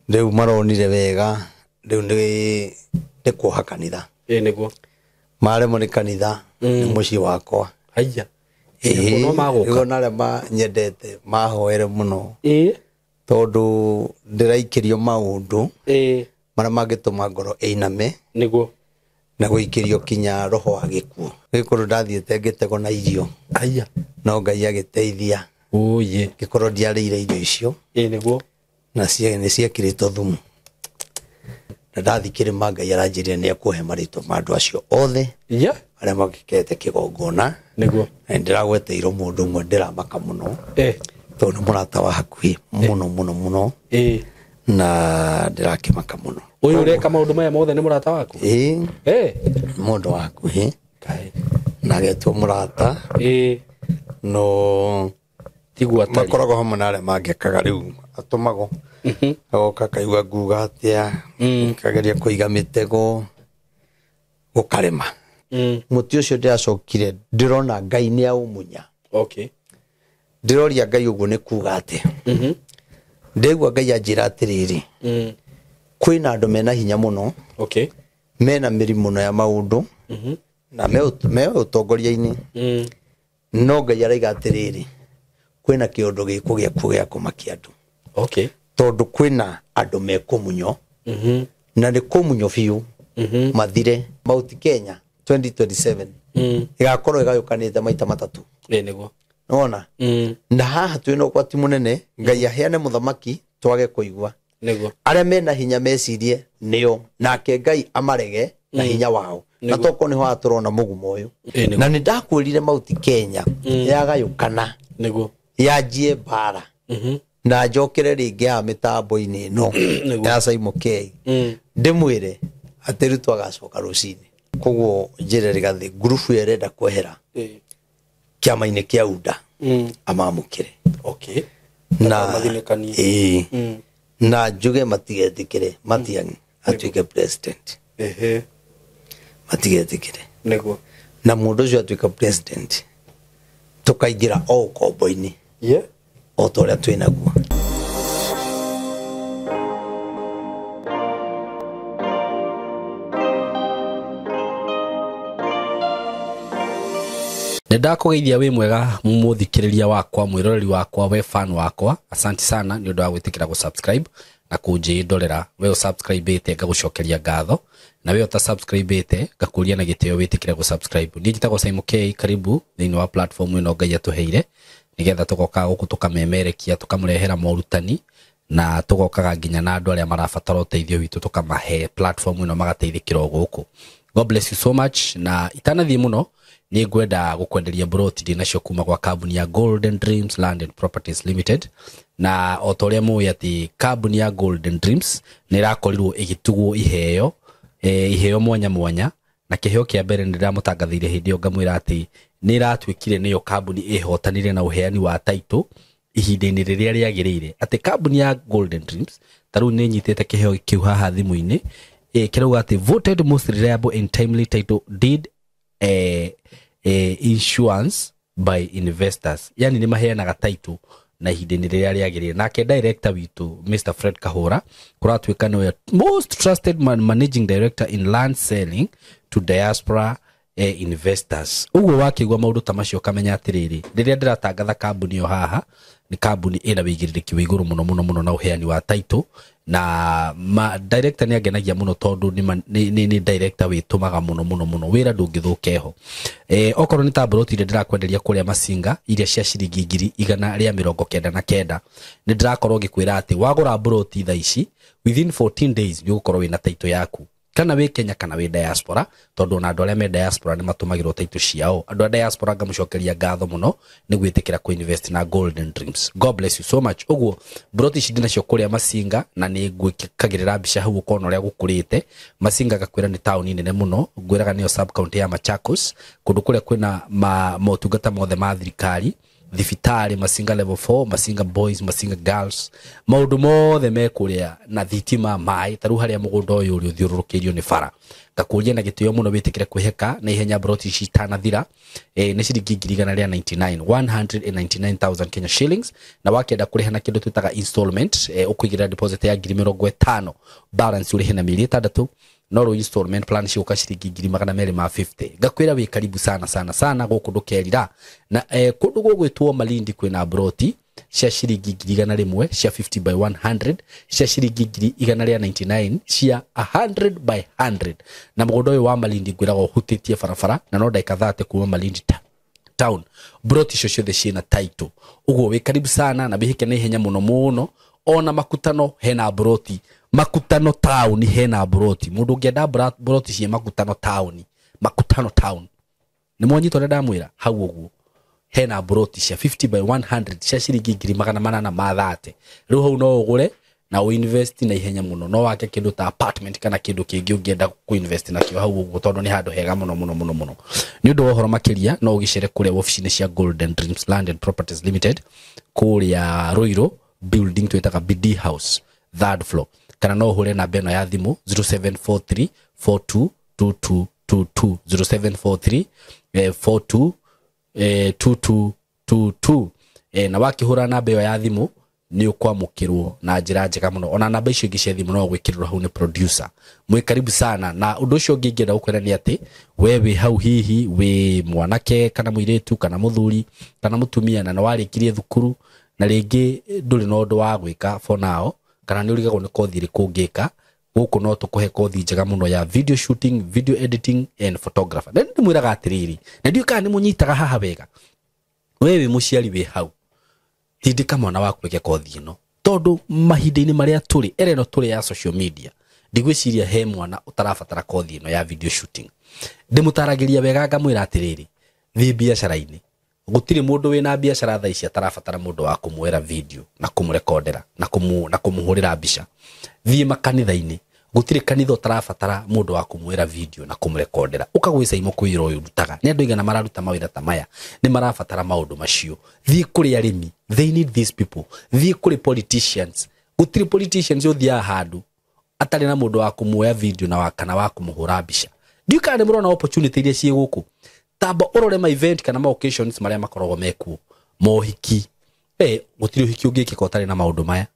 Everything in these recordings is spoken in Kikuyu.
Rĩu maronire wega rĩu nĩ kuoha kanitha. Ĩĩ nĩguo. Maremwo nĩ kanitha nĩ mũciĩ wakwa. Haiya. Ĩĩ, No magũka. rĩu ona arĩa manyendete mahoere mũno. Ĩĩ. Tondũ ndĩraikĩrio maũndũ Ĩĩ. marĩa mangĩtũma ngoro ĩiname. Nĩguo. Na gũikĩrio kinya roho wa gĩkuũ. Gwĩ kũndũ ndathiĩte ngĩtegwo na irio. Haiya. No Ngai agĩteithia. Ũyĩ. Ngĩkorwo ndiarĩire irio icio. Ĩĩ nĩguo. Na nĩ ciekĩrĩtwo thumu. Na ndathiĩ kĩrĩma Ngai aranjĩrire nĩ ekũhe marĩtwa ma andũ acio othe. Yeah. Arĩa magĩkete kĩgongona. Nĩguo. Na nĩndĩragweteirwo mũndũ ũmwe ndĩramaka mũno. Eh. Tondũ nĩ mũrata wa hakuhĩ mũno mũno mũno. Ĩĩ. Na ndĩrakĩmaka mũno. Ũyũ ũreka maũndũ maya mothe nĩ mũrata waku? Ĩĩ. Eh. Mũndũ wa hakuhĩ. Kaĩ. Na agetwo mũrata. Ĩĩ. No Tiguo atariĩ. makoragwo hamwe na arĩa mangĩkaga rĩu atũmagwo. Agoka akaigua nguga atĩa, akageria kũiga mĩtego, gũkarĩma. Mũtĩ ũcio ndĩracokire ndĩrona Ngai nĩ aũmunya. Okay. Ndĩroria Ngai ũguo nĩ kuga atĩa. Ndĩgua Ngai anjĩra atĩrĩrĩ, kwĩna andũ mena hinya mũno, Okay. mena mĩri mũno ya maũndũ, na me ũtongoria-inĩ. No Ngai araiga atĩrĩrĩ, kwĩna kĩũndũ gĩkũgĩa kuo gĩa kũmakia andũ. Okay. Tondũ kwĩna andũ mekũmunywo, na nĩ kũmunywo biũ, mathire. Mount Kenya 2027 ĩgakorwo ĩgayũkanĩte maita matatũ. Ĩĩ nĩguo. Nĩwona? Na haha twĩna ũgwati mũnene, Ngai aheane mũthamaki twage kũigua. Nĩguo. Arĩa mena hinya mecirie nĩo, nake Ngai amarege na hinya wao. Na tokorwo nĩho haha tũrona mũgumo ũyũ. Ĩĩ nĩguo. Na nĩndakwĩrire Mount Kenya yagayũkana, Nĩguo. yanjie mbara. Na njokere rĩngĩ haha mĩtambo-inĩ ĩno ya Simon K. Ndĩmwĩre atĩ Ruto agacoka rũcinĩ. Koguo njĩre Rigathĩ ngurubu ĩyo ĩrenda kwehera kĩama-inĩ kĩa UDA amamũkĩre. Okay. Na Mathinĩkanie. ĩĩ. Na njuge matigetĩkĩre Matiang'i atuĩke president. Ehe. Matigetĩkĩre. Nĩguo. Na mũndũ ũcio atuĩka president tũkaingĩra o ũkombo-inĩ. Yeah. O ta ũrĩa twĩ naguo. Nĩndakũgeithia wĩ mwega mũthikĩrĩria wakwa, mwĩroreri wakwa, we fan wakwa. Asante sana nĩ ũndũ wa gwĩtĩkĩra gũ-subscribe na kũnjĩndorera. We ũsubscribe-ĩte ngagũcokeria ngatho, na we ũtasubscribe-ĩte ngakũria na gĩtĩo wĩtĩkĩre gũ-subscribe. Niĩ njĩtagwo Simon K, karibu thĩinĩ wa platform ĩno Ngai atũheire nĩgetha tũgoka gũkũ tũkamemerekia, tũkamũrehera morutani, na tũgokaga nginya na andũ arĩa marabatara ũteithio witũ tũkamahe platform ĩno magateithĩkĩra o gũkũ. God bless you so much. Na itanathiĩ mũno nĩ ngwenda gũkwenderia broti ndĩ nacio kuma gwa kambuni ya Golden Dreams Land and Properties Limited. Na o ta ũrĩa mũĩ atĩ kambuni ya Golden Dreams nĩ ĩrakorirwo ĩgĩtugwo iheo mwanya mwanya, na kĩheo kĩa mbere nĩ ndĩramũtangathĩire hĩndĩ ĩyo ngamwĩra atĩ nĩ ĩratuĩkire nĩyo kambuni ĩhotanire na ũheani wa title ihinda-inĩ rĩrĩa rĩagĩrĩire, atĩ kambuni ya Golden Dreams ta rĩu nĩ ĩnyitĩte kĩheo kĩu haha thimũ-inĩ, kĩrauga atĩ voted most reliable and timely title deed insurance by investors, yani nĩ maheanaga title na ihinda-inĩ rĩrĩa rĩagĩrĩire. Nake director witũ Mr Fred Kahora kũratuĩka nĩwe most trusted managing director in land selling to diaspora investors. Ũguo wakĩigua maũndũ ta macio ũkamenya atĩrĩrĩ, rĩrĩa ndĩratangatha kambuni ĩyo haha nĩ kambuni ĩna wĩigĩrĩrĩki wa igũrũ mũno mũno mũno na ũheani wa title, na director nĩ angenagia mũno tondũ nĩ director wĩtũmaga mũno mũno mũno, wĩra ndũngĩthũka eho. Okorwo nĩ ta broti iria ndĩrakwenderia kũrĩa Masinga iria cia ciringi ngiri igana rĩa mĩrongo kenda na kenda, nĩ ndĩrakorwo ngĩkwĩra atĩ wagũra broti thaa ici within 14 days nĩ ũgũkorwo wĩna title yaku, kana wĩ Kenya kana wĩ diaspora, tondũ ona andũ arĩa me diaspora nĩ matũmagĩrwo title ciao. Andũ a diaspora ngamũcokeria ngatho mũno nĩ gwĩtĩkĩra kũ invest na Golden Dreams. God bless you so much. Ũguo broti ici ndĩnacio kũrĩa Masinga, na nĩ ngwĩkagĩrĩra mbica hau ũkona ũrĩa gũkũrĩte. Masinga ngakwĩra nĩ taũni nene mũno, ngwĩraga nĩyo sub county ya Machakos, kũndũ kũrĩa kwĩna motungata mothe ma thirikari, Thibitarĩ Masinga level 4, Masinga boys, Masinga girls, maũndũ mothe me kũrĩa na thitima, maĩ. Ta rĩu harĩa mũgũnda ũyũ ũrĩ ũthiũrũrũkĩirio nĩ bara, ngakũria na gĩtĩo mũno wĩtĩkĩre kwĩheka na ihenya broti ici itanathira. Nĩ ciringi 199,000, 199,000 Kenya shillings, na wakĩenda kũrĩha na kĩndũ twĩtaga installment, ũkũigĩrĩra deposit ya 50,000, balance ũrĩhe na mĩeri 6, no rĩu installment plan cigũka ciringi 250,000. Ngakwĩra wĩ karibu sana sana sana gũkũ, ndũkerira. Na kũndũ gũgwĩtwo Malindi kwĩna broti cia ciringi 100,000 cia 50 by 100, cia ciringi 199,000 cia 100 by 100. Na mũgũnda ũyũ wa Malindi ngwĩraga ũhutĩtie barabara na no ndagĩka 30 kuma Malindi town. Broti icio ciothe ciĩna title, ũguo wĩ karibu sana na wĩhĩke na ihenya mũno mũno. Ona Makutano hena broti, Makutano town hena broti. Mũndũ ũngĩenda broti cia Makutano town, Makutano town nĩ mwanyitwo ũrĩa ndamwĩra hau ũguo, hena broti cia 50 by 100 cia ciringi 830,000. Rĩu hau no ũgũre na ũinvest na ihenya mũno, no wake kĩndũ ta apartment kana kĩndũ kĩngĩ ũngĩenda kũinvest nakĩo hau ũguo, tondũ nĩ handũ hega mũno mũno mũno mũno. Nĩ ũndũ wa ũhoro makĩria no ũgĩcere kũrĩa wabici-inĩ cia Golden Dreams Land and Properties Limited kũrĩa Ruiru building twĩtaga BD House, third floor, kana no ũhũre namba ĩno ya thimũ 0743 422222, 0743 42 2222. Na wakĩhũra namba ĩyo ya thimũ nĩ ũkwamũkĩrwo na njĩra njega mũno. Ona namba icio ingĩ cia thimũ no gwĩkĩrĩrwo hau nĩ producer. Mwĩ karibu sana. Na ũndũ ũcio ũngĩ ingĩenda gũkwĩra nĩ atĩ we wĩ hau, hihi wĩ mwanake kana mũirĩtu kana mũthuri kana mũtumia, na nĩ warĩkirie thukuru na rĩngĩ ndũrĩ na ũndũ wa gwĩka for now, kana nĩ ũrigagwo nĩ kothi ĩrĩkũ ũngĩka, gũkũ no tũkũhe kothi njega mũno ya video shooting, video editing and photographer. Na ndĩmwĩraga atĩrĩrĩ, na ndiũĩ kana nĩ mũnyitaga haha wega, we wĩ mũciari wĩ hau, tindĩka mwana waku eke kothi ĩno, tondũ mahinda-inĩ marĩa tũrĩ, era ĩno tũrĩ ya social media, ndigwĩciria he mwana ũtarabatara kothi ĩno ya video shooting. Ndĩmũtaragĩria wega ngamwĩra atĩrĩrĩ, thiĩ biacara-inĩ, gũtirĩ mũndũ wĩna biacara thaa ici atarabatara mũndũ wa kũmuoera video na kũmũrekondera na kũmũhũrĩra mbica. Thiĩ makanitha-inĩ, gũtirĩ kanitha ũtarabatara mũndũ wa kũmuoera video na kũmũrekondera. Ũka gwĩ Caimo kwĩra ũyũ ũrutaga, nĩ andũ aigana mararuta mawĩra ta maya, nĩ marabatara maũndũ macio. Thiĩ kũrĩ arĩmi, they need these people. Thiĩ kũrĩ politicians, gũtirĩ politicians ũthiaga handũ atarĩ na mũndũ wa kũmuoya video na kana wa kũmũhũra mbica. Ndiũĩ kana nĩ mũrona opportunity iria ciĩ gũkũ. Tamba ũrore ma event kana ma occasions marĩa makoragwo mekuo, mohiki, gũtirĩ ũhiki ũngĩkĩka ũtarĩ na maũndũ maya.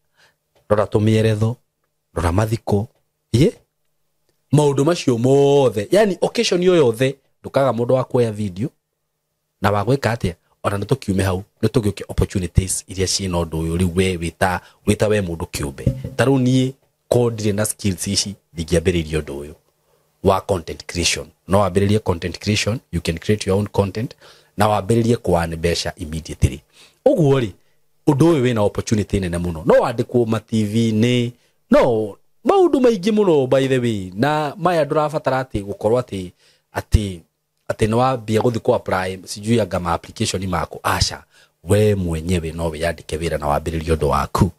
Rora tũmĩeretho, rora mathiko, maũndũ macio mothe, yani occasion yo yothe ndũkaga mũndũ wa kuoya video na wa gwĩka atĩa. Ona nĩ tũkiume hau nĩ tũgĩũke opportunities iria ciĩna ũndũ ũyũ. Rĩu we wĩta we mũndũ kĩũmbe, ta rĩu niĩ ko ndirĩ na skills ici ndingĩambĩrĩria ũndũ ũyũ wa content creation. No wambĩrĩrie content creation, you can create your own content na wambĩrĩrie kũwan mbeca immediately. Ũguo rĩ, ũndũ ũyũ wĩna opportunity nene mũno, no wandĩkwo ma TV-inĩ, no maũndũ maingĩ mũno by the way. Na maya ndũrabatara atĩ gũkorwo atĩ atĩ atĩ nĩ wambia gũthiĩ kũ apply sijui anga ma application maku, aca, we mwenyewe no wĩyandĩke wĩra na wambĩrĩrie ũndũ waku.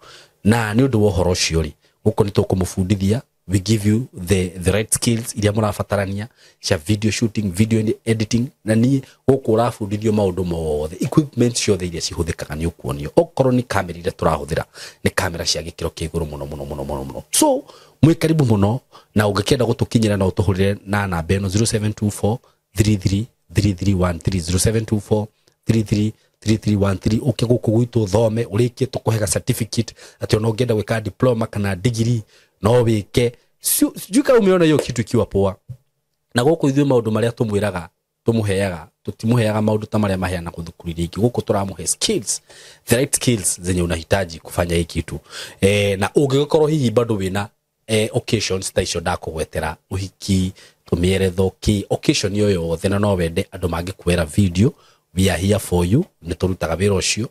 Na nĩ ũndũ wa ũhoro ũcio rĩ, gũkũ nĩ tũkũmũbundithia, we give you the right skills iria mũrabatarania cia video shooting, video editing, na niĩ gũkũ ũrabundithio maũndũ mothe, equipment ciothe iria cihũthĩkaga nĩ ũkuonio. Okorwo nĩ kamera iria tũrahũthĩra nĩ kamera cia gĩkĩro kĩa igũrũ mũno mũno mũno mũno mũno. So mwĩ karibu mũno, na ũngĩkĩenda gũtũkinyĩra no ũtũhũrĩre na namba ĩno 0724 33 3313, 0724 33 3313. Ũke gũkũ gwitũ ũthome, ũrĩkie tũkũhe certificate atĩ ona ũngĩenda gwĩka diploma kana degree no wĩke. Sijui kama umeona hiyo kitu ikiwa poa. Na gũkũ ithuĩ maũndũ marĩa tũmwĩraga tũmũheaga, tũtimũheaga maũndũ ta marĩa maheanagwo thukuru iria ingĩ. Gũkũ tũramũhe skills, the right skills zenye unahitaji kufanya hii kitu. Na ũngĩgĩkorwo hihi bado wĩna occasions ta icio ndakũgwetera, ũhiki, tũmĩeretho, kĩ occasion yo yothe, na no wende andũ mangĩkuoera video, we are here for you. Nĩ tũrutaga wĩra ũcio.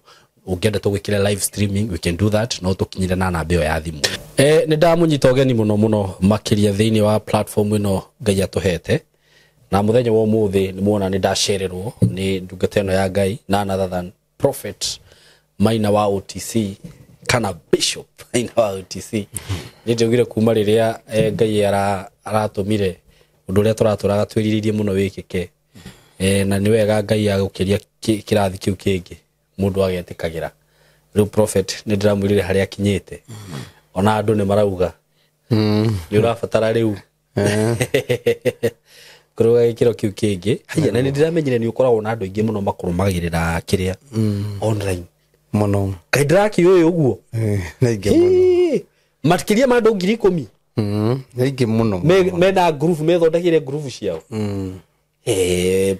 Ũngĩenda tũgwĩkĩre live streaming, we can do that, no tũkinyĩre na namba ĩyo ya thimũ. Nĩ ndamũnyita ũgeni mũno mũno makĩria thĩinĩ wa platform ĩno Ngai atũhete. Na mũthenya wa ũmũthĩ nĩ muona nĩ ndacererwo nĩ ndungata ĩno ya Ngai, none other than Prophet Maina wa OTC kana Bishop Maina wa OTC. Nĩ njugire kuma rĩrĩa Ngai aratũmire ũndũ ũrĩa tũratũraga twĩrirĩirie mũno wĩkĩke. Na nĩ wega Ngai agũkĩria kĩrathi kĩu kĩngĩ. Mundu agetikagira. Riu prophet ni ndiramwirire haria akinyite. Ona andu ni marauga. Ni urabatara riu. Kuruga gikiro kiu kingi. Haya na ni ndiramenyire ni ukoragwo na andu aingi muno makurumagirira kiria online. Muno. Kai ndirakiũĩ ũguo. Nĩ aingĩ mũno. Makiria ma andũ 10,000. Nĩ aingĩ mũno. Mena group methondekire group ciao.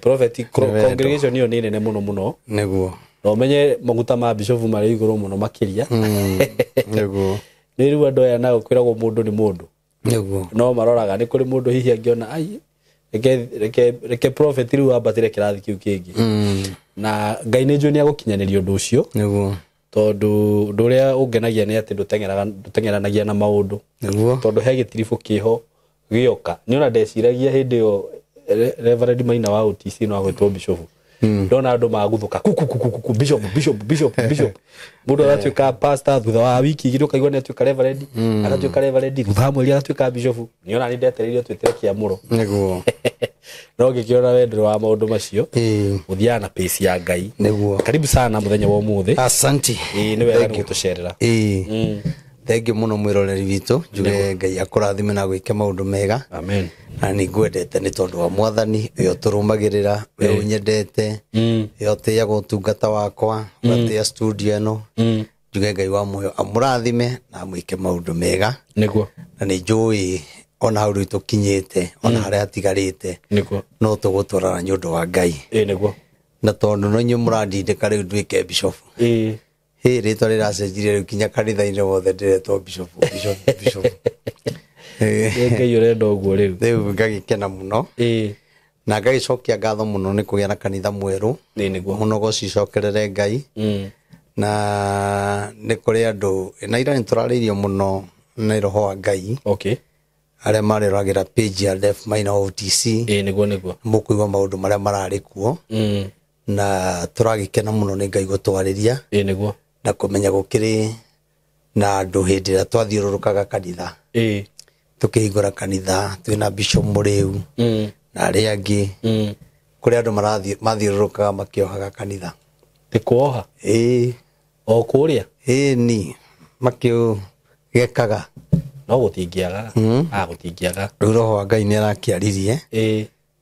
Prophet congregation iyo nĩ nene mũno mũno. Nĩguo. Na ũmenye maguta ma bishop marĩ igũrũ mũno makĩria. Nĩguo. Nĩ rĩu andũ aya nao kwĩragwo mũndũ nĩ mũndũ. Nĩguo. No maroraga nĩ kũrĩ mũndũ hihi angĩona ai reke prophet rĩu ambatĩre kĩrathi kĩu kĩngĩ. Na Ngai nĩ njũĩ nĩ agũkinyanĩria ũndũ ũcio. Nĩguo. Tondũ ũndũ ũrĩa ũngenagia nĩ atĩ ndũteng'eranagia na maũndũ. Nĩguo. Tondũ he gĩtiribũ kĩho gĩoka. Nĩ ona ndeciragia hĩndĩ ĩyo Reverend Maina wa OTC no agwĩtwo bishop. Ndona andũ maguthuka kuku bishop bishop bishop bishop. Mũndũ agatuĩka pastor thutha wa wiki igĩrĩ ũkaigua nĩ atuĩka reverend, agatuĩka reverend thutha wa mweri agatuĩka bishop. Nĩ ona nĩ ndetereire twĩtĩre kĩamũro. Nĩguo. No ngĩkĩona wendo wa maũndũ macio. Ũthiaga na pace ya Ngai. Nĩguo. Karibu sana mũthenya wa ũmũthĩ. Asante. Nĩ wega nĩ gũtũcerera. Thank you muno mwiroreri witũ. Njuge Ngai akũrathime na gwĩke maũndũ mega. Amen. Na nĩ ngwendete nĩ tondũ wa mwathani ũyũ tũrũmagĩrĩra, ũyũ ũnyendete, ũyũ ũtĩaga ũtungata wakwa, ũgatĩa studio ĩno. Njuge Ngai wa muoyo amũrathime na amwĩke maũndũ mega. Nĩguo. Na nĩ njũĩ ona hau rĩu tũkinyĩte, ona harĩa hatigarĩte. Nĩguo. No tũgũtwarana nĩ ũndũ wa Ngai. Nĩguo. Na tondũ no inyuĩ mũrandindĩka rĩu nduĩke bishop. Hĩ rĩtwa rĩracenjirie rĩu kinya kanitha-inĩ wothe ndĩretwo bishop bishop bishop. Ngai ũrenda ũguo rĩu. Rĩu ngagĩkena mũno. Na ngagĩcokia ngatho mũno nĩ kũgĩa na kanitha mwerũ. Nĩguo. Mũno gũcicokerere Ngai. Na nĩ kũrĩ andũ na ira nĩ tũrarĩirio mũno nĩ roho wa Ngai. Okay. Arĩa mareroragĩra page ya Def Maina OTC. Nĩguo nĩguo. Mũkũigua maũndũ marĩa mararĩ kuo. Na tũragĩkena mũno nĩ Ngai gũtwarĩria. Nĩguo. Na kũmenya gũkĩrĩ na andũ hĩndĩ ĩrĩa twathiũrũrũkaga kanitha. Tũkĩhingũra kanitha twĩna bishop Mũrĩu na arĩa angĩ. Kũrĩ andũ mathiũrũrũkaga makĩohaga kanitha. Nĩ kuoha? O kũrĩa? Ni makĩgekaga. No gũtingĩaga. Gũtingĩaga. Rĩu roho wa Ngai nĩ arakĩaririe.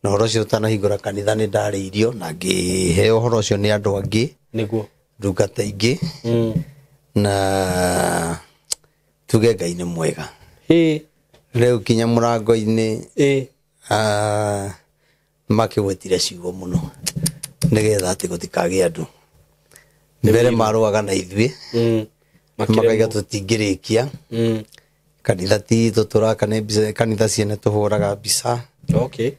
Na ũhoro ũcio ũtanahingũra kanitha nĩ ndarĩirio na ngĩheo ũhoro ũcio nĩ andũ angĩ. Nĩguo. Ndungata ingĩ. Na tuge Ngai nĩ mwega. Rĩu kinya mũrango-inĩ makĩgwetire ciugo mũno nĩgetha atĩ gũtikagĩe andũ. Mbere marũaga na ithuĩ. Makaiga tũtingĩrĩkia. Kanitha ti itũ tũraka nĩ mbica, kanitha ciene tũhũraga mbica. Okay.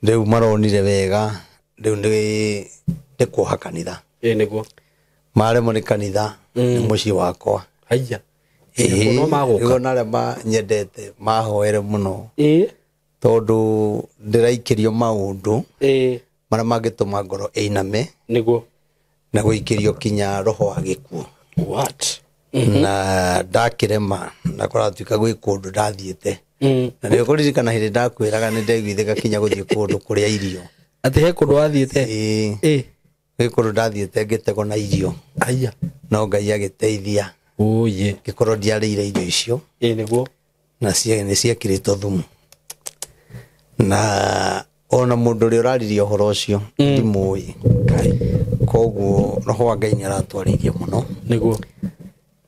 Rĩu maronire wega rĩu nĩ kuoha kanitha. Nĩguo. Maremwo nĩ kanitha nĩ mũciĩ wakwa. Haiya. No magũka. Rĩu ona arĩa manyendete mahoere mũno. Tondũ ndĩraikĩrio maũndũ marĩa mangĩtũma ngoro ĩiname. Nĩguo. Na gũikĩrio kinya roho wa gĩkuũ. What? Na ndakĩrema na kũratuĩka gwĩ kũndũ ndathiĩte. Na nĩ ũkũririkana hĩndĩ ndakwĩraga nĩ ndaiguithĩka kinya gũthiĩ kũndũ kũrĩa irio. Atĩ he kũndũ wathiĩte? Gwĩ kũndũ ndathiĩte ngĩtegwo na irio. Aya. No Ngai agĩteithia. Oye. Ngĩkorwo ndiarĩire irio icio. Nĩguo. Na nĩ ciekĩrĩtwo thumu. Na ona mũndũ ũrĩa ũraririe ũhoro ũcio ndimũĩ. Koguo roho wa Ngai nĩ aratwarĩirie mũno. Nĩguo.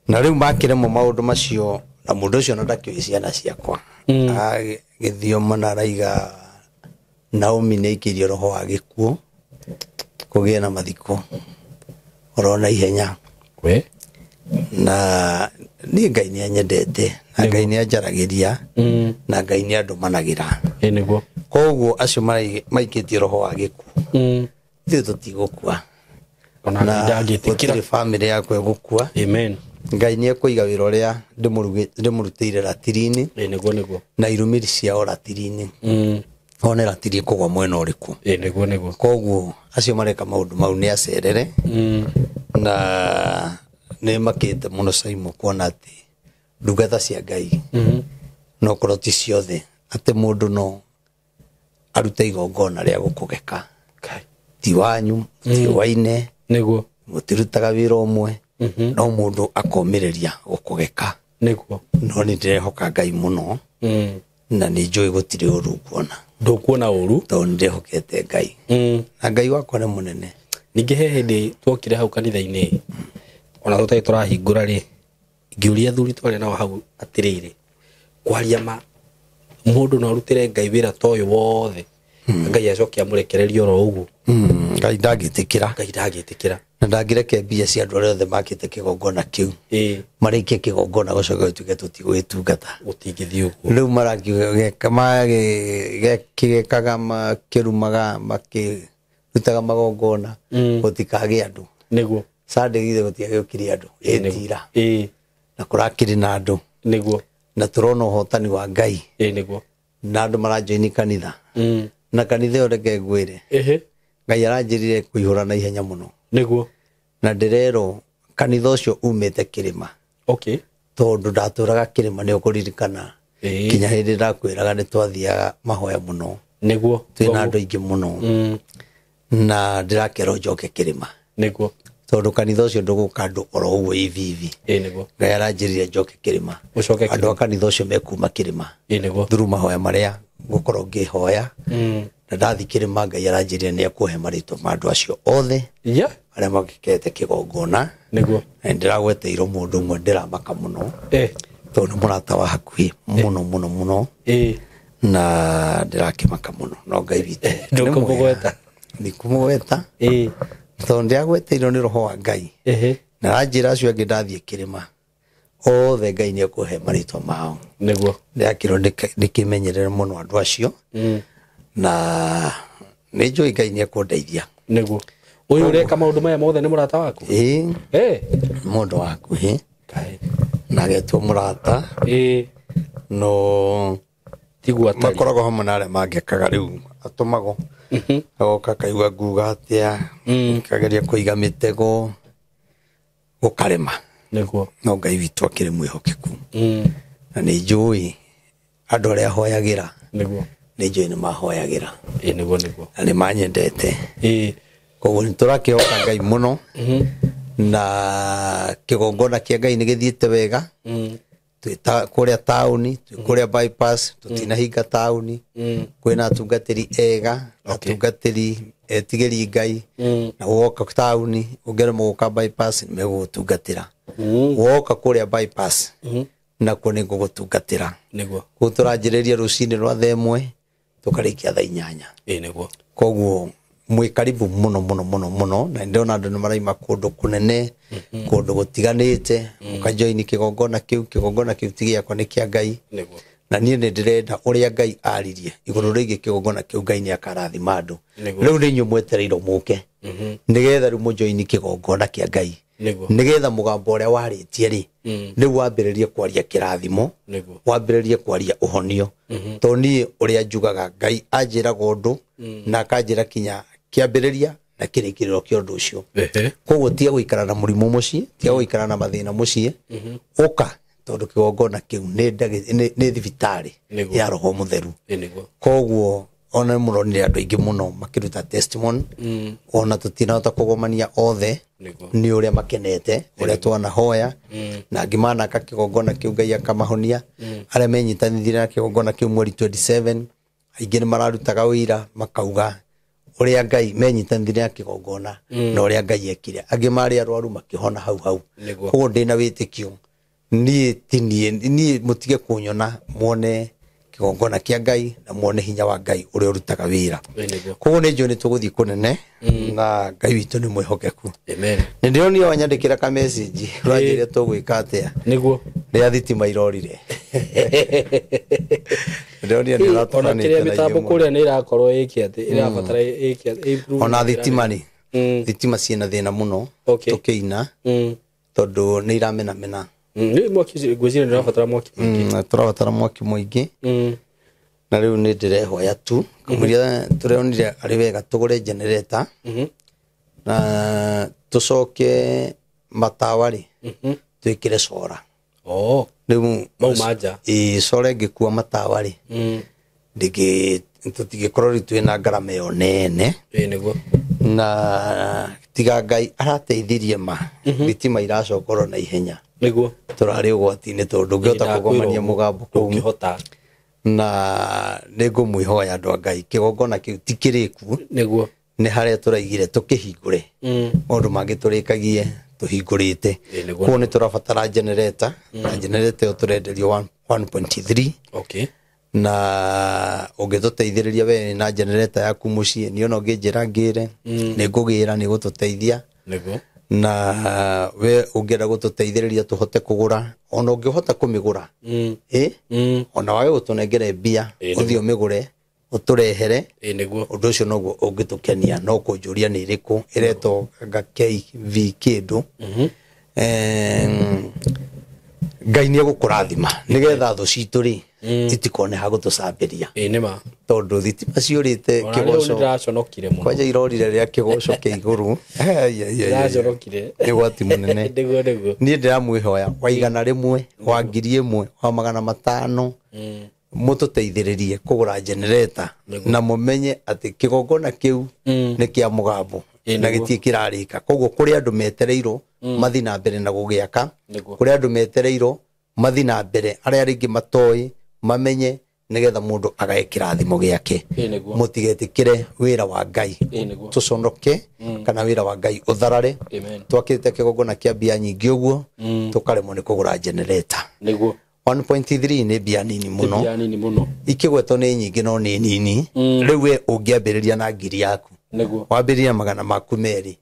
Na rĩu makĩremwo maũndũ macio na mũndũ ũcio ona ndakĩũĩ ciana ciakwa. Agĩthioma na araiga Naomi nĩ aikĩirio roho wa gĩkuũ kũgĩe na mathiko orona ihenya. We? Na niĩ Ngai nĩ anyendete na Ngai nĩ anjaragĩria na Ngai nĩ andũmanagĩra. Nĩguo. Koguo acio maikĩtie roho wa gĩkuũ. Ithuĩ tũtigũkua. Ona ndangĩtĩkĩra. Gũtirĩ bamĩrĩ yakwa ĩgũkua. Amen. Ngai nĩ ekũiga wĩra ũrĩa ndĩmũrutĩire ratiri-inĩ. Nĩguo nĩguo. Na irumĩri ciao ratiri-inĩ. One ratiri ĩkũgwa mwena ũrĩkũ. Nĩguo nĩguo. Koguo acio mareka maũndũ mau nĩ acerere. Na nĩ makĩte mũno Saimo kuona atĩ ndungata cia Ngai no korwo ti ciothe atĩ mũndũ no arute igongona rĩa gũkũgeka. Ti wanyu, ti waine. Nĩguo. Mũtirutaga wĩra ũmwe, no mũndũ akomĩrĩria gũkũgeka. Nĩguo. No nĩ ndĩrehoka Ngai mũno, na nĩ njũĩ gũtirĩ ũru nguona. Ndũkuona ũru. Tondũ nĩ ndĩhokete Ngai. Na Ngai wakwa nĩ mũnene. Ningĩ he hĩndĩ tuokire hau kanitha-inĩ, ona tũtarĩ tũrahingũra rĩ, ngĩũria athuri twarĩ nao hau atĩrĩrĩ, kwaria ma mũndũ no arutĩre Ngai wĩra ta ũyũ wothe, Ngai acoke amũrekererie oro ũguo? Ngai ndangĩtĩkĩra. Ngai ndangĩtĩkĩra. Na ndangĩreke mbia cia andũ arĩa othe makĩte kĩgongona kĩu, marĩkie kĩgongona gũcoke gũtuĩke tũtigũgĩtungata. Gũtingĩthiĩ ũguo. Rĩu marakĩgekaga, makĩrumaga, makĩrutaga magongona, gũtikagĩe andũ. Nĩguo. Sunday githĩ gũtiagĩũkire andũ ĩtira, na kũrakĩrĩ na andũ. Nĩguo. Na tũrona ũhotani wa Ngai. Nĩguo. Na andũ marajoini kanitha, na kanitha ĩyo reke ngwĩre, Ngai aranjĩrire kũihũra na ihenya mũno. Nĩguo. Na ndĩrerwo kanitha ũcio umĩte kĩrĩma. Tondũ ndatũraga kĩrĩma, nĩ ũkũririkana kinya hĩndĩ ndakwĩraga nĩ twathiaga mahoya mũno. Nĩguo. Twĩna andũ aingĩ mũno, na ndĩrakerwo njoke kĩrĩma. Nĩguo. Tondũ kanitha ũcio ndũgũka andũ oro ũguo hivi hivi. Nĩguo. Ngai aranjĩrire njoke kĩrĩma. Ũcoke. Andũ a kanitha ũcio mekuma kĩrĩma. Nĩguo. Through mahoya marĩa ngũkorwo ngĩhoya, na ndathi kĩrĩma Ngai aranjĩrire nĩ ekũhe marĩtwa ma andũ acio othe arĩa magĩkete kĩgongona. Nĩguo. Na ndĩragweteirwo mũndũ ũmwe ndĩramaka mũno, tondũ nĩ mũrata wa hakuhĩ mũno mũno mũno, na ndĩrakĩmaka mũno, no Ngai witũ nĩ Ndũkũmũgweta? mwega. Ndikũmũgweta, tondũ ndĩragweteirwo nĩ roho wa Ngai, na aranjĩra acio angĩ ndathiĩ kĩrĩma othe Ngai nĩ ekũhe marĩtwa mao. Nĩguo. Ndĩrakĩrwo ndĩkĩmenyerere mũno andũ acio, na nĩ njũĩ Ngai nĩ ekũndeithia. Nĩguo. Ũyũ ũreka maũndũ maya mothe nĩ mũrata waku? Ĩĩ. Mũndũ wa hakuhĩ, na agetwo mũrata, no Tiguo atariĩ. Makoragwo hamwe na arĩa mangĩkaga. Rĩu atũmagwo, agoka akaigua nguga atĩa, kageria kũiga mĩtego gũkarĩma. Nĩguo. No Ngai witũ akĩrĩ mwĩhokeku, na nĩ njũĩ andũ arĩa ahoyagĩra, nĩ njũĩ nĩ mahoyagĩra, Nĩguo nĩguo. Na nĩ manyendete. Koguo nĩ tũrakĩhoka Ngai mũno, na kĩgongona kĩa Ngai nĩ gĩthiĩte wega. Twĩ kũrĩa taũni, twĩ kũrĩa bypass, tũtinahinga taũni. Kwĩna atungatĩri ega, atungatĩri etigĩri Ngai, na woka taũni ũngĩremwo gũka bypass nĩ megũgũtungatĩra. Woka kũrĩa bypass nakuo nĩ ngũgũtungatĩra. Nĩguo. Koguo tũranjĩrĩria rũcinĩ rwa thaa 1 tũkarĩkia thaa 8. Nĩguo. Koguo mwĩ karibu mũno mũno mũno mũno, na ndĩrona andũ nĩ maraima kũndũ kũnene, kũndũ gũtiganĩte, ũkajoini kĩgongona kĩu. Kĩgongona kĩu ti gĩakwa, nĩ kĩa Ngai. Nĩguo. Na niĩ nĩ ndĩrenda ũrĩa Ngai aririe igũrũ rĩgiĩ kĩgongona kĩu, Ngai nĩ akarathima andũ. Nĩguo. Rĩu nĩ inyuĩ mwetereirwo mũke, nĩgetha rĩu mũjoini kĩgongona kĩa Ngai, Nĩguo. nĩgetha mũgambo ũrĩa warĩtie rĩ, rĩu wambĩrĩrie kwaria kĩrathimo, Nĩguo. wambĩrĩrie kwaria ũhonio. Tondũ niĩ ũrĩa njugaga, Ngai anjĩraga ũndũ na akanjĩra kinya kĩambĩrĩria na kĩrĩkĩrĩro kĩa ũndũ ũcio. Koguo tiga gũikara na mũrimũ mũciĩ, tiga gũikara na mathĩna mũciĩ, ũka, tondũ kĩgongona kĩu nĩ thibitarĩ Nĩguo. ya roho mũtheru. Nĩguo. Koguo ona nĩ mũronire andũ aingĩ mũno makĩruta testimony, ona tũtinahota kũgomania othe, Nĩguo. nĩ ũrĩa makenete ũrĩa twanahoya, na angĩ manaka kĩgongona kĩu Ngai akamahonia. Arĩa menyitanĩire na kĩgongona kĩu mweri 27, aingĩ nĩ mararutaga ũira makauga ũrĩa Ngai menyitanĩire na kĩgongona na ũrĩa Ngai ekire. Angĩ marĩ arwaru makĩhona hau hau. Nĩguo. Koguo ndĩna wĩtĩkio, niĩ ti niĩ, niĩ mũtige kũnyona, muone kĩgongona kĩa Ngai na muone hinya wa Ngai ũrĩa ũrutaga wĩra. Nĩguo. Koguo nĩ njũĩ nĩ tũgũthiĩ kũnene, na Ngai witũ nĩ mwĩhokeku. Amen. Nĩ ndĩronire wanyandĩkĩra ka message, ũranjĩra tũgwĩka atĩa Nĩguo. rĩrĩa thitima irorire. Ndĩronire nĩ Ona ũratũranĩte kĩrĩa na mĩtambo ithuĩ mũno. kũrĩa nĩ ĩrakorwo ĩke atĩ ĩrabatara ĩke improve. Ona thitima rĩ, thitima ciĩna thĩna mũno tũkĩina, tondũ nĩ iramenamena. Nĩ mwaki ũcio, ngwĩciria nĩ ũrabatara mwaki mũingĩ. Tũrabatara mwaki mũingĩ, na rĩu nĩ ndĩrehoya tu kamũira tũronire arĩ wega tũgũre generator, na tũcoke matawa rĩ, twĩkĩre cora. Rĩu Mau ma nja. Ĩĩ, cora ĩngĩkua matawa rĩ, ndĩngĩ tũtingĩkorwo rĩu twĩna ngarama ĩyo nene. Nĩguo. Na tiga Ngai arateithirie ma thitima iracokorwo na ihenya. Niguo. Turari ugwati-inĩ tondũ ndũngĩhota kũgomania mũgambo kũu. Ndũngĩhota. Na nĩngũmwĩhoya andũ a Ngai kĩgongona kĩu ti kĩrĩku. Niguo. Nĩ harĩa tũraigire tũkĩhingũre. Maũndũ mangĩ tũrĩkagie tũhingũrĩte. Koguo nĩ tũrabatara generator na generator ĩyo tũrenderio 1.3. Okay. Na ũngĩtũteithĩrĩria we na generator yaku mũciĩ niĩ ona ũngĩnjĩra ngĩre nĩ ngũgĩra nĩ gũtũteithia. Niguo. Na we ũngĩenda gũtũteithĩrĩria tũhote kũgũra ona ũngĩhota kũmĩgũra ona wage gũtũnengere mbia ũthiĩ ũmĩgũre ũtũrehere. Niguo. Ũndũ ũcio noguo ũngĩtũkenia no kũnjũria nĩ ĩrĩkũ ĩretwo nga KV kĩndũ. Ngai nĩ egũkũrathima nĩgetha thũ citũ rĩ itikone ha gũtũcambĩria. Nĩ ma. Tondũ thitima ciũrĩte kĩgoco. Ndĩraconokire mũno. Kwanja irorire rĩa kĩgoco kĩa igũrũ. Ndĩraconokire. Nĩ ũgwati mũnene. Nĩguo nĩguo. Niĩ ndĩramwĩhoya wa 100 wa 1000 wa 500 mũtũteithĩrĩrie kũgũra generator na mũmenye atĩ kĩgongona kĩu nĩ kĩa mũgambo na gĩtirĩ kĩrarĩka. Koguo kũrĩ andũ metereirwo mathiĩ na mbere na gũgĩaka, kũrĩ andũ metereirwo mathiĩ na mbere arĩa rĩngĩ matoĩ mamenye nĩgetha mũndũ agae kĩrathimo gĩake. Mũtigetĩkĩre wĩra wa Ngai tũconoke kana wĩra wa Ngai ũtharare. Twakĩte kĩgongona kĩa mbia nyingĩ ũguo tũkaremwo nĩ kũgũra generator. Nĩguo. 1.3 nĩ mbia nini mũno. Mbia nini mũno. Ikĩgwetwo nĩ nyingĩ no nĩ nini. Rĩu we ũngĩambĩrĩria na 1000 yaku. Nĩguo. Wambĩrĩria 200.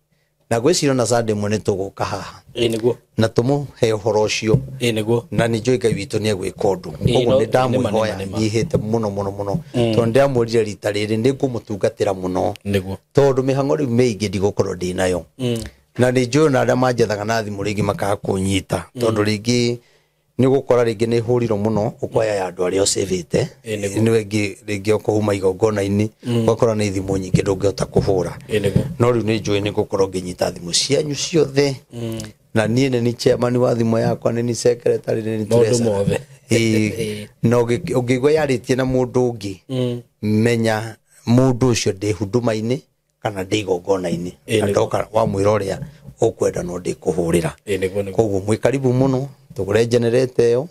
Na gwĩciria na Sunday ĩmwe nĩ tũgũka haha. Nĩguo. Na tũmũhe ũhoro ũcio. Nĩguo. Na nĩ njũĩ Ngai witũ nĩ egwĩka ũndũ. Koguo nĩ ndamwĩhoya nyihĩte mũno mũno mũno. Tondũ ndĩramwĩrire rita rĩrĩ nĩ ngũmũtungatĩra mũno. Nĩguo. Tondũ mĩhang'o rĩu mĩingĩ ndigũkorwo ndĩ nayo. Na nĩ njũĩ ona arĩa manjethaga na thimũ rĩngĩ makaga kũnyita. Tondũ rĩngĩ nĩ gũkora rĩngĩ nĩ hũrirwo mũno ũkoya ya andũ arĩa ũcĩvĩte. Nĩ rĩngĩ rĩngĩ ũkũhuma igongona-inĩ ũgakora nĩ thimũ nyingĩ ndũngĩhota kũhũra. No rĩu nĩ njũĩ nĩ ngũkorwo ngĩnyita thimũ cianyu ciothe. Na niĩ nĩ ni chairman wa thimũ yakwa, nĩ ni secretary, nĩ ni treasurer. Na ũngĩigua yarĩtie na mũndũ ũngĩ menya mũndũ ũcio ndĩ huduma-inĩ kana ndĩ igongona-inĩ. Na ndoka wamwĩra ũrĩa ũkwenda no ndĩkũhũrĩra. Koguo mwĩ karibu mũno tũgũre generator ĩyo.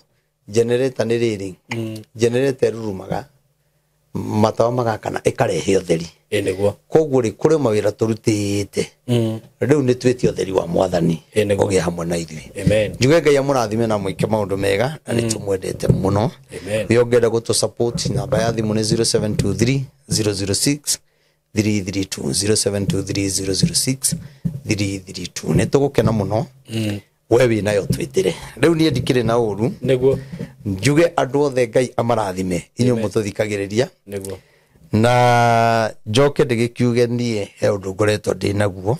Generator nĩ rĩrĩ, generator ĩrurumaga matawa magakana ĩkarehe ũtheri. Nĩguo. Koguo rĩ kũrĩ mawĩra tũrutĩte rĩu nĩ twĩtie ũtheri wa Mwathani ũgĩe hamwe na ithuĩ. Njuge Ngai amũrathime na mwĩke maũndũ mega na nĩ tũmwendete mũno. We ũngĩenda gũtũ support namba ya thimũ nĩ 0723 006 332 0723 006 332. Nĩ tũgũkena mũno. We wĩ nayo twĩtĩre. Rĩu niĩ ndikĩrĩ na ũru. Nĩguo. Njuge andũ othe Ngai amarathime inyuĩ mũtũthikagĩrĩria. Nĩguo. Na njoke ndĩgĩkiuge niĩ he ũndũ ngoretwo ndĩ naguo.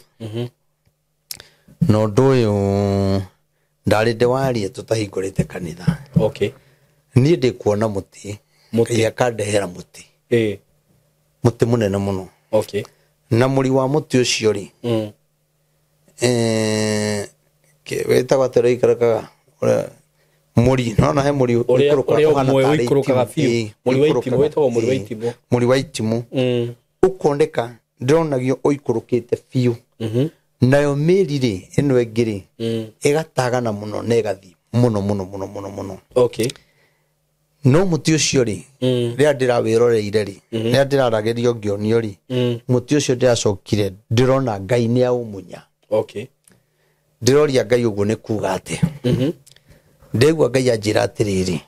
Na ũndũ ũyũ ndarĩ ndĩwarie tũtahingũrĩte kanitha. Okay. Niĩ ndĩkuona mũtĩ. Ngai akandehera mũtĩ. Mũtĩ mũnene mũno. Okay. Na mũri wa mũtĩ ũcio rĩ wĩtagwo atĩa ũikũrũkaga? Mũri, no na he mũri ũikũrũkaga biũ. Mũri wa itimũ wĩtagwo mũri wa itimũ. Mũri wa itimũ. Ũkoneka ndĩronagio ũikũrũkĩte biũ. Nayo mĩri rĩ ĩno ĩngĩ rĩ ĩgatagana mũno na ĩgathiĩ mũno mũno mũno mũno mũno. Okay. No mũtĩ ũcio rĩ rĩrĩa ndĩrawĩroreire rĩ rĩrĩa ndĩraragĩrio ngĩonio rĩ mũtĩ ũcio ndĩracokire ndĩrona Ngai nĩ aũmunya. Okay. Ndĩroria Ngai ũguo nĩ kuga atĩa. Ndĩgua Ngai anjĩra atĩrĩrĩ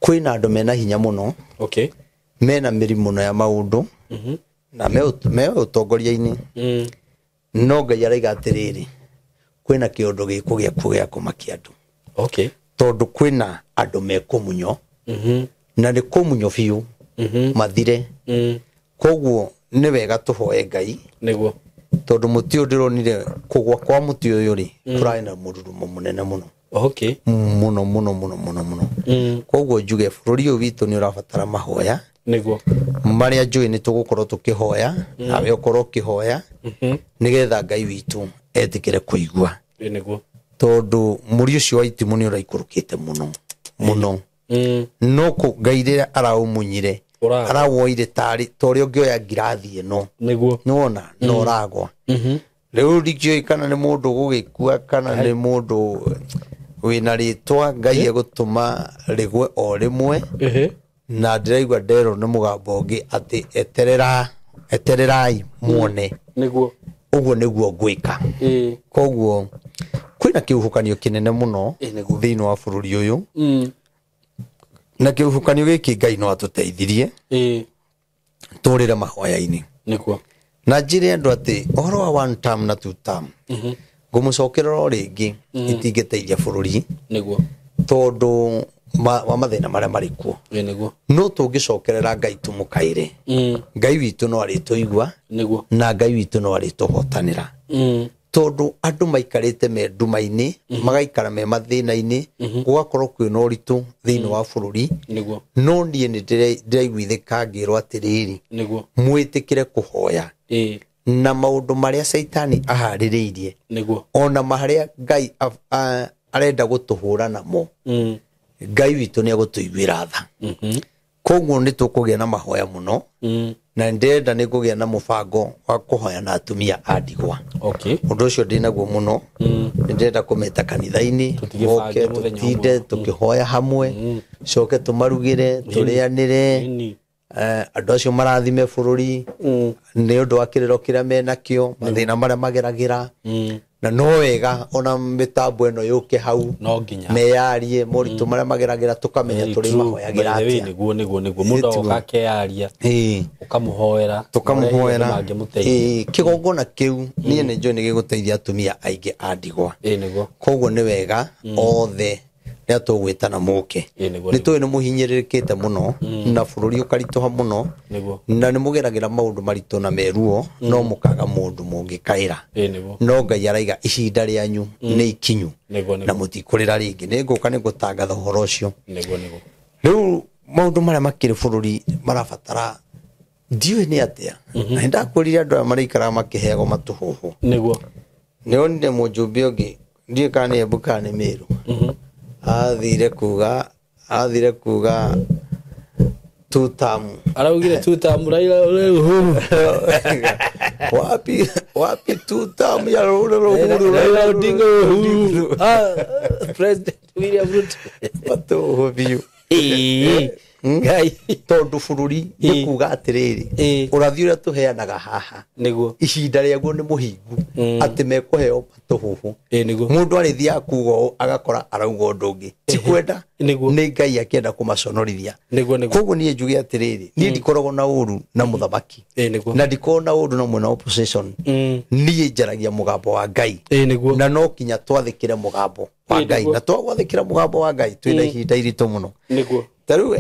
kwĩna andũ mena hinya mũno. Okay. Mena mĩri mũno ya maũndũ na me ũtongoria-inĩ. No Ngai araiga atĩrĩrĩ kwĩna kĩũndũ gĩkũgĩa kuo gĩa kũmakia andũ. Okay. Tondũ kwĩna andũ mekũmunyo na nĩ kũmunyo biũ mathire. Koguo nĩ wega tũhoe Ngai. Nĩguo. Tondũ mũtĩ ũyũ ndĩronire kũgwa kwa mũtĩ ũyũ rĩ kũrarĩ na mũrurumo mũnene mũno. Okay. Mũno mũno mũno mũno mũno. Koguo njuge bũrũri ũyũ witũ nĩ ũrabatara mahoya. Nĩguo. Marĩa njũĩ nĩ tũgũkorwo tũkĩhoya nawe ũkorwo ũkĩhoya nĩgetha Ngai witũ etĩkĩre kũigua. Nĩguo. Tondũ mũri ũcio wa itimũ nĩ ũraikũrũkĩte mũno mũno. No Ngai rĩrĩa araũmunyire Arawoire tarĩ ta ũrĩa ũngĩoya ngirathi ĩno nĩwona na ũragwa. Rĩu ndikĩũĩ kana nĩ mũndũ gũgĩkua kana nĩ mũndũ wĩna rĩtwa Ngai egũtũma rĩgwe o rĩmwe. Na ndĩraigua nderwo nĩ mũgambo ũngĩ atĩ etererai muone. Nĩguo. Ũguo nĩguo ngwĩka. Koguo kwĩna kĩhuhũkanio kĩnene mũno thĩinĩ wa bũrũri ũyũ. Na kĩhuhũkanio gĩkĩ Ngai no atũteithirie tũrĩre mahoya-inĩ. Nĩguo. Na njĩre andũ atĩ ũhoro wa one term na two term ngũmũcokerera o rĩngĩ itingĩteithia bũrũri. Nĩguo. Tondũ wa mathĩna marĩa marĩ kuo. Nĩguo. No tũngĩcokerera Ngai tũmũkaĩre. Ngai witũ no arĩtũigua. Nĩguo. Na Ngai witũ no arĩtũhotanĩra. Tondũ andũ maikarĩte me nduma-inĩ, magaikara me mathĩna-inĩ, gũgakorwo kwĩna ũritũ thĩinĩ wa bũrũri. Nĩguo. No niĩ nĩ ndĩraiguithĩka ngĩrwo atĩrĩrĩ, Nĩguo. mwĩtĩkĩre kũhoya. Na maũndũ marĩa Caitani aharĩrĩirie. Nĩguo. Ona marĩa Ngai arenda gũtũhũra namo. Ngai witũ nĩ egũtũiguĩra tha. Koguo nĩ tũkũgĩa na mahoya mũno. Na ndĩrenda nĩ ngũgĩa na mũbango wa kũhoya na atumia a ndigwa. Ũndũ ũcio ndĩnaguo mũno. Nĩ ndĩrenda kũmeta kanitha-inĩ, moke tũtinde tũkĩhoya hamwe, coke tũmarugĩre, tũrĩanĩre. Andũ acio marathime bũrũri nĩ ũndũ wa kĩrĩro kĩrĩa menakĩo, mathĩna marĩa mageragĩra. Na no wega ona mĩtambo ĩno yũke hau no nginya meyarie moritũ marĩa mageragĩra tũkamenya tũrĩ mahoyagĩra atĩa. Nĩguo nĩguo nĩguo mũndũ agoka akeyaria ũkamũhoera tũkamũhoera. Kĩgongona kĩu niĩ nĩ njũĩ nĩ gĩgũteithia atumia aingĩ a ndigwa. Nĩguo. Koguo nĩ wega othe rĩrĩa tũgwĩtana mũke. Nĩ tũĩ nĩ mũhinyĩrĩrĩkĩte mũno na bũrũri ũkaritũha mũno na nĩ mũgeragĩra maũndũ maritũ na meruo no mũkaga mũndũ mũngĩkaĩra. No Ngai araiga ihinda rĩanyu nĩ ikinyu na mũtikũrĩra rĩngĩ. Nĩ ngũka nĩ ngũtangatha ũhoro ũcio. Rĩu maũndũ marĩa makĩrĩ bũrũri marabatara ndiũĩ nĩ atĩa. Na nĩndakwĩrire andũ aya maraikaraga makĩheagwo matũhũhũ. Nĩguo. Nĩonire mũjumbe ũngĩ ndiũĩ kana nĩ Embu kana nĩ Meru. Athire kuga two term. Araugire two term Raila Uhuru. Wapi two term ya Uhuru Raila Odinga Uhuru. President William Ruto. Matũhũhũ biũ. Ngai tondũ bũrũri nĩ kuga atĩrĩrĩ ũrathi ũrĩa tũheanaga haha nĩguo ihinda rĩaguo nĩ mũhingu atĩ mekũheo matũhũhũ. Mũndũ arĩthiaga kuga ũũ agakora arauga ũndũ ũngĩ ti kwenda nĩ Ngai akĩenda kũmaconorithia. Koguo niĩ njuge atĩrĩrĩ niĩ ndikoragwo na ũru na mũthamaki na ndikoragwo na ũru na mwena opposition. Niĩ njaragia mũgambo wa Ngai na no kinya twathĩkĩre mũgambo wa Ngai na twagwathĩkĩra mũgambo wa Ngai twĩna ihinda iritũ mũno. Nĩguo. Ta rĩu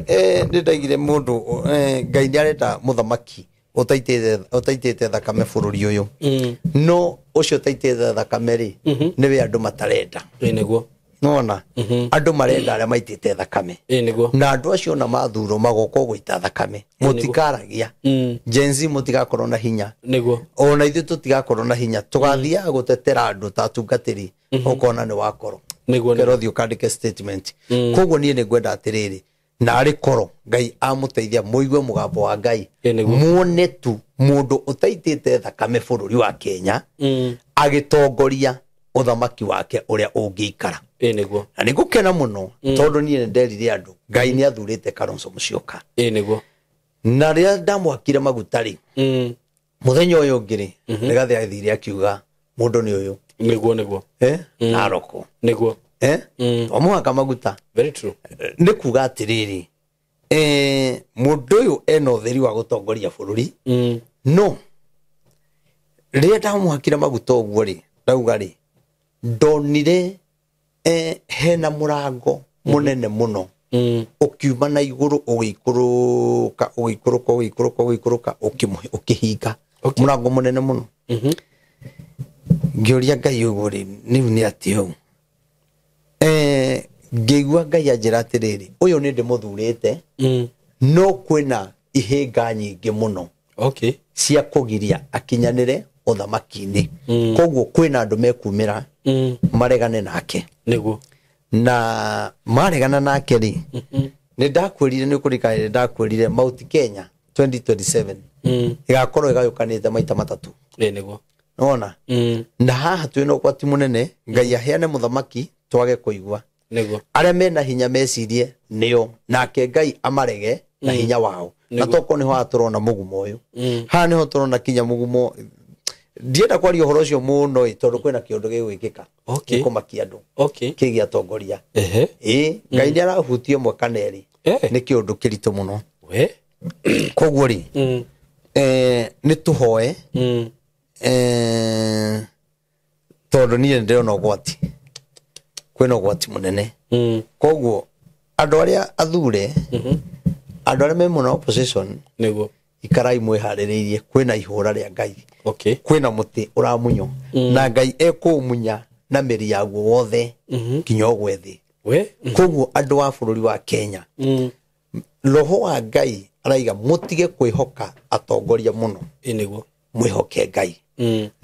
nĩ ndaigire mũndũ Ngai nĩ arenda mũthamaki ũtaitĩte thakame bũrũri ũyũ. No ũcio ũtaitĩte thakame rĩ nĩwe andũ matarenda. Nĩguo. Nĩwona andũ marenda arĩa maitĩte thakame. Nĩguo. Na andũ acio ona mathurwo magoka gũita thakame mũtikaragia. Gen Z mũtigakorwo na hinya. Nĩguo. Ona ithuĩ tũtigakorwo na hinya tũgathiaga gũtetera andũ ta atungatĩri ũkona nĩ wakorwo. Nĩguo. Kerwo thiĩ ũkandĩke statement. Koguo niĩ nĩ ngwenda atĩrĩrĩ narĩ korwo Ngai amũteithia mũigue mũgambo wa Ngai muone tu mũndũ ũtaitĩte thakame bũrũri wa Kenya agĩtongoria ũthamaki wake ũrĩa ũngĩikara. Nĩguo. Na nĩ ngũkena mũno tondũ niĩ nĩ nderire andũ Ngai nĩ athurĩte Kalonzo Musyoka. Nĩguo. Na rĩrĩa ndamwakire maguta rĩ mũthenya ũyũ ũngĩ rĩ Rigathĩ athire akiuga mũndũ nĩ ũyũ. Nĩguo nĩguo. Naroko. Nĩguo. Twamũhaka maguta. Very true. Nĩ kuga atĩrĩrĩ mũndũ ũyũ ena ũtheri wa gũtongoria bũrũri. No rĩrĩa ndamũhakire maguta ũguo rĩ ndauga rĩ ndonire hena mũrango mũnene mũno ũkiuma na igũrũ ũgĩikũrũka ũgĩikũrũka ũgĩikũrũka ũgĩikũrũka ũkĩhinga mũrango mũnene mũno. Ngĩũria Ngai ũguo rĩ rĩu nĩ atĩa ũũ? Ngĩigua Ngai anjĩra atĩrĩrĩ ũyũ nĩ ndĩmũthurĩte no kwĩna ihĩnga nyingĩ mũno cia kũgiria akinyanĩre ũthamaki-inĩ. Koguo kwĩna andũ mekumĩra maregane nake. Nĩguo. Na maregana nake rĩ Nĩ ndakwĩrire, nĩ ũkũririkana nĩ ndakwĩrire Mount Kenya 2027 ĩgakorwo ĩgayũkanĩte maita matatũ. Ĩ nĩguo. Nĩwona? Na haha twĩna ũgwati mũnene, Ngai aheane mũthamaki twage kũigua. Nĩguo. Arĩa mena hinya mecirie nĩo, nake Ngai amarege na hinya wao. Na tokorwo nĩho haha tũrona mũgumo ũyũ. Haha nĩho tũrona kinya mũgumo. Ndienda kwaria ũhoro ũcio mũno ĩ, tondũ kwĩna kĩũndũ gĩgwĩkĩka. Okay. Gĩkũmakia andũ. Okay. Kĩgiĩ atongoria. Ehe. Ĩ, Ngai nĩ arahutia ũmwe kana erĩ. Nĩ kĩũndũ kĩritũ mũno. We. Koguo rĩ, nĩ tũhoe, tondũ niĩ nĩ ndĩrona ũgwati. Kwĩna ũgwati mũnene. Koguo andũ arĩa athure, andũ arĩa me mwena wa opposition, Nĩguo. ikarai mwĩharĩrĩirie, kwĩna ihũra rĩa Ngai. Okay. Kwĩna mũtĩ ũramunywo. Na Ngai ekũũmunya na mĩri yaguo wothe nginya ũgwe thĩ. We. Koguo andũ a bũrũri wa Kenya, roho wa Ngai araiga mũtige kwĩhoka atongoria mũno. Ĩ nĩguo. Mwĩhoke Ngai.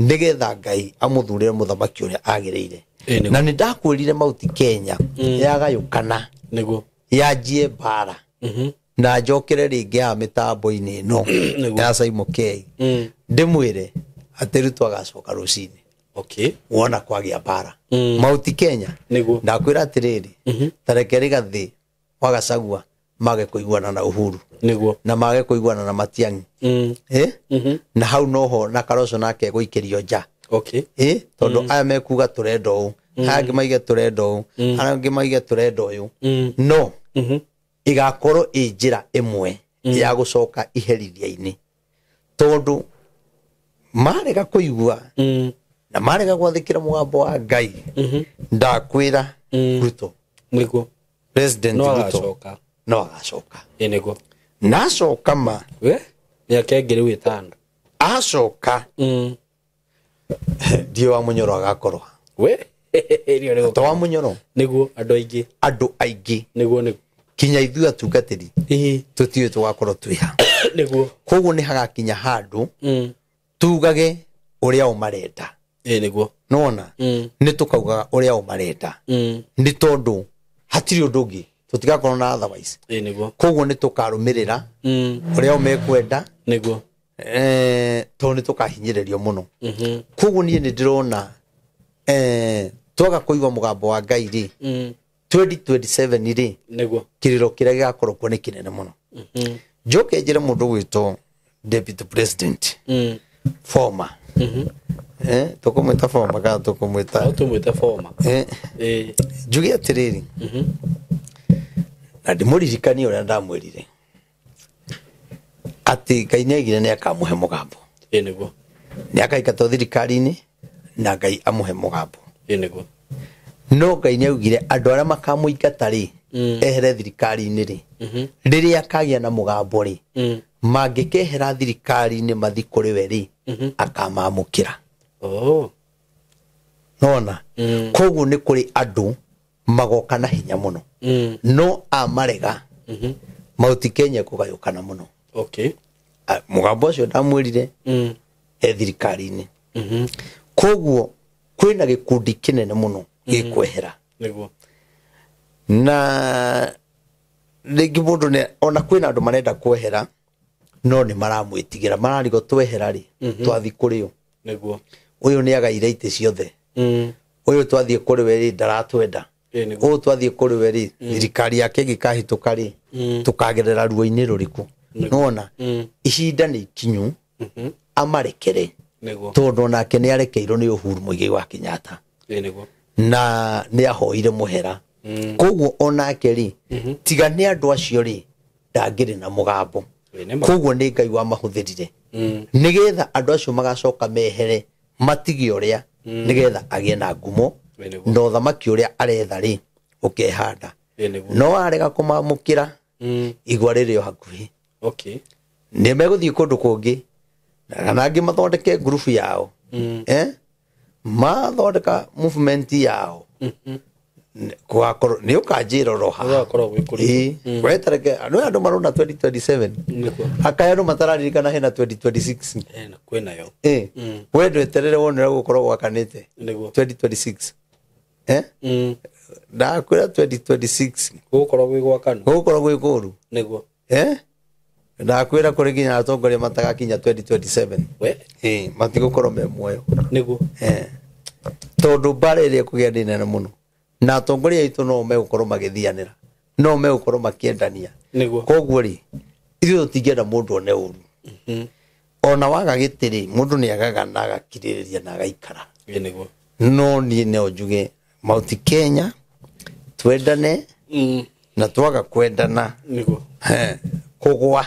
Nĩgetha Ngai amũthurĩre mũthamaki ũrĩa agĩrĩire. Ĩ nĩguo. Na nĩ ndakwĩrire Mount Kenya yagayũkana, Nĩguo. yanjie mbara, na njokere rĩngĩ haha mĩtambo-inĩ ĩno Nĩguo. ya Simon K. Ndĩmwĩre atĩ Ruto agacoka rũcinĩ. Okay. Wona kwagĩa mbara. Mount Kenya. Nĩguo. Ndakwĩra atĩrĩrĩ, ta reke Rigathĩ wa Gachagua mage kũiguana na Uhuru. Nĩguo. Na mage kũiguana na Matiang'i. Na hau noho na Kalonzo nake gũikĩrio nja. Okay. Tondũ aya mekuga tũrenda ũũ, aya angĩ maige tũrenda ũũ, aya angĩ maige tũrenda ũyũ. No ĩgakorwo ĩ njĩra ĩmwe ya gũcoka iherithia-inĩ, tondũ marega kũigua na marega gwathĩkĩra mũgambo wa Ngai, ndakwĩra Ruto, Nĩguo. President No Ruto agacoka. no agacoka. Ĩ nĩguo. Na acoka ma. We. Mĩaka ĩngĩ rĩu ĩtano. Acoka. Ndiũ wa Mũnyoro agakorwo. We. Ĩrĩa nĩguo. To wa Mũnyoro. Nĩguo andũ aingĩ. Andũ aingĩ. Nĩguo nĩguo. Kinya ithuĩ atungatĩri. Ĩĩ. Tũtiũĩ tũgakorwo twĩ ha. Nĩguo. Koguo nĩ hagakinya handũ tugage ũrĩa o marenda. Ĩ nĩguo. Nĩwona? Nĩ tũkaugaga ũrĩa o marenda. Nĩ tondũ hatirĩ ũndũ ũngĩ, tũtigakorwo na otherwise. Ĩ nĩguo. Koguo nĩ tũkarũmĩrĩra ũrĩa o mekwenda. Nĩguo. Tondũ nĩ tũkahinyĩrĩrio mũno. Koguo niĩ nĩ ndĩrona, twaga kũigua mũgambo wa Ngai rĩ, 2027 rĩ, Nĩguo. kĩrĩro kĩrĩa gĩgakorwo kuo nĩ kĩnene mũno. Njoke njĩre mũndũ gwĩtwo Deputy President, former. Tũkũmwĩta former kana tũkũmwĩta? No tũmwĩte former. Njuge atĩrĩrĩ, na ndĩmũririkanie ũrĩa ndamwĩrire atĩ Ngai nĩaigire nĩ akamũhe mũgambo. Ĩ nĩguo. Nĩ akaingatwo thirikari-inĩ na Ngai amũhe mũgambo. Ĩ nĩguo. No Ngai nĩaugire andũ arĩa makamũingata rĩ, ehere thirikari-inĩ rĩ, rĩrĩa akagĩa na mũgambo rĩ, mangĩkehera thirikari-inĩ mathiĩ kũrĩ we rĩ, akamamũkĩra. Oh. Nona? Koguo nĩ kũrĩ andũ magoka na hinya mũno. No amarega, Mount Kenya kũgayũkana mũno. Okay. Mũgambo ũcio ndamwĩrire e thirikari-inĩ. Koguo kwĩna gĩkundi kĩnene mũno gĩkwehera. Nĩguo. Na rĩngĩ mũndũ nĩ, ona kwĩna andũ marenda kwehera, no nĩ maramwĩtigĩra, mararigwo twehera rĩ, twathiĩ kũrĩ ũ? Nĩguo. Ũyũ nĩ agaire itĩ ciothe. Ũyũ twathiĩ kũrĩ we rĩ, ndaratwenda. Ĩ nĩguo. Ũyũ twathiĩ kũrĩ we rĩ, thirikari yake ĩngĩkahĩtũka rĩ, tũkagerera ruo-inĩ rũrĩkũ? Nĩwona? Ihinda nĩ ikinyu, amarekere. Nĩguo. Tondũ onake nĩ arekeirwo nĩ Uhuru Muigai wa Kenyatta. Ĩ nĩguo. Na nĩ ahoire mũhera. Koguo onake rĩ, tiga nĩ andũ acio rĩ, ndangĩrĩ na mũgambo. Ĩ nĩ ma. Koguo nĩ Ngai wamahũthĩrire. Nĩgetha andũ acio magacoka mehere, matige ũrĩa, nĩgetha agĩe na ngumo, Ĩ nĩguo. na ũthamaki ũrĩa aretha rĩ, ũkehanda. Ĩ nĩguo. No arega kũmamũkĩra, igwa rĩrĩ o hakuhĩ. Okay. Nĩ megũthiĩ kũndũ kũngĩ, kana angĩ mathondeke ngurubu yao. Mathondeka movement yao. Gũgakorwo nĩ ũkanjĩra oro haha. Gũgakorwo gwĩ kũritũ. Ĩĩ. Wetereke, nĩ andũ marona 2027. Nĩguo. Akaya andũ matararirikana hena 2026. Kwĩnayo. We ndweterere wone ũrĩa gũgũkorwo gwakanĩte. Nĩguo. 2026. Ndakwĩra 2026 gũgũkorwo gwĩ gwakanu. Gũgũkorwo gwĩ kũru. Nĩguo. Ndakwĩra kũrĩ nginya atongoria matagakinya 2027. We. Matigũkorwo me muoyo. Nĩguo. Tondũ mbara ĩrĩa ĩkũgĩa nĩ nene mũno na atongoria aitũ no megũkorwo magĩthianĩra, no megũkorwo makĩendania. Nĩguo. Koguo rĩ, ithuĩ tũtingĩenda mũndũ one ũru. Ona waga gĩtĩ rĩ, mũndũ nĩ agaga na agakirĩrĩria na agaikara. Nĩguo. No niĩ no njuge Mount Kenya twendane na twaga kwendana. Nĩguo. Kũgwa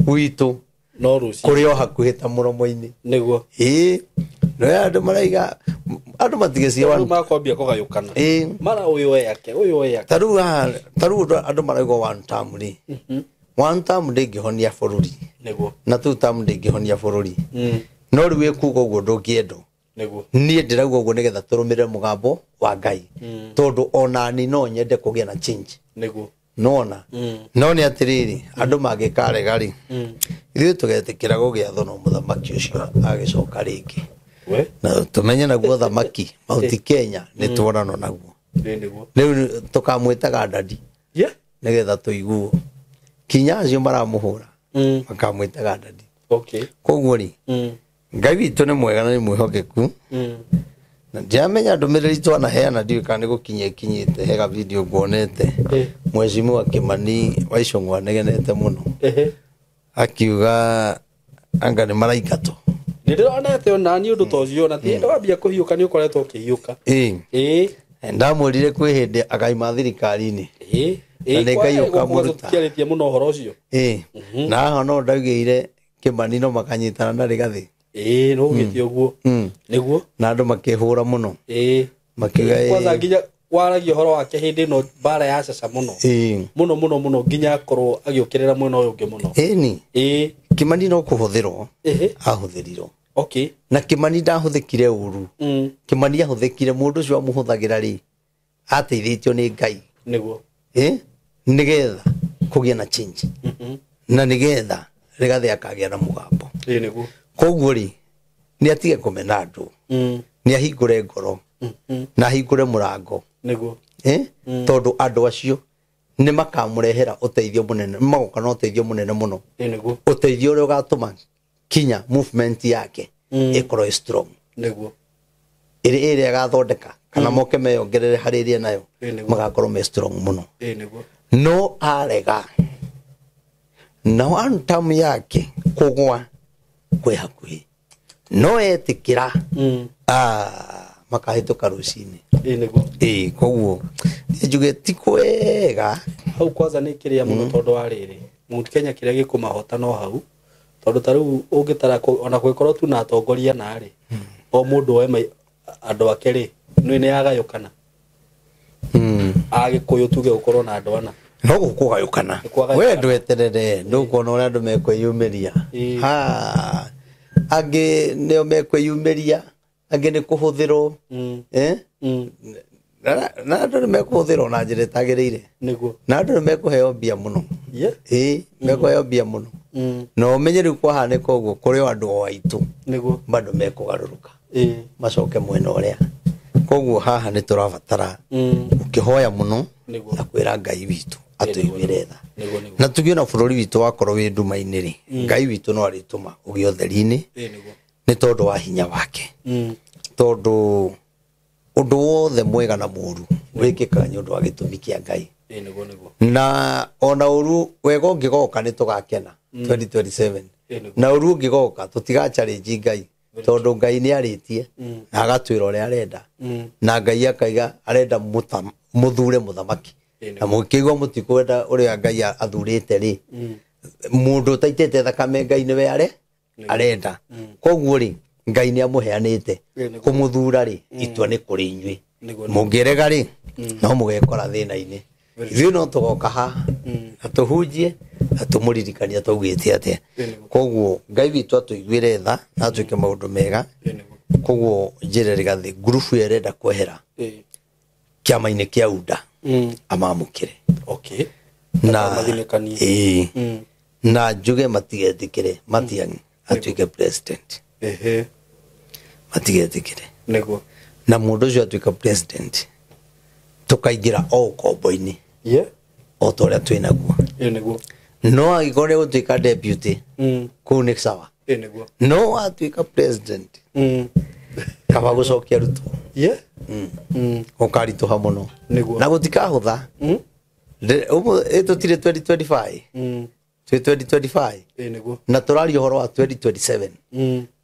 gwitũ no rũciũ kũrĩ o hakuhĩ ta mũromo-inĩ. Nĩguo. No andũ maraiga andũ matigecia rĩu makwambia kũgayũkana. Mara ũyũ yake ũyũ yake. Tarĩu andũ marauga one term rĩ, one term ndĩngĩhonia bũrũri. Nĩguo. Na two term ndĩngĩhonia bũrũri. No rĩu ĩkuga ũguo ndũngĩendwo. Nĩguo. Niĩ ndĩrauga ũguo nĩgetha tũrũmĩrĩre mũgambo wa Ngai. Tondũ onani no nyende kũgĩa na change. Nĩguo. Nona. No nĩ atĩrĩrĩ, andũ mangĩkarega rĩ, ithuĩ tũgetĩkĩra gũgĩathwo no mũthamaki ũcio agĩcoka rĩngĩ. We. Na tũmenye naguo thamaki Mount Kenya nĩ tuonano naguo. Nĩguo. Rĩu tũkamwĩtaga dadi. Nĩgetha tũiguo. Kinya acio maramũhũra. Makamwĩtaga dadi. Okay. Koguo rĩ, Ngai witũ nĩ mwega na nĩ mwĩhokeku. Na ndiramenya ndũmĩrĩri twanaheana ndiũĩ kana nĩ gũkinya ĩkinyĩte hega video nguonete. Mheshimiwa Kimani wa Ichung'wa anegenete mũno. Akiuga anga nĩ maraingatwo. Nĩ ndĩronete ona niĩ ũndũ ta ũcio na ti hĩndĩ wambia kũhiũka nĩ ũkoretwo ũkĩhiũka. Ndamwĩrire kwĩ hĩndĩ akaima thirikari-inĩ. Na nĩ Ngai ũkamũruta. Tũtiarĩtie mũno ũhoro ũcio. Na haha no ndaugĩire Kimani no makanyitana na Rigathĩ. No ũgĩtie ũguo. Nĩguo. Na andũ makĩhũra mũno. Makiuga Kwanza nginya waragia ũhoro wake hĩndĩ ĩno mbara ya caca mũno. Mũno mũno mũno nginya akorwo agĩũkĩrĩra mwena ũyũ ũngĩ mũno. Ĩni. Kimani no kũhũthĩrwo. Ahũthĩrirwo. Okay. Na Kimani ndahũthĩkire ũru. Kimani ahũthĩkire mũndũ ũcio amũhũthagĩra rĩ, ateithĩtio nĩ Ngai. Nĩguo. Nĩgetha kũgĩa na change. Na nĩgetha Rigathĩ akagĩa na mũgambo. Nĩguo. Koguo rĩ, nĩ atige kũmena andũ. Nĩ ahingũre ngoro. Na ahingũre mũrango. Nĩguo. Tondũ andũ acio nĩ makamũrehera ũteithio mũnene, magoka na ũteithio mũnene mũno. Nĩguo. Ũteithio ũrĩa ũgatũma kinya movement yake ĩkorwo ĩ strong. Nĩguo. Ĩrĩa ĩrĩa agathondeka kana moke meyongerere harĩ ĩrĩa nayo magakorwo me strong mũno. Nĩguo. No arega na one term yake kũgwa kwĩ hakuhĩ no etĩkĩra makahĩtũka rũcinĩ. Nĩguo. Koguo niĩ njuge ti kwega hau kwanza nĩ kĩrĩa mũno tondũ wa rĩrĩ Mount Kenya kĩrĩa gĩkũmahota no hau tondũ ta rĩu ũngĩtara ona kũngĩkorwo tu na atongoria na rĩ o mũndũ oe andũ ake rĩ nĩ nĩ yagayũkana. Agĩkũyũ tuge gũkorwo na andũ ana no gũkũgayũkana we ndweterere ndũkuona ũrĩa andũ mekwĩyumĩria. Angĩ nĩo mekwĩyumĩria, angĩ nĩ kũhũthĩrwo. Na andũ nĩ mekũhũthĩrwo na njĩra ĩtagĩrĩire. Nĩguo. Na andũ nĩ mekũheo mbia mũno. Mekũheo mbia mũno. Na ũmenye rĩu kwahanĩka ũguo kũrĩ o andũ o aitũ. Nĩguo. Bado mekũgarũrũka. Macoke mwena ũrĩa. Koguo haha nĩ tũrabatara ũkĩhoya mũno na kwĩra Ngai witũ atũiguĩre tha. Na tuge na bũrũri witũ wakorwo wĩ nduma-inĩ rĩ, Ngai witũ no arĩtũma ũgĩe ũtheri-inĩ nĩ tondũ wa hinya wake. Tondũ ũndũ wothe mwega na mũũru wĩkĩkaga nĩ ũndũ wa gĩtũmi kĩa Ngai. Na ona ũru wega ũngĩgoka nĩ tũgakena 2027. Na ũru ũngĩgoka tũtiga challenge Ngai tondũ Ngai nĩ arĩtie na agatwĩra ũrĩa arenda. Na Ngai akaiga arenda mũthure mũthamaki. Na mũkĩigua mũtikwenda ũrĩa Ngai athurĩte rĩ, mũndũ ũtaitĩte thakame Ngai nĩwe arenda. Koguo rĩ, Ngai nĩ amũheanĩte kũmũthura rĩ, itua nĩ kũrĩ inyuĩ. Mũngĩrega rĩ, no mũgekora thĩna-inĩ. Ithuĩ no tũgoka haha na tũhunjie na tũmũririkanie twaugĩte atĩa. Koguo Ngai witũ atũiguĩre tha na atwĩke maũndũ mega. Koguo njĩre Rigathĩ ngurubu ĩrĩa ĩrenda kwehera kĩama-inĩ kĩa UDA amamũkĩre. Okay. Na na njuge matigetĩkĩre Matiang'i atuĩke president. Matigetĩkĩre. Nĩguo. Na mũndũ ũcio atuĩka president Tũkaingĩra o ũkombo-inĩ. Yeah. O ta ũrĩa twĩ naguo. Ĩ nĩguo. No angĩkorwo nĩ gũtuĩka deputy, kũu nĩ sawa. Ĩ nĩguo. No watuĩka president, kaba gũcokia Ruto. Yeah. Ũkaritũha mũno. Nĩguo. Na gũtikahũtha. Tũtirĩ 2025. Twĩ 2025. Ĩ nĩguo. Na tũraria ũhoro wa 2027.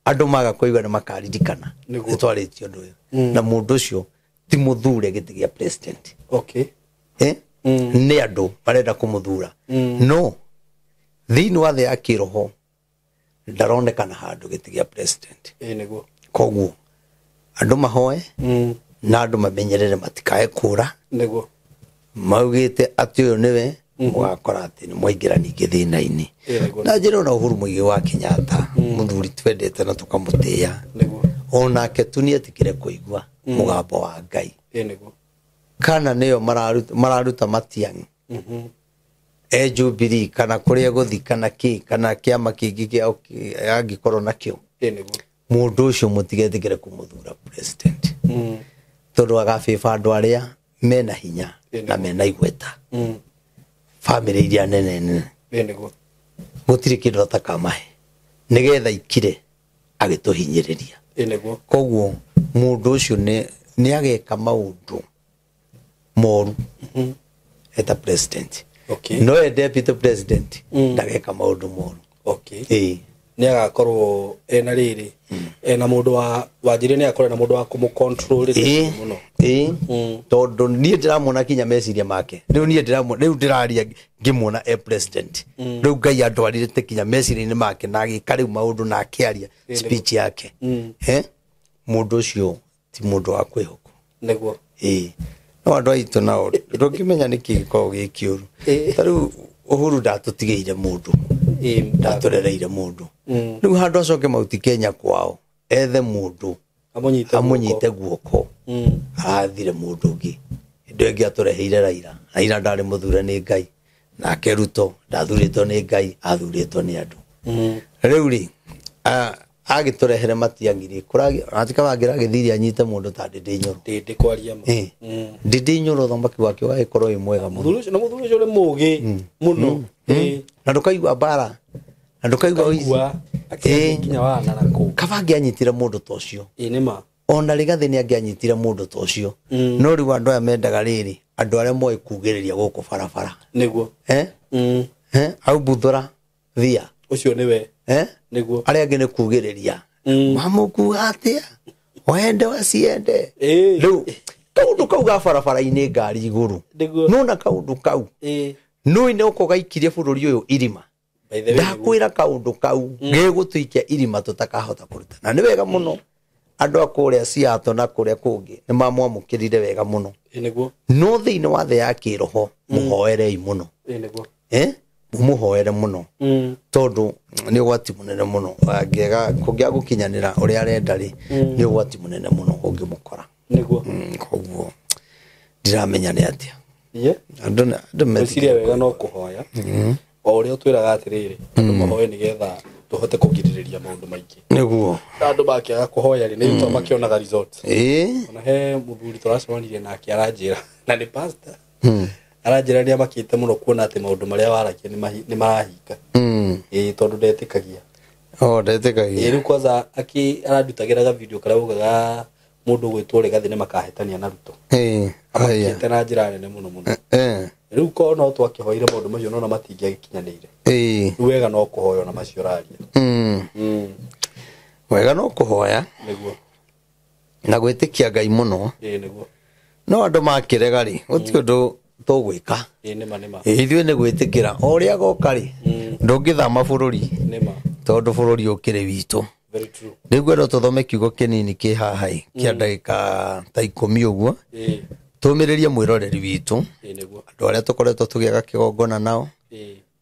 Andũ maga kũigua nĩ makaririkana. Nĩguo. Nĩ twarĩtie ũndũ ũyũ. Na mũndũ ũcio ti mũthure gĩtĩ gĩa president. Okay. Nĩ andũ marenda kũmũthura. No thĩinĩ wa thĩ ya kĩroho ndaronekana handũ gĩtĩ gĩa president. Ĩ nĩguo. Koguo andũ mahoe na andũ mamenyerere matikae kũra. Nĩguo. Maugĩte atĩ ũyũ nĩwe mũgakora atĩ nĩ mwaingĩra ningĩ thĩna-inĩ. Nĩguo. Na njĩra ona Uhuru Muigai wa Kenyatta, mũthuri twendete na tũkamũtĩĩa. Nĩguo. Onake tu nĩetĩkĩre kũigua mũgambo wa Ngai. Ĩ nĩguo. Kana nĩyo mararuta Matiang'i. E Jubilee kana kũrĩa gũthi kana kĩ kana kĩama kĩngĩ kĩa angĩkorwo nakĩo. Ĩ nĩguo. Mũndũ ũcio mũtigetĩkĩre kũmũthura president. Tondũ agabĩba andũ arĩa mena hinya na mena igweta. Bamĩrĩ iria nene nene. Ĩ nĩguo. Gũtirĩ kĩndũ atakamahe nĩgetha ikire agĩtũhinyĩrĩria. Ĩ nĩguo. Koguo mũndũ ũcio nĩ ageka maũndũ moru eta president. Okay. No e deputy president ndageka maũndũ moru. Okay. Ĩ. Nĩ agakorwo ena rĩrĩ ena mũndũ wa wanjĩrĩ nĩ akorwo ena mũndũ wa kũmũ control mũno. Ĩ. Tondũ niĩ ndĩramuona kinya meciria make. Rĩu niĩ ndĩramuona, rĩu ndĩraria ngĩmuona e president. Rĩu Ngai andwarĩte kinya meciria-inĩ make na agĩka rĩu maũndũ na akĩaria speech yake. Mũndũ ũcio ti mũndũ wa kwĩhokwo. Nĩguo. Ĩ. No andũ aitũ nao ndũngĩmenya nĩkĩ gĩkoragwo gĩ kĩũru. Ta rĩu Uhuru ndatũtigĩire mũndũ. Ndatũrereire mũndũ. Rĩu handũ acoke Mount Kenya kwao ethe mũndũ amũnyite guoko. Arathire mũndũ ũngĩ. Hĩndĩ ĩngĩ atũreheire Raila. Raila ndarĩ mũthure nĩ Ngai. Nake Ruto ndathurĩtwo nĩ Ngai, athurĩtwo nĩ andũ. Rĩu rĩ, agĩtũrehere Matiang'i rĩ, atika wangĩragĩthire anyite mũndũ ta Ndĩndĩ Nyoro. Ndĩndĩ kwaria ma. Ndĩndĩ Nyoro ũthamaki wake ũgagĩkorwo wĩ mwega mũno. Mũthuri ũcio na mũthuri ũcio nĩ mũũgĩ mũno. Na ndũkaigua mbara. Na ndũkaigua ũici. Nginya wa na kũu. Kaba angĩanyitire mũndũ ta ũcio. Ĩ nĩ ma. Ona Rigathĩ nĩ angĩanyitire mũndũ ta ũcio. No rĩu andũ aya mendaga rĩrĩ, andũ arĩa moĩ kugĩrĩria gũkũ barabara. Nĩguo. Au buthũra thia. Ũcio nĩwe. Nĩguo. Arĩa angĩ nĩ kugĩrĩria. Mamũkuga atĩa? Wende waciende. Rĩu kaũndũ kau ga barabara-inĩ ngari igũrũ. Nĩguo. Nona kaũndũ kau. Nũĩ nĩ ũka ũgaikirie bũrũri ũyũ irima. Ndakwĩra kaũndũ kau gĩgũtũikia irima tũtakahota kũruta. Na nĩ wega mũno andũ a kũrĩa Seattle na kũrĩa kũngĩ nĩ mamwamũkĩrire wega mũno. Nĩguo. No thĩinĩ wa thĩ ya kĩroho mũhoerei mũno. Nĩguo. Mũmũhoere mũno. Tondũ nĩ ũgwati mũnene mũno. Angĩaga kũngĩaga gũkinyanĩra ũrĩa arenda rĩ, nĩ ũgwati mũnene mũno ũngĩmũkora. Nĩguo. Koguo ndiramenya nĩ atĩa. Andũ Meciria wega no kũhoya. O ũrĩa ũtwĩraga atĩrĩrĩ, andũ mahoe nĩgetha tũhote kũgirĩrĩria maũndũ maingĩ. Nĩguo. Andũ makĩaga kũhoya rĩ, nĩ itwa makĩonaga results. Ona he mũthuri tũracemanirie nake aranjĩra, na nĩ pastor. Aranjĩra nĩ amakĩte mũno kuona atĩ maũndũ marĩa waragia nĩ marahinga. Ĩ tondũ ndetĩkagia. Ndetĩkagia. Ĩ rĩu kwanza arandutagĩra ga video karĩa augaga mũndũ ũgwĩtwo Rigathĩ nĩ makahĩtania na Ruto. Amakĩte na njĩra nene mũno mũno. Rĩu korwo no twakĩhoire maũndũ macio nona matingĩagĩkinyanĩire. Rĩu wega no kũhoya ona macio ũraria. Wega no kũhoya. Nĩguo. Na gwĩtĩkia Ngai mũno. Ĩ nĩguo. No andũ makĩrega rĩ, gũtirĩ ũndũ tũgwĩka. Ĩ nĩma nĩma. Ithuĩ nĩ gwĩtĩkĩra o ũrĩa goka rĩ, ndũngĩthama bũrũri. Nĩma. Tondũ bũrũri ũkĩrĩ witũ. Very true. Rĩu ngwenda tũthome kiugo kĩnini kĩ haha ĩ, kĩa ndagĩka ta 10 ũguo. Tũmĩrĩrie mwĩroreri witũ. Nĩguo. Andũ arĩa tũkoretwo tũgĩaka kĩgongona nao.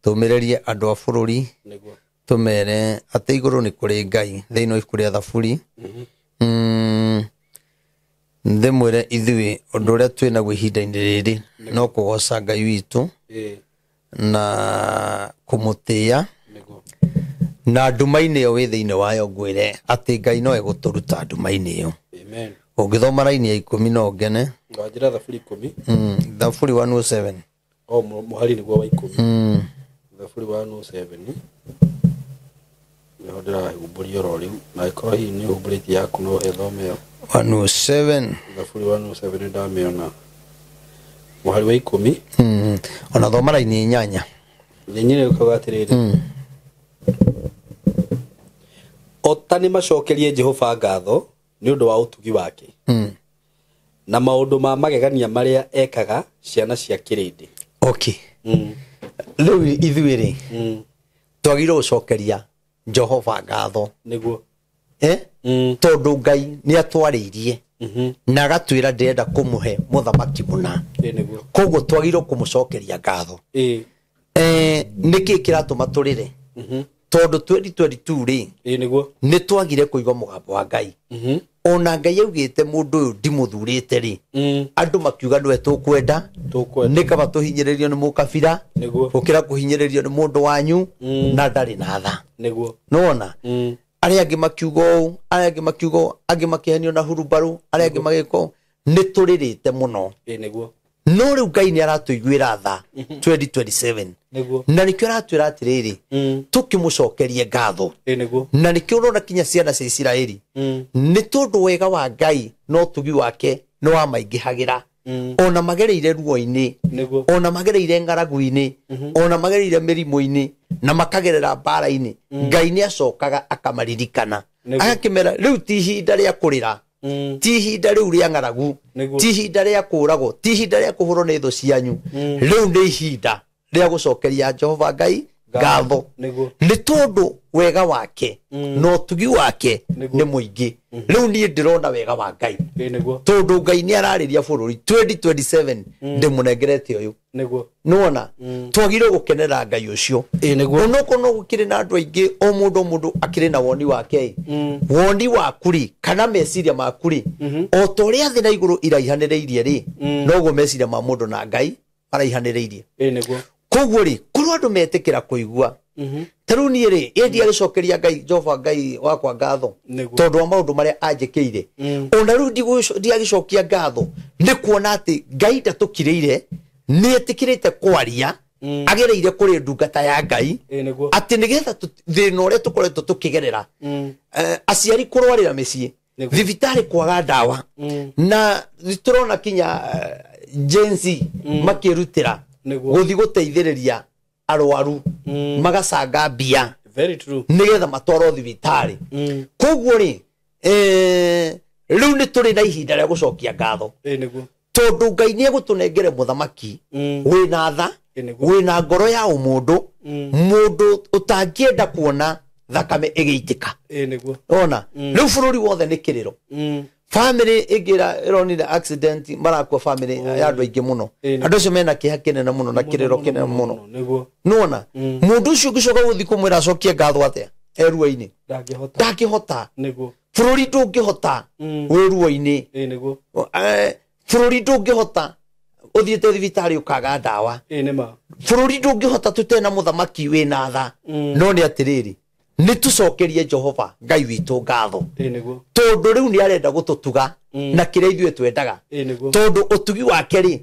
Tũmĩrĩrie andũ a bũrũri. Nĩguo. Tũmere atĩ igũrũ nĩ kũrĩ Ngai thĩinĩ wa ibuku rĩa Thaburi. Ndĩmwĩre ithuĩ ũndũ ũrĩa twĩ naguo ihinda-inĩ rĩrĩ no kũgoca Ngai witũ na kũmũtĩĩa. Nĩguo. Na nduma-inĩ ĩyo wĩ thĩinĩ wayo ngwĩre atĩ Ngai no egũtũruta nduma-inĩ ĩyo. Amen. Ũngĩthoma raini ya 10 no ngene. Ndwanjĩra thaburi 10. Thaburi 107. O mũhari nĩguo wa 10. Thaburi 107. Nĩho ndĩrahumbũria oro rĩu, na ĩkorwo hihi nĩ ũhumbũrĩtie yaku no ĩthome ĩyo. 107. Thaburi 107 nĩndamĩona. Mũhari wa 10. Ona thoma raini 8. Nyenyere ũkauga atĩrĩrĩ. Ota nĩmacokerie Jehova ngatho nĩ ũndũ wa ũtugi wake. Na maũndũ ma magegania marĩa ekaga ciana cia kĩrĩndĩ. Okay. Rĩu ithuĩ rĩ, twagĩrĩirwo gũcokeria Jehova ngatho. Nĩguo. Tondũ Ngai nĩ atwarĩirie na agatwĩra ndĩrenda kũmũhe mũthamaki mũna. Nĩguo. Koguo twagĩrĩirwo kũmũcokeria ngatho. Nĩkĩ kĩratũma tũrĩre? Tondũ 2022 rĩ, Nĩguo. nĩ twagire kũigua mũgambo wa Ngai. Ona Ngai augĩte mũndũ ũyũ ndimũthurĩte rĩ, andũ makiuga nĩwe tũkwenda, nĩ kaba tũhinyĩrĩrio nĩ mũkabira gũkĩra kũhinyĩrĩrio nĩ mũndũ wanyu na ndarĩ na tha. Nĩguo. Nĩwona? Arĩa angĩ makiuga ũũ, arĩa angĩ makiuga ũũ, angĩ makĩhenio na hurumbarũ, arĩa angĩ magĩka ũũ. Nĩ tũrĩrĩte mũno. Nĩguo. No rĩu Ngai nĩ aratũiguĩra tha 2027. Nĩguo. Na nĩkĩo aratwĩra atĩrĩrĩ, tũkĩmũcokerie ngatho. Nĩguo. Na nĩkĩo ũrona kinya ciana cia Isiraeli, nĩ tondũ wega wa Ngai na ũtugi wake nĩ wamaingĩhagĩra. Ona magereire ruo-inĩ, ona magereire ng'aragu-inĩ, ona magereire mĩrimũ-inĩ, na makagerera mbara-inĩ, Ngai nĩ acokaga akamaririkana. Agakĩmera rĩu ti ihinda rĩa kũrĩra, ti ihinda rĩu rĩa ng'aragu, ti ihinda rĩa kũũragwo, ti ihinda rĩa kũhũrwo nĩ thũ cianyu. Rĩu nĩ ihinda rĩa gũcokeria Jehova Ngai ngatho. Nĩ tondũ wega wake na ũtugi wake nĩ mũingĩ. Rĩu niĩ ndĩrona wega wa Ngai. Tondũ Ngai nĩ ararĩria bũrũri 2027 ndĩmũnengerete ũyũ. Nĩwona? Twagĩrĩirwo gũkenera Ngai ũcio. Onokorwo no gũkĩrĩ na andũ aingĩ, o mũndũ akĩrĩ na woni wake. Woni waku rĩ, kana meciria maku rĩ, o ta ũrĩa thĩ na igũrũ iraihanĩrĩirie rĩ, noguo meciria ma mũndũ na Ngai maraihanĩrĩirie. Koguo rĩ, korwo andũ metĩkĩra kũigua, ta rĩu niĩ rĩ, ĩ ndiagĩcokeria Ngai Jehova Ngai wakwa ngatho tondũ wa maũndũ marĩa anjĩkĩire. Ona rĩu ndiagĩcokia ngatho nĩ kuona atĩ Ngai ndatũkirĩire, nĩ etĩkĩrĩte kwaria agereire kũrĩ ndungata ya Ngai atĩ nĩgetha thĩna ũrĩa tũkoretwo tũkĩgerera, aciari kũrwarĩra mĩciĩ, thibitarĩ kwaga ndawa, na tũrona kinya Gen Z makĩrutĩra gũthiĩ gũteithĩrĩria arwaru, magacanga mbia nĩgetha matwarwo thibitarĩ. Koguo rĩ, rĩu nĩ tũrĩ na ihinda rĩa gũcokia ngatho. Tondũ Ngai nĩ egũtũnengere mũthamaki wĩna tha, wĩna ngoro ya ũmũndũ, mũndũ ũtangĩenda kuona thakame ĩgĩitĩka. Ona rĩu bũrũri wothe nĩ kĩrĩro. Family ĩngĩ ĩronire accident, marakua family ya andũ aingĩ mũno. Andũ acio mena kĩeha kĩnene mũno na kĩrĩro kĩnene mũno. Nĩwona? Mũndũ ũcio ũngĩcoka gũthiĩ kũmwĩra acokie ngatho atĩa e ruo-inĩ? Ndangĩhota. Bũrũri ndũngĩhota wĩ ruo-inĩ. Bũrũri ndũngĩhota ũthiĩte thibitarĩ ũkaga ndawa. Bũrũri ndũngĩhota tũtena mũthamaki wĩna tha. No nĩ atĩrĩrĩ, nĩ tũcokerie Jehova Ngai witũ ngatho. Tondũ rĩu nĩ arenda gũtũtuga na kĩrĩa ithuĩ twendaga. Tondũ ũtugi wake rĩ,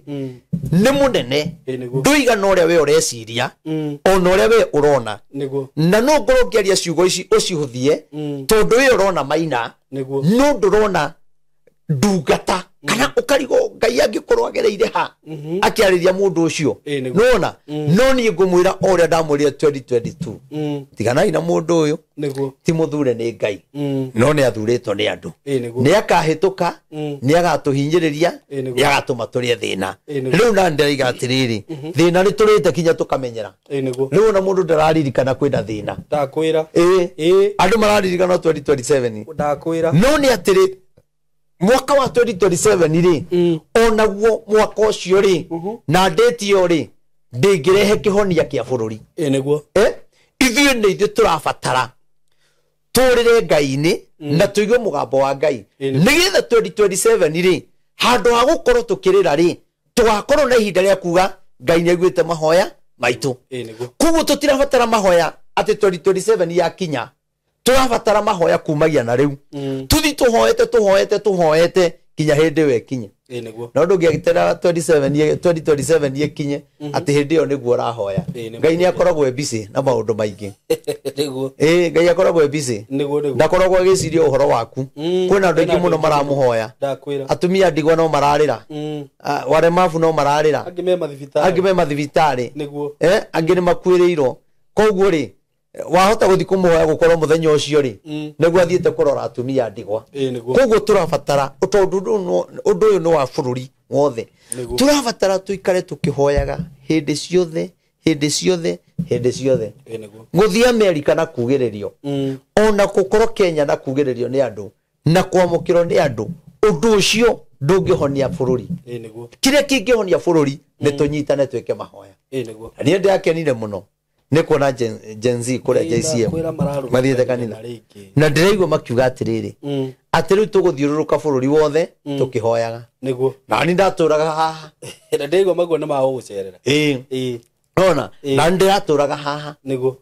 nĩ mũnene, ndũigana ũrĩa we ũreciria, ona ũrĩa we ũrona. Na no ngorwo ngĩaria ciugo ici ũcihũthie, tondũ we ũrona maina, no ndũrona ndungata, kana ũkarigwo Ngai angĩkorwo agereire ha akĩarĩria mũndũ ũcio. Nĩwona? No niĩ ngũmwĩra o ũrĩa ndamwĩrire 2022, tiganai na mũndũ ũyũ, ti mũthure nĩ Ngai, no nĩ athurĩtwo nĩ andũ. Nĩ akahĩtũka, nĩ agatũhinyĩrĩria, nĩ agatũma tũrĩe thĩna. Rĩu na ndĩraiga atĩrĩrĩ, thĩna nĩ tũrĩte kinya tũkamenyera. Rĩu ona mũndũ ndararirikana kwĩna thĩna. Andũ mararirikana 2027. No nĩ atĩrĩ, mwaka wa 2027 rĩ, onaguo mwaka ũcio rĩ, na date ĩyo rĩ, ndĩngĩrehe kĩhonia kĩa bũrũri. Ithuĩ nĩ ithuĩ tũrabatara tũrĩre Ngai-inĩ na tũigue mũgambo wa Ngai, nĩgetha 2027 rĩ, handũ ha gũkorwo tũkĩrĩra rĩ, tũgakorwo na ihinda rĩa kuga Ngai nĩ aiguĩte mahoya maitũ. Koguo tũtirabatara mahoya atĩ 2027 yakinya, tũrabatara mahoya kumagia na rĩu. Tũthiĩ tũhoete tũhoete tũhoete kinya hĩndĩ ĩyo ĩkinye. Ĩ nĩguo. No ndũngĩeterera 27 2027 ĩkinye atĩ hĩndĩ ĩyo nĩguo ũrahoya. Ĩ, nĩ Ngai nĩ akoragwo e busy na maũndũ maingĩ. Nĩguo. Ĩ, Ngai akoragwo e busy. Nĩguo. Ndakoragwo agĩciria ũhoro waku. Kwĩna andũ aingĩ mũno maramũhoya. Ndakwĩra. Atumia ndigwa no mararĩra. Ah, waremabu no mararĩra. Angĩ me mathibitarĩ. Angĩ me mathibitarĩ. Nĩguo. Angĩ nĩ makuĩrĩirwo. Koguo rĩ, wahota gũthiĩ kũmũhoya gũkorwo mũthenya ũcio rĩ, nĩguo athiĩte kũrora atumia ndigwa. Ĩ nĩguo. Koguo tũrabatara, tondũ ũndũ ũyũ nĩ wa bũrũri wothe, Nĩguo. tũrabatara tũikare tũkĩhoyaga hĩndĩ ciothe, hĩndĩ ciothe, hĩndĩ ciothe. Ĩ nĩguo. Gũthiĩ Amerika na kugĩrĩrio, ona gũkorwo Kenya na kugĩrĩrio nĩ andũ na kwamũkĩrwo nĩ andũ, ũndũ ũcio ndũngĩhonia bũrũri. Ĩ nĩguo. Kĩrĩa kĩngĩhonia bũrũri nĩ tũnyitane twĩke mahoya. Ĩ nĩguo. Na niĩ ndĩrakenire mũno nĩ kuona Gen Z kũrĩa JCM Ndakwĩra mararũgama mathiĩte kanitha. rĩngĩ. Na ndĩraigua makiuga atĩrĩrĩ, atĩ rĩu tũgũthiũrũrũka bũrũri wothe tũkĩhoyaga. Nĩguo. Na niĩ ndatũraga haha. Na ndĩraigua maguo nĩ magũgũcerera. Ĩ. Ĩ. Nona Ĩ. na ndĩratũraga haha. Nĩguo.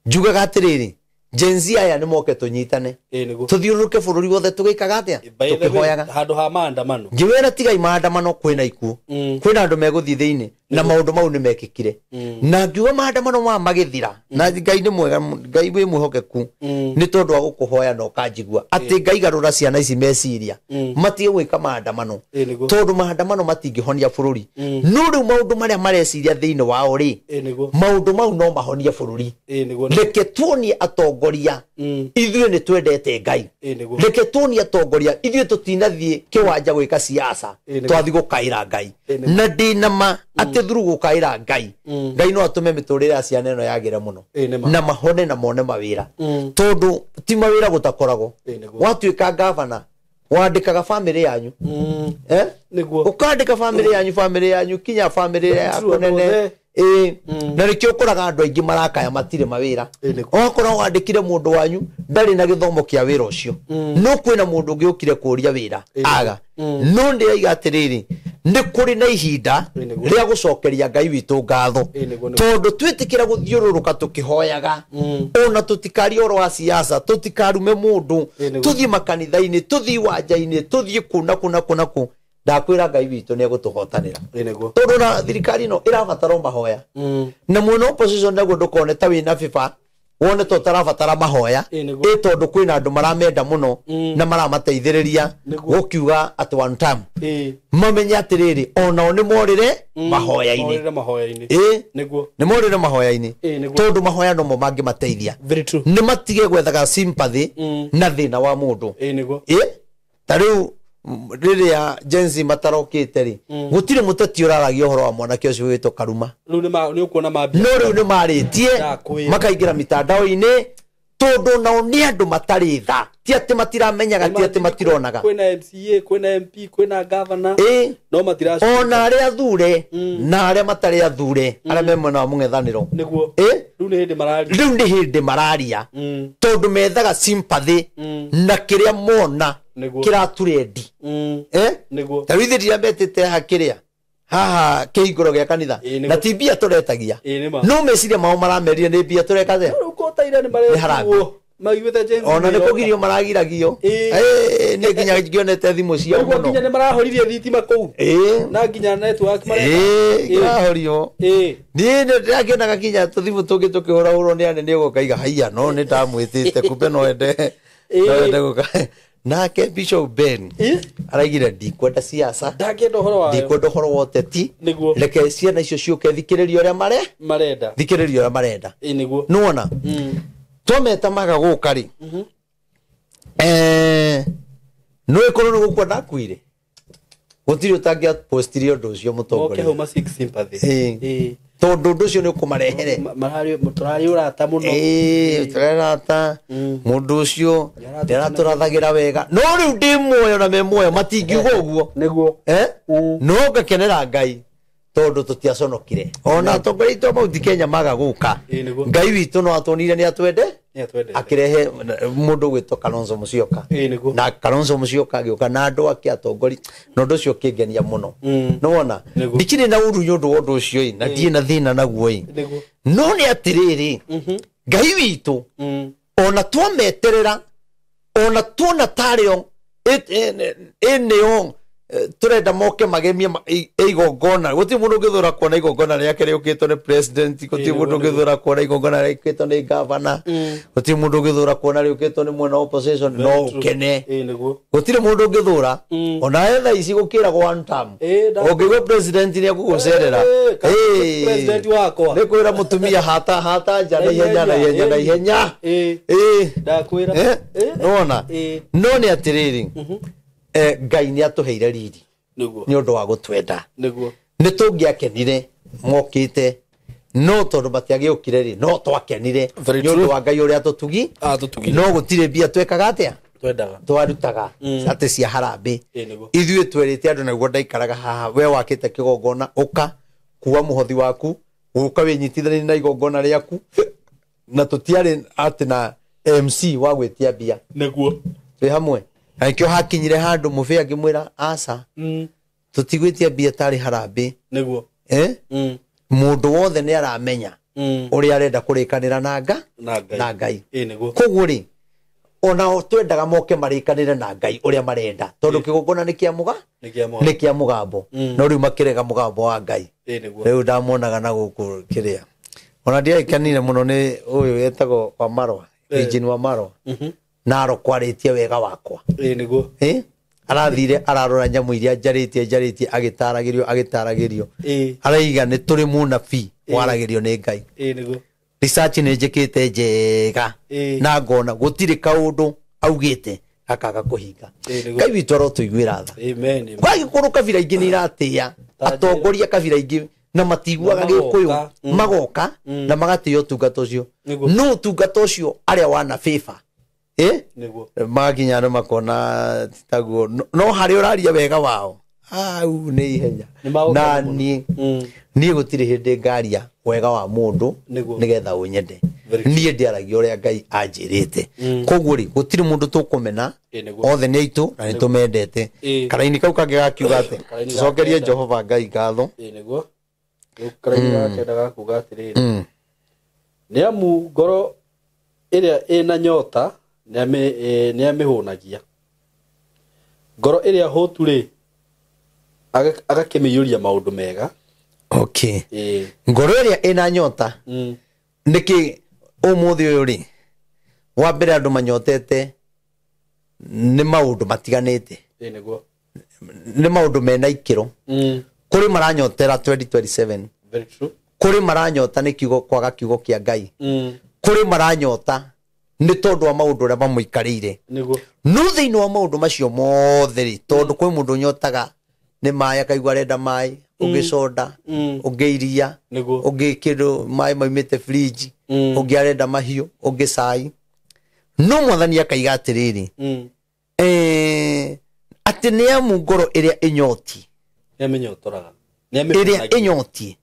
Njugaga atĩrĩrĩ, Gen Z aya nĩ moke tũnyitane, Ĩ nĩguo. tũthiũrũrũke bũrũri wothe tũgĩkaga atĩa? By the way, Tũkĩhoyaga. handũ ha maandamano. Ngĩwĩra tigai maandamano, kwĩna ikuũ, kwĩna andũ megũthiĩ thĩinĩ, na maũndũ mau nĩ mekĩkire. Na ngiuga maandamano maya magĩthira, na Ngai nĩ mwega, Ngai wĩ mwĩhokeku, nĩ tondũ wa gũkũhoya na ũkanjigua atĩ Ngai garũra ciana ici meciria, matige gwĩka maandamano, Ĩ nĩguo. tondũ maandamano matingĩhonia bũrũri. No rĩu maũndũ marĩa mareciria thĩinĩ wao rĩ, Ĩ nĩguo. maũndũ mau no mahonie bũrũri. Ĩ nĩguo. Reke tuonie atongoria ithuĩ nĩ twendete Ngai. Ĩ nĩguo. Reke tuonie atongoria ithuĩ tũtinathiĩ kĩwanja gwĩka siasa, Ĩ nĩguo. twathiĩ gũkaĩra Ngai. Ĩ nĩguo. Na ndĩna ma atĩ through gũkaĩra Ngai, Ngai no atũme mĩtũrĩre ya ciana ĩno yagĩre mũno, Ĩ nĩ ma. na mahone na mone mawĩra, tondũ ti mawĩra gũtakoragwo. Ĩ nĩguo. Watuĩka gavana, wandĩkaga bamĩrĩ yanyu. Eh? Nĩguo. Ũkandĩka bamĩrĩ yanyu, bamĩrĩ yanyu, kinya bamĩrĩ yaku True, nene. andũ othe. Ĩ, na nĩkĩo ũkoraga andũ aingĩ marakaya matirĩ mawĩra. Ĩ nĩguo. Okorwo wandĩkire mũndũ wanyu ndarĩ na gĩthomo kĩa wĩra ũcio, no kwĩna mũndũ ũngĩ ũkire kũria wĩra aga. No ndĩraiga atĩrĩrĩ, nĩ kũrĩ na ihinda Ĩ nĩguo. rĩa gũcokeria Ngai witũ ngatho, Ĩ nĩguo, nĩguo. tondũ twĩtĩkĩra gũthiũrũrũka tũkĩhoyaga, ona tũtikarie ũhoro wa siasa, tũtikarume mũndũ, Ĩ nĩguo. tũthiĩ makanitha-inĩ, tũthiĩ iwanja-inĩ, tũthiĩ kũ na kũ na kũ na kũ, ndakwĩra Ngai witũ nĩ egũtũhotanĩra. Ĩ nĩguo. Tondũ na thirikari ĩno ĩrabatara o mahoya. Na mwena opposition naguo ndũkone ta wĩna fifa, wone ta ũtarabatara mahoya. Ĩ nĩguo. Ĩ tondũ kwĩna andũ maramenda mũno na maramateithĩrĩria Nĩguo. gũkiuga at one time Ĩ. mamenye atĩrĩrĩ, onao nĩ morĩre mahoya-inĩ. Morĩre mahoya-inĩ. Ĩ. Nĩguo. Nĩ morĩre mahoya-inĩ, Ĩ nĩguo. tondũ mahoya nomo mangĩmateithia. Very true. Nĩ matige gwethaga sympathy na thĩna wa mũndũ. Ĩ nĩguo. Ĩ, ta rĩu rĩrĩa Gen Z matarokĩte rĩ, gũtirĩ mũteti ũraragia ũhoro wa mwanake ũcio wĩtwo Karuma. Rĩu nĩ ũkuona mambia. No rĩu nĩ marĩtie, Ndakwĩra. makaingĩra mitandao-inĩ, tondũ nao nĩ andũ matarĩ tha, ti atĩ matiramenyaga, ti atĩ matironaga. Kwĩna MCA, kwĩna MP, kwĩna governor. Ĩ. No matiracoka. Ona arĩa athure na arĩa matarĩ athure, arĩa me mwena wa mũng'ethanĩro. Nĩguo. Ĩ. Rĩu nĩ hĩndĩ mararia. Rĩu nĩ hĩndĩ mararia, tondũ methaga sympathy na kĩrĩa mona Nĩguo. kĩraturendi. Eh? Nĩguo. Ta rĩu ithuĩ ndirametĩte haha kĩrĩa haha kĩhingũro gĩa kanitha, Ĩ, nĩguo. na ti mbia tũretagia, Ĩ nĩ ma. no meciria mao maramerire nĩ mbia tũreka atĩa. Rĩu kota ira nĩ Nĩ harambee. maretirwo. Maiguĩte Gen Z Ona nĩ nĩ kũgirio maragiragio. Ĩ. Ĩ, niĩ nginya ngĩonete thimũ ciao Ũguo nginya mũno. nĩ marahoririe thitima kũu. Ĩ. Na nginya network mareka. Ĩ, kĩrahorio. Ĩ. Niĩ nĩ ndĩrakĩonaga kinya tũthimũ tũngĩ tũkĩhũrahũrwo nĩ anene ũguo, ngaiga haiya, no nĩ ndamwĩtĩte, kumbe no ende, Ĩ. no ende gũka. Nake Bishop Ben Ĩ. araigire ndikwenda siasa, Ndangĩenda ũhoro wayo. ndikwenda ũhoro wa ũteti. Nĩguo. Reke ciana icio ciũke thikĩrĩrio ũrĩa mare Marenda. thikĩrĩrio ũrĩa marenda. Ĩ nĩguo. Nĩwona twameta maga gũka rĩ, no ĩkorwo nĩ gũkua ndakuire, gũtirĩ ũtangĩapostire ũndũ ũcio Moke mũtongoria. hau ma seek sympathy. Ĩ. Ĩ. Tondũ ũndũ ũcio nĩ ũkũmarehere. Tũrarĩ ũrata mũno. Ĩ, tũrarata mũndũ ũcio nĩaratũrathagĩra wega, no rĩu ndĩ muoyo na me muoyo matingiuga ũguo. Nĩguo. Eh? No ngakenera Ngai tondũ tũtiaconokire, ona atongoria aitũ a Mount Kenya maga gũka, Ĩ nĩguo. Ngai witũ no atwonire nĩ atwende, Nĩ atwendete. akĩrehe mũndũ ũgwĩtwo Kalonzo Musyoka. Ĩ nĩguo. Na Kalonzo Musyoka agĩũka na andũ ake atongoria, na ũndũ ũcio ũkĩngenia mũno. Nĩwona Nĩguo. ndikĩrĩ na ũru nĩ ũndũ wa ũndũ ũcio ĩ, na ndirĩ na thĩna naguo ĩ. Nĩguo. No nĩ atĩrĩrĩ, Ngai witũ, ona twameterera, ona tuona tarĩo ĩnĩo Turenda moke magemie igongona. Gũtirĩ mũndũ ũngĩthũra kuona igongona rĩake rĩũkĩtwo nĩ president, gũtirĩ mũndũ ũngĩthũra kuona igongona rĩũkĩtwo nĩ governor, gũtirĩ mũndũ ũngĩthũra kuona rĩũkĩtwo nĩ mwena opposition, no ũkene. Gũtirĩ mũndũ ũngĩthũra ona thaa ici gũkĩragwo one term. Ũngĩigua president nĩ egũgũcerera, president wakwa nĩ kwĩra mũtumia hata hata nja na ihenya na ihenya na ihenya. Ndakwĩra nĩwona. No nĩ atĩrĩrĩ, Ngai nĩ atũheire riri nĩ ũndũ wa gũtwenda. Nĩ tũngĩakenire mokĩte, no tondũ matiagĩũkire rĩ, no twakenire nĩ ũndũ wa Ngai ũrĩa atũtugi. No gũtirĩ mbia twekaga atĩa, twarutaga atĩ cia harambĩ. Ithuĩ twerĩte andũ naguo ndaikaraga haha, we wakĩte kĩgongona, ũka kuua mũhothi waku, ũka wĩnyitithanie na igongona rĩaku, na tũtiarĩ atĩ na MC wa gwĩtia mbia. Nĩguo twĩ hamwe. Na nĩkĩo hakinyire handũ mũbĩa ngĩmwĩra aca, tũtigwĩtia mbia tarĩ harambĩ. Nĩguo Mũndũ wothe nĩ aramenya ũrĩa arenda kũrĩkanĩra na Ngai. Koguo rĩ, ona twendaga moke marĩkanĩre na Ngai ũrĩa marenda, tondũ kĩgongona nĩ kĩa mũgambo. No rĩu makĩrega mũgambo wa Ngai. Rĩu ndamonaga na gũkũ kĩrĩa. Ona ndiaikanire mũno nĩ ũyũ etagwo Wamarwa, Eugene Wamarwa. Naro kwarĩtie wega wakwa. Nĩguo. Arathire ararora nyamũ iria njarĩtie agĩtaragĩrio. Araiga nĩ tũrĩ mũnabii waragĩrio nĩ Ngai. Nĩguo. Research nĩ njĩkĩte njega na ngona gũtirĩ kaũndũ augĩte gakaga kũhinga. Ngai witũ arotũiguĩra tha. Amen. Gwagĩkorwo kabira ingĩ nĩ iratĩĩa atongoria kabira ingĩ na matiguaga Gĩkũyũ, magoka na magatĩĩa ũtungata ũcio. No ũtungata ũcio arĩa wana favor magakinya andũ makona taguo, no harĩa ũraria wega wao au nĩ ihenya. Na niĩ gũtirĩ hĩndĩ ngaria wega wa mũndũ nĩgetha ũnyende. Niĩ ndĩaragia ũrĩa Ngai anjĩrĩte. Koguo rĩ, gũtirĩ mũndũ tũkũmena, othe nĩ aitũ na nĩ tũmendete. Karaini kau kangĩ gakiuga atĩ tũcokerie Jehova Ngai ngatho. Nĩguo. Karaini gakenda gakuga atĩrĩrĩ, nĩ amu ngoro ĩrĩa ĩna nyota nĩ amĩhũnagia, ngoro ĩrĩa hũtu rĩ agakĩmĩiyũria maũndũ mega. Okay. Ngoro ĩrĩa ĩna nyota nĩkĩ ũmũthĩ ũyũ rĩ, wa mbere andũ manyotete nĩ maũndũ matiganĩte. Nĩguo. Nĩ maũndũ mena ikĩro. Kũrĩ maranyotera 2027. Very true. Kũrĩ maranyota nĩ kiugo kwaga kiugo kĩa Ngai. Kũrĩ maranyota nĩ tondũ wa maũndũ ũrĩa mamũikarĩire. Nĩguo. No thĩinĩ wa maũndũ macio mothe rĩ, tondũ kwĩ mũndũ ũnyotaga nĩ maĩ akaigua arenda maĩ, ũngĩ soda, ũngĩ iria, ũngĩ kĩndũ maĩ maumĩte fridge, ũngĩ arenda mahiũ, ũngĩ cai. No mwathani akaiga atĩrĩrĩ, atĩ nĩ amu ngoro ĩrĩa ĩnyoti, nĩamĩnyotoraga, ĩrĩa ĩnyoti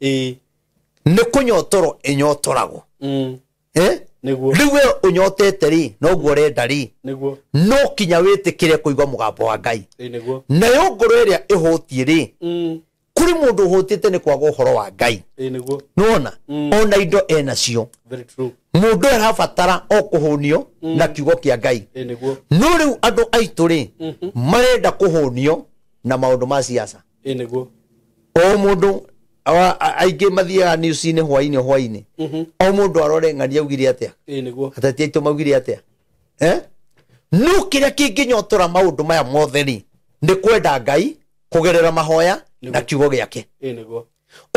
nĩ kũnyotoro ĩnyotoragwo. Nĩguo. Rĩu we ũnyotete rĩ, noguo ũrenda rĩ, Nĩguo. no kinya wĩtĩkĩre kũigua mũgambo wa Ngai. Nĩguo. Nayo ngoro ĩrĩa ĩhũtiĩ rĩ, kũrĩ mũndũ ũhũtĩte nĩ kwaga ũhoro wa Ngai. Nĩguo. Nĩwona? Ona indo enacio. Very true. Mũndũ arabatara o kũhũnio na kiugo kĩa Ngai. Nĩguo. No rĩu andũ aitũ rĩ, marenda kũhũnio na maũndũ ma siasa. Nĩguo. O mũndũ aingĩ mathiaga news-inĩ hwainĩ. O mũndũ arore ng'ania augire atĩa. Nĩguo. Ateti aitũ maugire atĩa. No kĩrĩa kĩngĩnyotora maũndũ maya mothe rĩ, nĩ kwenda Ngai kũgerera mahoya na kiugo gĩake. Nĩguo.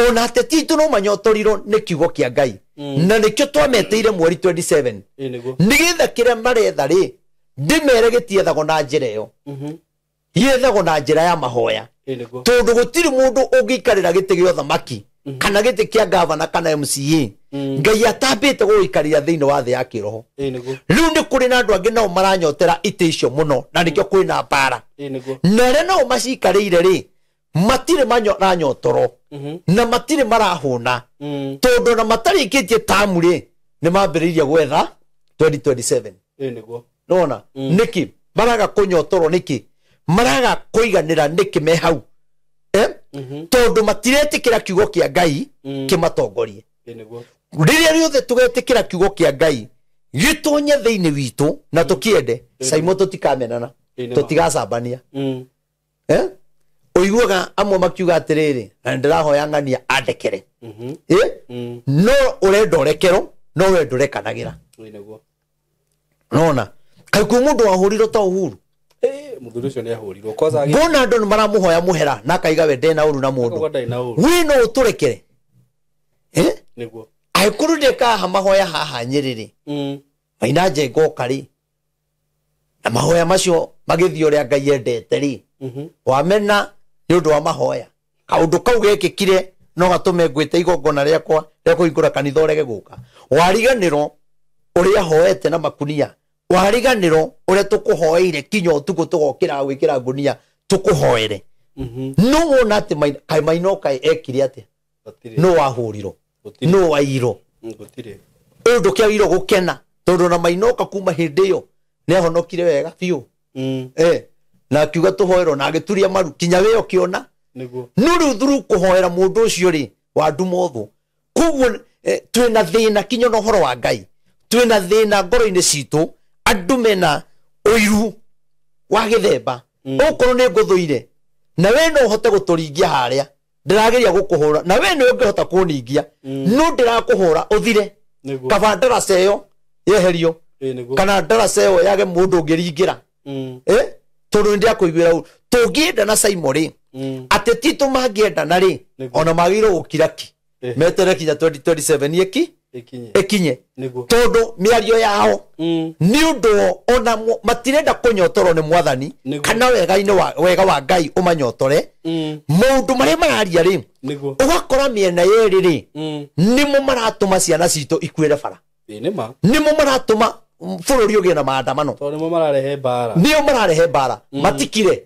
Ona ateti aitũ no manyotorirwo nĩ kiugo kĩa Ngai. Na nĩkĩo twametĩire mweri 27. Nĩguo. Nĩgetha kĩrĩa maretha rĩ, ndĩmere gĩtiethagwo na njĩra ĩyo. Yethagwo na njĩra ya mahoya. Tondũ gũtirĩ mũndũ ũngĩikarĩra gĩtĩ gĩa ũthamaki kana gĩtĩ kĩa gavana kana MCA Ngai atambĩte gũgũikarĩra thĩinĩ wa thĩ ya kĩroho. Rĩu nĩ kũrĩ na andũ angĩ nao maranyotera itĩ icio mũno, na nĩkĩo kwĩna mbara. Na arĩa nao macikarĩire rĩ, matirĩ maranyotoro na matirĩ marahũna, tondũ na matarĩkĩtie tamu rĩ, nĩ mambĩrĩirie gwetha 2027. Nĩwona? Nĩkĩ maraga kũnyotorwo? Nĩkĩ maraga kũiganĩra? Nĩkĩ me hau? Tondũ matiretĩkĩra kiugo kĩa Ngai kĩmatongorie. Rĩrĩa rĩothe tũgetĩkĩra kiugo kĩa Ngai gĩtonye thĩinĩ witũ na tũkĩende, Saimo tũtikamenana, tũtigacambania. Ũiguaga amwe makiuga atĩrĩrĩ, na nĩndĩrahoya ng'ania andekere. No ũrenda ũrekero, no we ndũrekanagĩra. Nona kaĩ kwĩ mũndũ wahũrirwo ta Uhuru? Mũthuri ũcio nĩahũrirwo. Kwanza Mbona andũ nĩ maramũhoya mũhera na akaiga we ndena ũru na mũndũ. Akauga ndarĩ na ũru. We no ũtũrekere. Nĩguo. Angĩkorwo ndekaha mahoya haha Nyĩrĩ rĩ, Maina Njenga oka rĩ, na mahoya macio magĩthiĩ ũrĩa Ngai endete rĩ, wamena nĩ ũndũ wa mahoya. Kaũndũ kau gekĩkire no gatũme ngwĩte igongona rĩakwa rĩa kũhingũra kanitha ũrege gũka. Wariganĩrwo ũrĩa hoete na makunia, wariganĩrwo ũrĩa tũkũhoeire kinya ũtukũ tũgokĩra gwĩkĩra ngunia tũkũhoere. No wona atĩ kaĩ Maina kaĩ ekire atĩa? No wahũrirwo, no wairwo. Gũtirĩ. Ũyũ ndũkĩagĩrĩirwo gũkena tondũ na Maina oka kuma hĩndĩ ĩyo nĩahonokire wega biũ. Na akiuga tũhoerwo na agĩturia maru kinya we ũkĩona. Nĩguo. No rĩu through kũhoera mũndũ ũcio rĩ, wanduma ũthũ. Koguo twĩna thĩna kinya na ũhoro wa Ngai, twĩna thĩna ngoro-inĩ citũ, andũ mena ũiru wa gĩthemba. Okorwo nĩ ngũthũire na we no ũhote gũtũringia harĩa, ndĩrageria gũkũhũra na we nĩwe ũngĩhota kũningia, no ndĩrakũhũra ũthire. Nĩguo. Kaba ndaraca ĩyo yeherio, Nĩguo. kana ndaraca ĩyo yage mũndũ ũngĩringĩra. Tondũ nĩndĩrakũiguĩra ũru. Tũngĩenda na Simon rĩ, ateti tũmangĩendana rĩ, Nĩguo. ona magĩrĩirwo gũkira ki, metere kinya 2027 Ĩkinye. ĩkinye. Nĩguo. Tondũ mĩario yao nĩ ũndũ ona matirenda kũnyotorwo nĩ mwathani, Nĩguo. kana wega-inĩ wa, wega wa Ngai ũmanyotore. Maũndũ marĩa mararia rĩ, Nĩguo. ũgakora mĩena yerĩ rĩ, nĩmo maratũma ciana citũ ikuĩre bara. Nĩ ma. Nĩmo maratũma bũrũri ũgĩe na maandamano. Tondũ nĩmo mararehe mbara. Nĩo mararehe mbara. Matikire.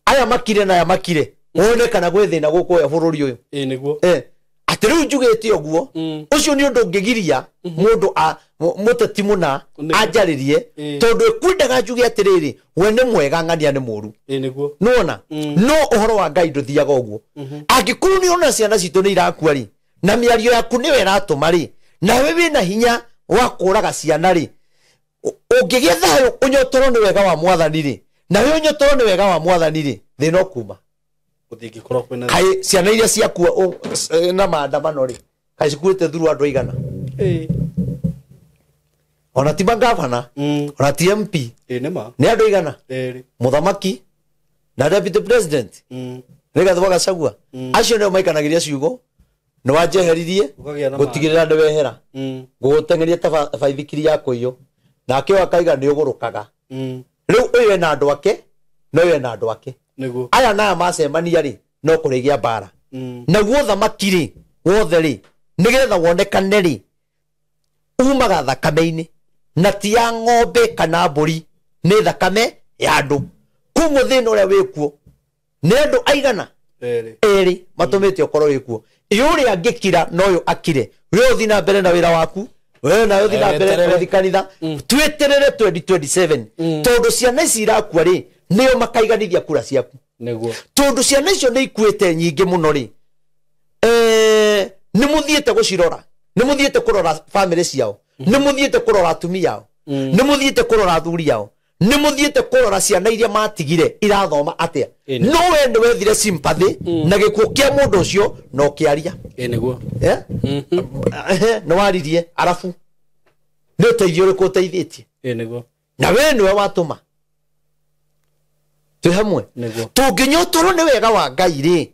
Aya makire na aya makire. Wone kana gwĩ thĩna gũkũ ũyũ bũrũri ũyũ. Nĩguo. Atĩ rĩu njugĩte ũguo, ũcio nĩ ũndũ ũngĩgiria mũndũ mũteti mũna anjarĩrie, tondũ ekwendaga njuge atĩrĩrĩ, we nĩ mwega ng'ania nĩ mũru. Nĩguo. Nĩwona? No ũhoro wa Ngai ndũthiaga ũguo. Angĩkorwo nĩ ũrona ciana citũ nĩ irakua rĩ, na mĩario yaku nĩyo ĩratũma rĩ, nawe wĩna hinya wa kũraga ciana rĩ, ũngĩgĩa thayũ ũnyotorwo nĩ wega wa mwathani rĩ, nawe ũnyotorwo nĩ wega wa mwathani rĩ, thĩna ũkuma. Gũtingĩkorwo kwĩna Kaĩ ciana iria ciakua na maandamano rĩ, kaĩ cikuĩte thuru andũ aigana? Ona ti magavana, ona ti MP, Nĩ ma. nĩ andũ aigana? Erĩ. Mũthamaki na deputy president Rigathi wa Gachagua, acio nĩo maikanagĩria ciugo, nĩ wanjeheririe Ũkagĩa na gũtigĩrĩra nĩ wehera, ngũgũteng'eria ta baithikiri ya kũiywo, nake ũyũ akaiga nĩ ũgũrũkaga. Rĩu ũyũ ena andũ ake na ũyũ ena andũ ake. Nĩguo. Aya na aya macemania rĩ, no kũrĩgĩa mbara. Naguo thamaki rĩ wothe rĩ, nĩgetha wonekane rĩ, umaga thakame-inĩ, na ti ya ng'ombe kana mbũri, nĩ thakame ya andũ. Koguo thĩna ũrĩa wĩkuo nĩ andũ aigana? Erĩ. Erĩ matũmĩte ũkorwo wĩkuo. Ĩ ũrĩa angĩkira na ũyũ akire, we ũthiĩ na mbere na wĩra waku, we nawe ũthiĩ na mbere Weterere. ũthiĩ kanitha, twĩterere 2027, tondũ ciana ici irakua rĩ, nĩo makaiganithia kura ciaku. Nĩguo. Tondũ ciana icio nĩ ikuĩte nyingĩ mũno rĩ, nĩ mũthiĩte gũcirora, nĩ mũthiĩte kũrora bamĩrĩ ciao, nĩ mũthiĩte kũrora atumia ao, nĩ mũthiĩte kũrora athuri ao, nĩ mũthiĩte kũrora ciana iria matigire irathoma atĩa. Nĩ. No we nĩ wethire sympathy na gĩkuũ kĩa mũndũ ũcio na ũkĩaria. Nĩguo. Nĩ waririe arabu nĩ ũteithio ũrĩkũ ũteithĩtie? Nĩguo. Na we nĩwe watũma twĩ hamwe. Nĩguo. Tũngĩnyotorwo nĩ wega wa Ngai rĩ,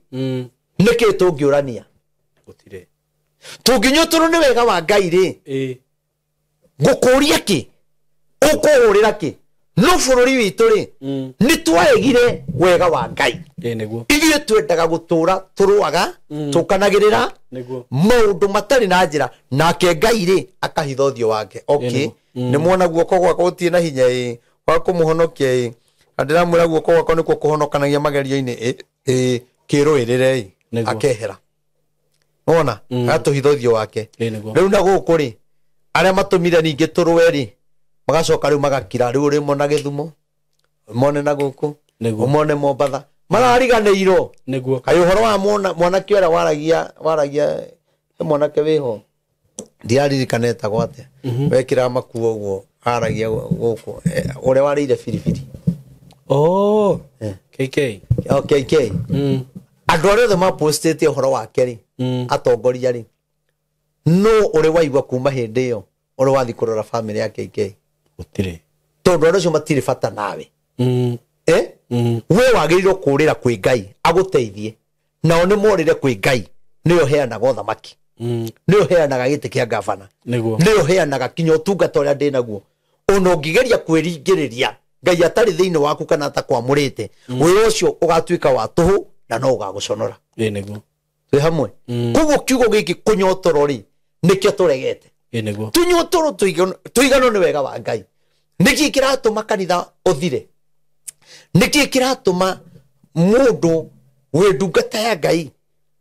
nĩkĩ tũngĩũrania? Gũtirĩ. Tũngĩnyotorwo nĩ wega wa Ngai rĩ, ngũkũria kĩ? Ũkũhũrĩra kĩ? No bũrũri witũ rĩ, nĩ twaregire wega wa Ngai. Nĩguo. Ithuĩ twendaga gũtũra tũrũaga, tũkanagĩrĩra Nĩguo. maũndũ matarĩ na njĩra, nake Ngai rĩ akahitha ũthiũ wake. Okay, Nĩguo. nĩ mwona guoko gwakwa gũtirĩ na hinya ĩ wa kũmũhonokia ĩ, na ndĩramwĩra guoko gwakwa nĩkuo kũhonokanagia magerio-inĩ ĩ, kĩrũĩrĩre ĩ, Nĩguo. akehera. Wona agatũhitha ũthiũ wake. Nĩguo. Rĩu na gũkũ rĩ, arĩa matũmire ningĩ tũrũe rĩ, magacoka rĩu magakira. Rĩu ũrĩmona na Gĩthumo, ũmone na gũkũ, Nĩguo. ũmone Mombatha, marariganĩirwo. Nĩguo. Kaĩ ũhoro wa mwanake ũrĩa waragia he mwanake wĩho, ndiraririkana etagwo atĩa, wekĩraga makuo ũguo, aragia gũkũ, ũrĩa warĩire biribiri. Oh, KK. Oh, KK. Andũ arĩa othe mapostĩte ũhoro wake rĩ, atongoria rĩ, no ũrĩ waigua kuma hĩndĩ ĩyo ũrĩ wathiĩ kũrora bamĩrĩ ya KK? Gũtirĩ. Tondũ andũ acio matirĩ bata nawe. We wagĩrĩirwo kũũrĩra kwĩ Ngai agũteithie, nao nĩ morĩre kwĩ Ngai, nĩyo heanaga ũthamaki, nĩyo heanaga gĩtĩ kĩa gavana, nĩyo heanaga kinya ũtungata ũrĩa ndĩ naguo. Ona ũngĩgeria kwĩringĩrĩria Ngai atarĩ thĩinĩ waku kana atakwamũrĩte, wĩra ũcio ũgatuĩka wa tũhũ na no ũgagũconora. Twĩ hamwe. Koguo kiugo gĩkĩ kũnyotoro rĩ, nĩkĩo tũregete. Tũnyotoro tũigano nĩ wega wa Ngai. Nĩkĩ kĩratũma kanitha ũthire? Nĩkĩ kĩratũma mũndũ wĩ ndungata ya Ngai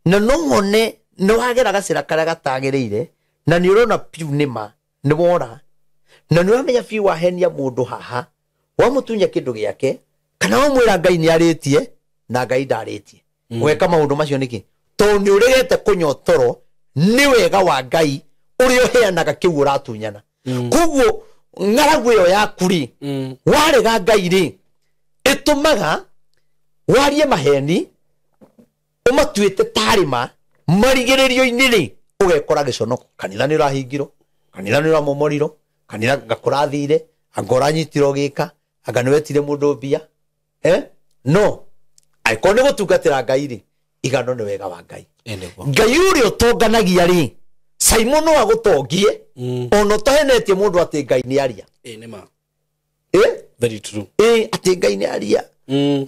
na no wone nĩ wagera gacĩra karĩa gatagĩrĩire, na nĩ ũrona piu nĩma nĩ wora, na nĩ ũramenya biũ wahenia mũndũ haha, wamũtunya kĩndũ gĩake, kana wamwĩra Ngai nĩ arĩtie na Ngai ndarĩtie. Weka maũndũ macio nĩkĩ? Tondũ nĩ ũregete kũnyotoro nĩ wega wa Ngai ũrĩa ũheanaga kĩu ũratunyana. Koguo ng'aragu ĩyo yaku rĩ, warega Ngai rĩ, ĩtũmaga warie maheni ũmatuĩte tarĩ ma, marigĩrĩrio-inĩ rĩ ũgekora gĩconoko. Kanitha nĩ ũrahingirwo, kanitha nĩ ũramomorirwo, kanitha gakũrathire, anga ũranyitirwo gĩka, anga nĩ wetire mũndũ mbia. No angĩkorwo nĩ gũtungatĩra Ngai rĩ, igano nĩ wega wa Ngai. Ngai ũrĩa ũtonganagia rĩ, Simon no agũtongie ona ũtahenetie mũndũ atĩ Ngai nĩ aria. Very true. Atĩ Ngai nĩ aria.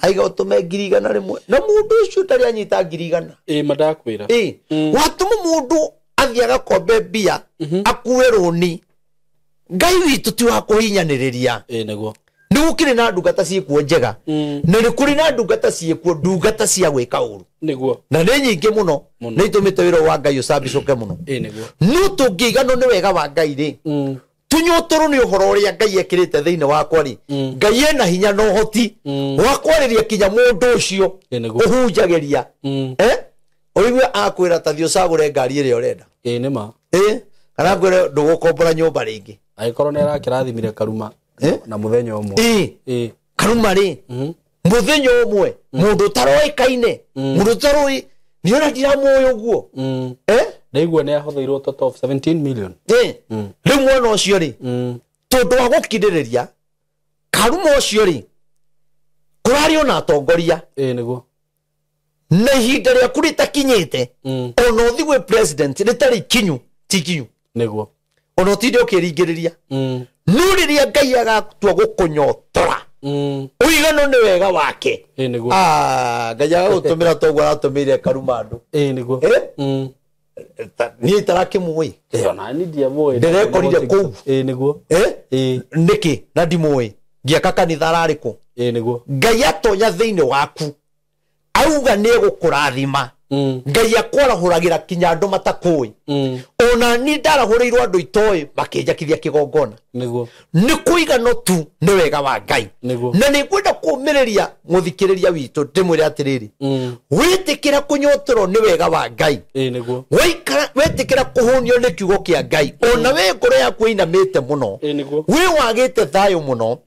Aiga ũtũme 100,000 na mũndũ ũcio ndarĩ anyita 100,000. Mandakwĩra. Watũma mũndũ athiĩ agakombe mbia, akue rũni. Ngai witũ ti wa kũhinyanĩrĩria. Nĩguo. Nĩ gũkĩrĩ na ndungata ciĩkuo njega, na nĩ kũrĩ na ndungata ciĩkuo ndungata cia gwĩka ũru. Nĩguo. Na nĩ nyingĩ mũno, nĩ itũmĩte wĩra wa Ngai ũcambicũke mũno. Nĩguo. No tũngĩiganwo nĩ wega wa Ngai rĩ, tũnyotoro nĩ ũhoro ũrĩa Ngai ekĩrĩte thĩinĩ wakwa rĩ, Ngai ena hinya na ũhoti wa kwarĩria kinya mũndũ ũcio ũhunjagĩria. Ũigue akwĩra ta thiĩ ũcagũre ngari ĩrĩa ũrenda. Nĩma. Kana akwĩre ndũgũkombora nyũmba rĩngĩ. Angĩkorwo nĩ arakĩrathimire Karuma na mũthenya ũmwe. Karuma rĩ, mũthenya ũmwe mũndũ ũtaroĩkaine, mũndũ ũtaroĩ, nĩ ona ndiramũĩ ũguo. Ndaigua nĩ ahũthĩirwo total of 17 million. Rĩu mwana ũcio rĩ, tondũ wa gũkirĩrĩria Karuma ũcio rĩ, kũrarĩ ona atongoria. Nĩguo. Na ihinda rĩaku rĩtakinyĩte, ona ũthiĩ gwĩ president rĩtarĩ ikinyu, ti ikinyu. Nĩguo. Ona ũtinde ũkĩringĩrĩria. No rĩrĩa Ngai agatua gũkũnyotora, ũigano nĩ wega wake. Nĩguo. Ngai agagũtũmĩra toguo aratũmĩire Karuma andũ. Nĩguo. Niĩ itarakĩmũĩ. Ona niĩ ndiamũĩ. Ndĩrekorire kũu. Nĩguo. Nĩkĩ na ndimũĩ? Ngĩaka kanitha ararĩ kũ? Nĩguo. Ngai atonya thĩinĩ waku, auga nĩ egũkũrathima. Ngai akwarahũragĩra kinya andũ matakũĩ. Ona niĩ ndarahũrĩirwo andũ itoĩ makĩnjakithia kĩgongona. Nĩguo. Nĩ kũigano tu nĩ wega wa Ngai. Nĩguo. Na nĩ ngwenda kũũmĩrĩria mũthikĩrĩria witũ ndĩmwĩre atĩrĩrĩ, wĩtĩkĩra kũnyotorwo nĩ wega wa Ngai. Nĩguo. Waikara wĩtĩkĩra kũhũnio nĩ kiugo kĩa Ngai, ona we ngoro yaku ĩinamĩte mũno, Nĩguo. wĩ wagĩte thayũ mũno,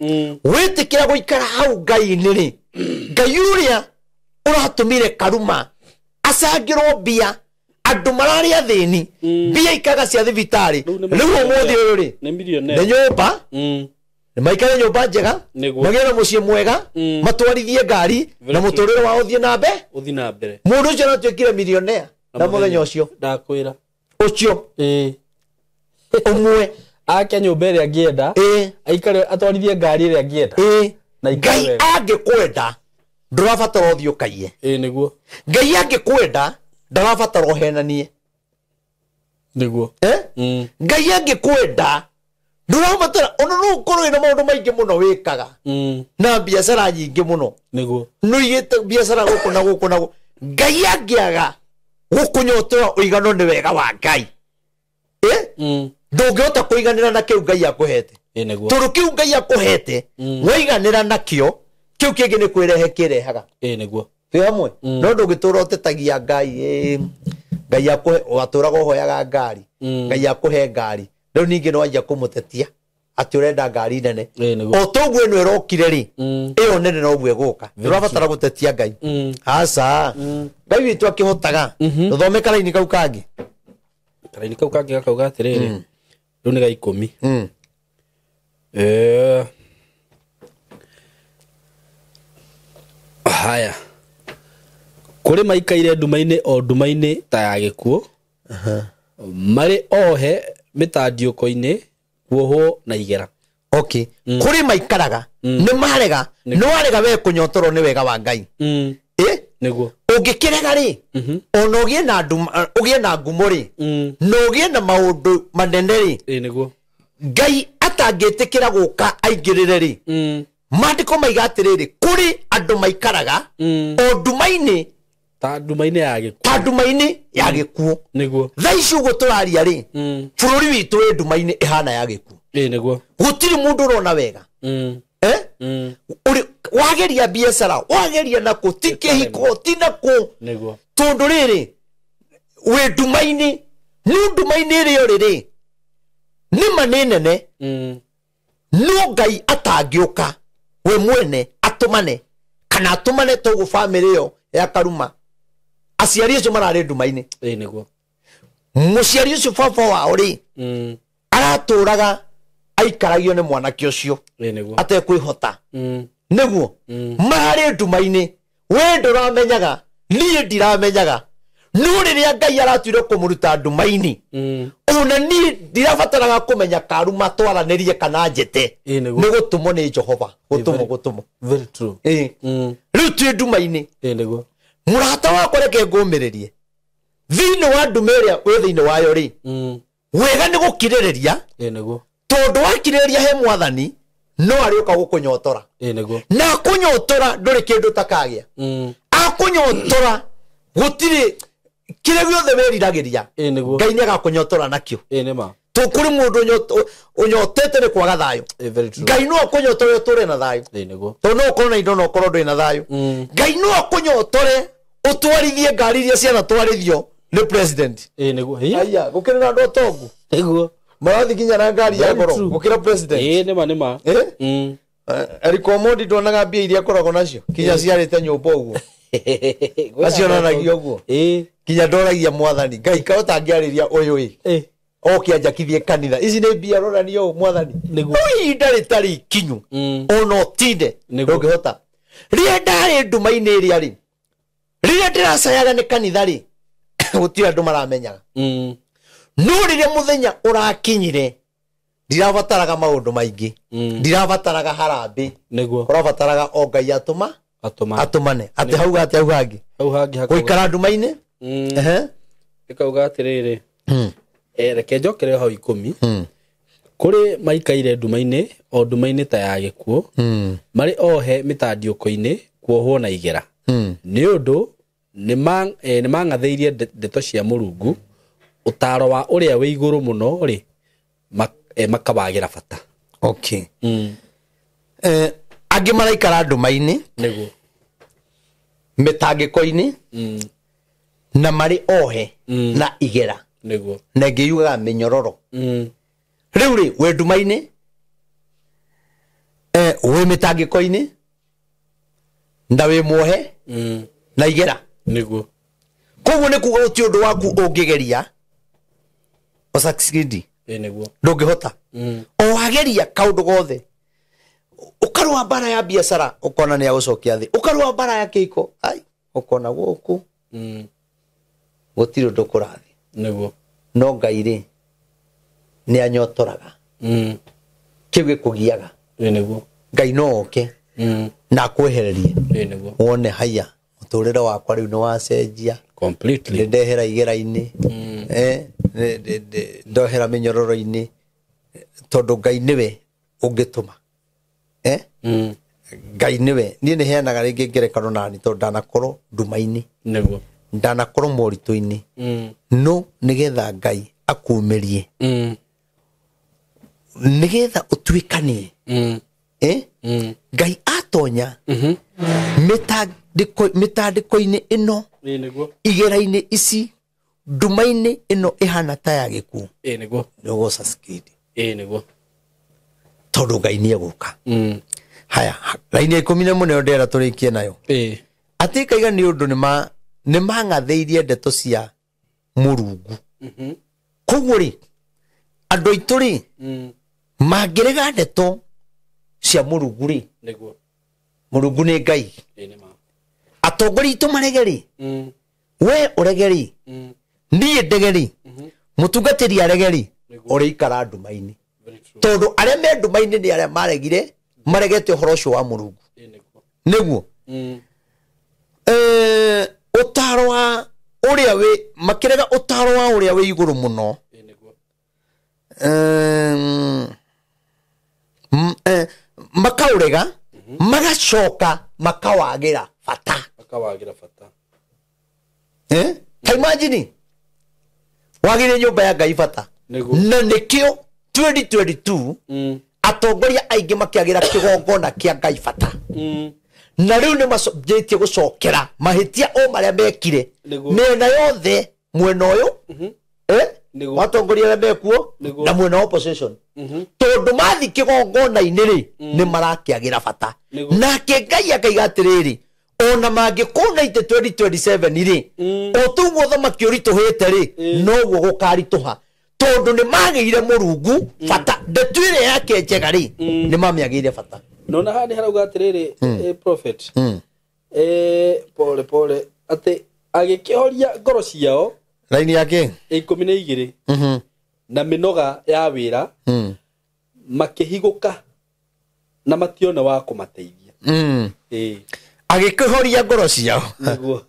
wĩtĩkĩra gũikara hau Ngai-inĩ rĩ, Ngai ũrĩa ũratũmire Karuma acangĩrwo mbia, andũ mararĩ athĩni, mbia ikaga cia thibitarĩ, rĩu ũmũthĩ ũyũ rĩ, nĩ nyũmba, nĩ maikare nyũmba njega, magĩe na mũciĩ mwega, matwarithie ngari, na mũtũrĩre wao ũthiĩ na mbere. Mũndũ ũcio aratuĩkire millionaire na mũthenya ũcio. Ndakwĩra. Ũcio. Ũmwe. Ake nyũmba ĩrĩa angĩenda, aikare atwarithie ngari ĩrĩa angĩenda. Ngai angĩkwenda ndũrabatara ũthiĩ ũkaiye. Nĩguo. Ngai angĩkwenda ndarabatara ũhenanie. Nĩguo. Ngai angĩkwenda ndũrabatara ona no ũkorwo wĩna maũndũ maingĩ mũno wĩkaga, na biacara nyingĩ mũno. Nĩguo. Nĩũigĩte biacara gũkũ na gũkũ na gũkũ. Ngai angĩaga gũkũnyotora ũigano nĩ wega wa Ngai. Ndũngĩhota kũiganĩra na kĩu Ngai akũhete. Nĩguo. Tondũ kĩu Ngai akũhete, waiganĩra nakĩo, kĩu kĩngĩ nĩ kwĩrehe kĩrehaga. Nĩguo. Twĩ hamwe. No ndũngĩtũra ũtetagia Ngai, Ngai akũhe, watũraga ũhoyaga ngari, Ngai akũhe ngari, rĩu ningĩ no wanjia kũmũtetia. Atĩ ũrenda ngari nene. Ĩĩ, nĩguo. O toguo ĩno ĩrokire rĩ, ĩyo nene noguo ĩgũka. Ndũrabatara gũtetia Ngai. Aca, Ngai witũ akĩhotaga. Tũthome karaini kau kangĩ. Karaini kau kangĩ gakauga atĩrĩrĩ, rĩu nĩ ga 10. Haya, kũrĩ maikaire nduma-inĩ o nduma-inĩ ta ya gĩkuũ, marĩ ohe mĩtandiũko-inĩ, kuohwo na igera. Okay, kũrĩ maikaraga nĩ marega, nĩ warega we kũnyotorwo nĩ wega wa Ngai. Ĩ? Nĩguo. Ũngĩkĩrega rĩ, ona ũgĩe na nduma, ũgĩe na ngumo rĩ, na ũgĩe na maũndũ manene rĩ, Ĩ, nĩguo. Ngai atangĩtĩkĩra gũka aingĩrĩre rĩ, maandĩko maiga atĩrĩrĩ, kũrĩ andũ maikaraga o nduma-inĩ, ta nduma-inĩ ya gĩkuũ, ta nduma-inĩ ya gĩkuũ. Nĩguo. Thaa ici ũguo tũraria rĩ, bũrũri witũ wĩ nduma-inĩ ĩhana ya gĩkuũ. Ĩ, nĩguo. Gũtirĩ mũndũ ũrona wega. Eh? Ũrĩ wageria biacara, wageria nakũ, ti kĩhiko, ti nakũ. Nĩguo. Tondũ rĩrĩ, wĩ nduma-inĩ, no nduma-inĩ ĩrĩa ũrĩ rĩ, nĩma nĩ nene. No Ngai atangĩũka we mwene atũmane, kana atũmane toguo bamĩrĩ ĩyo ya Karuma, aciari acio mararĩ nduma-inĩ. Ĩ, nĩguo. Mũciari ũcio baba wao rĩ, aratũraga aikaragio nĩ mwanake ũcio Ĩ, nĩguo. atekwĩhota. Nĩguo. Mararĩ nduma-inĩ, we ndũramenyaga, niĩ ndiramenyaga, no rĩrĩa Ngai aratuire kũmũruta nduma-inĩ, ona niĩ ndirabataraga kũmenya Karuma twaranĩrie kana njĩte. Ĩ, nĩguo. Nĩ gũtũmwo nĩ Jehova, gũtũmwo, gũtũmwo. Very true. Ĩ. Rĩu twĩ nduma-inĩ. Ĩ, nĩguo. Mũrata wakwa, reke ngũmĩrĩrie thĩinĩ wa nduma ĩrĩa wĩ thĩinĩ wayo rĩ, wega nĩ gũkirĩrĩria. Ĩ, nĩguo. Tondũ wakirĩrĩria he mwathani, no arĩũka gũkũnyotora. Ĩ, nĩguo. Na akũnyotora ndũrĩ kĩndũ ũtakagĩa. Akũnyotora gũtirĩ kĩrĩa gĩothe wĩriragĩria. Ĩ, nĩguo. Ngai nĩ agakũnyotora nakĩo. Ĩ, nĩ ma. To kũrĩ mũndũ ũnyotete nĩ kwaga thayũ. Ĩ, very true. Ngai no akũnyotore ũtũre na thayũ. Ĩ, nĩguo. Tondũ no ũkorwo na indo na ũkorwo ndũrĩ na thayũ. Ngai no akũnyotore ũtwarithie ngari iria cianatwarithio nĩ president. Ĩ, nĩguo. Ĩ. Aya, gũkĩrĩ na andũ atongu Nĩguo. marathiĩ nginya na ngari ya Very goro true. gũkĩra president. Ĩ, nĩ ma, nĩ ma. Eh? Eric Omondi ndonaga mbia iria akoragwo nacio kinya ciarĩte nyũmba ũguo, acionanagia ũguo. Ĩ. Kinya ndoragia mwathani Ngai ka ũtangĩarĩria ũyũ ĩ, oke anjakithie kanitha, ici nĩ mbia ronania ũũ mwathani. Nĩguo. No ihinda rĩtarĩ ikinyu, ona ũtinde Nĩguo. ndũngĩhota. Rĩrĩa ndarĩ nduma-inĩ ĩrĩa rĩ, rĩrĩa ndĩracayaga nĩ kanitha rĩ, gũtirĩ andũ maramenyaga. No rĩrĩa mũthenya ũrakinyire, ndirabataraga maũndũ maingĩ, ndirabataraga harambĩ. Nĩguo. Ũrabataraga o Ngai atũma Atũma. atũmane. Atĩ hauga atĩ hau hangĩ Hau hangĩ hakauga. gũikara nduma-inĩ. Ehe. Ĩkauga atĩrĩrĩ, reke njokere hau 10. Kũrĩ maikaire nduma-inĩ o nduma-inĩ ta ya gĩkuũ, marĩ ohe mĩtandiũko-inĩ, kuohwo na igera, nĩ ũndũ nĩ mang'athĩirie ndeto cia Mũrungu, ũtaaro wa ũrĩa wĩ igũrũ mũno rĩ, makawagĩra bata. Okay. Angĩ maraikara nduma-inĩ, Nĩguo. mĩtangĩko-inĩ, na marĩ ohe na igera. Nĩguo. Na ĩngĩ yugaga mĩnyororo. Rĩu rĩ, wĩ nduma-inĩ, wĩ mĩtangĩko-inĩ, na wĩ muohe na igera. Nĩguo. Koguo nĩ kuga gũtirĩ ũndũ waku ũngĩgeria ũsucceed. Ĩ, nĩguo. Ndũngĩhota. O wageria kaũndũ gothe, ũkarũa mbara ya biacara, ũkona nĩ agũcokia thĩ, ũkarũa mbara ya kĩhiko, ai, ũkona gũkũ gũtirĩ ũndũ kũrathiĩ. Nĩguo. No Ngai rĩ, nĩ anyotoraga. Kĩu gĩkũgiaga. Ĩ, nĩguo. Ngai no oke na akwehererie. Ĩ, nĩguo. Wone haya, mũtũrĩre wakwa rĩu nĩ wacenjia. Completely. Nĩ ndehera igera-inĩ, ndohera mĩnyororo-inĩ, tondũ Ngai nĩwe ũngĩtũma. Ngai nĩwe. Niĩ nĩ heanaga rĩngĩ ngerekano nani, tondũ ndanakorwo nduma-inĩ, Nĩguo. ndanakorwo moritũ-inĩ, no nĩgetha Ngai akumĩrie, nĩgetha ũtuĩkanie. Ngai atonya mĩtandĩko-inĩ ĩno, Ĩ, nĩguo. igera-inĩ ici, nduma-inĩ ĩno ĩhana ta ya gĩkuũ, Ĩ, nĩguo. nĩ ũgũ succeed. Ĩ, nĩguo. Tondũ Ngai nĩ egũka. Haya, raini ya 11 nĩyo ndĩrenda tũrĩkie nayo. Atĩ ĩkaiga nĩ ũndũ nĩ mang'athĩirie ndeto cia Mũrungu. Koguo rĩ, andũ aitũ rĩ, mangĩrega ndeto cia Mũrungu rĩ, Mũrungu nĩ Ngai. Atongoria aitũ marege rĩ, we ũrege rĩ, niĩ ndege rĩ, mũtungatĩri arege rĩ, ũrĩikara nduma-inĩ. Tondũ arĩa me nduma-inĩ nĩ arĩa maregire, maregete ũhoro ũcio wa Mũrungu. Nĩguo. Ũtaro wa ũrĩa wĩ, makĩrega ũtaro wa ũrĩa wĩ igũrũ mũno. Makaũrega, magacoka makawagĩra bata. Makawagĩra bata. Ta imagine wagĩrĩire nyũmba ya Ngai bata. Na nĩkĩo 2022 atongoria aingĩ makĩagĩra kĩgongona kĩa Ngai bata. Na rĩu nĩ macenjetie gũcokera mahĩtia o marĩa mekire mĩena yothe, mwena ũyũ, watongoria arĩa mekuo na mwena wa opposition. Tondũ mathi kĩgongona-inĩ rĩ, nĩ marakĩagĩra bata. Nake Ngai akaiga atĩrĩrĩ, ona mangĩkũna itĩ 2027 rĩ, o tũguo ũthamaki ũritũhĩte rĩ, noguo gũkaritũha. Tondũ nĩ magĩire Mũrungu bata, ndeto ĩrĩa yake njega rĩ, nĩ mamĩagĩire bata. Nona haha nĩ harauga atĩrĩrĩ, prophet, pole pole, atĩ agĩkĩhoria ngoro ciao Raini yake 12 na mĩnoga ya wĩra, makĩhigũka na matione wa kũmateithia. Agĩkĩhoria ngoro ciao. Andũ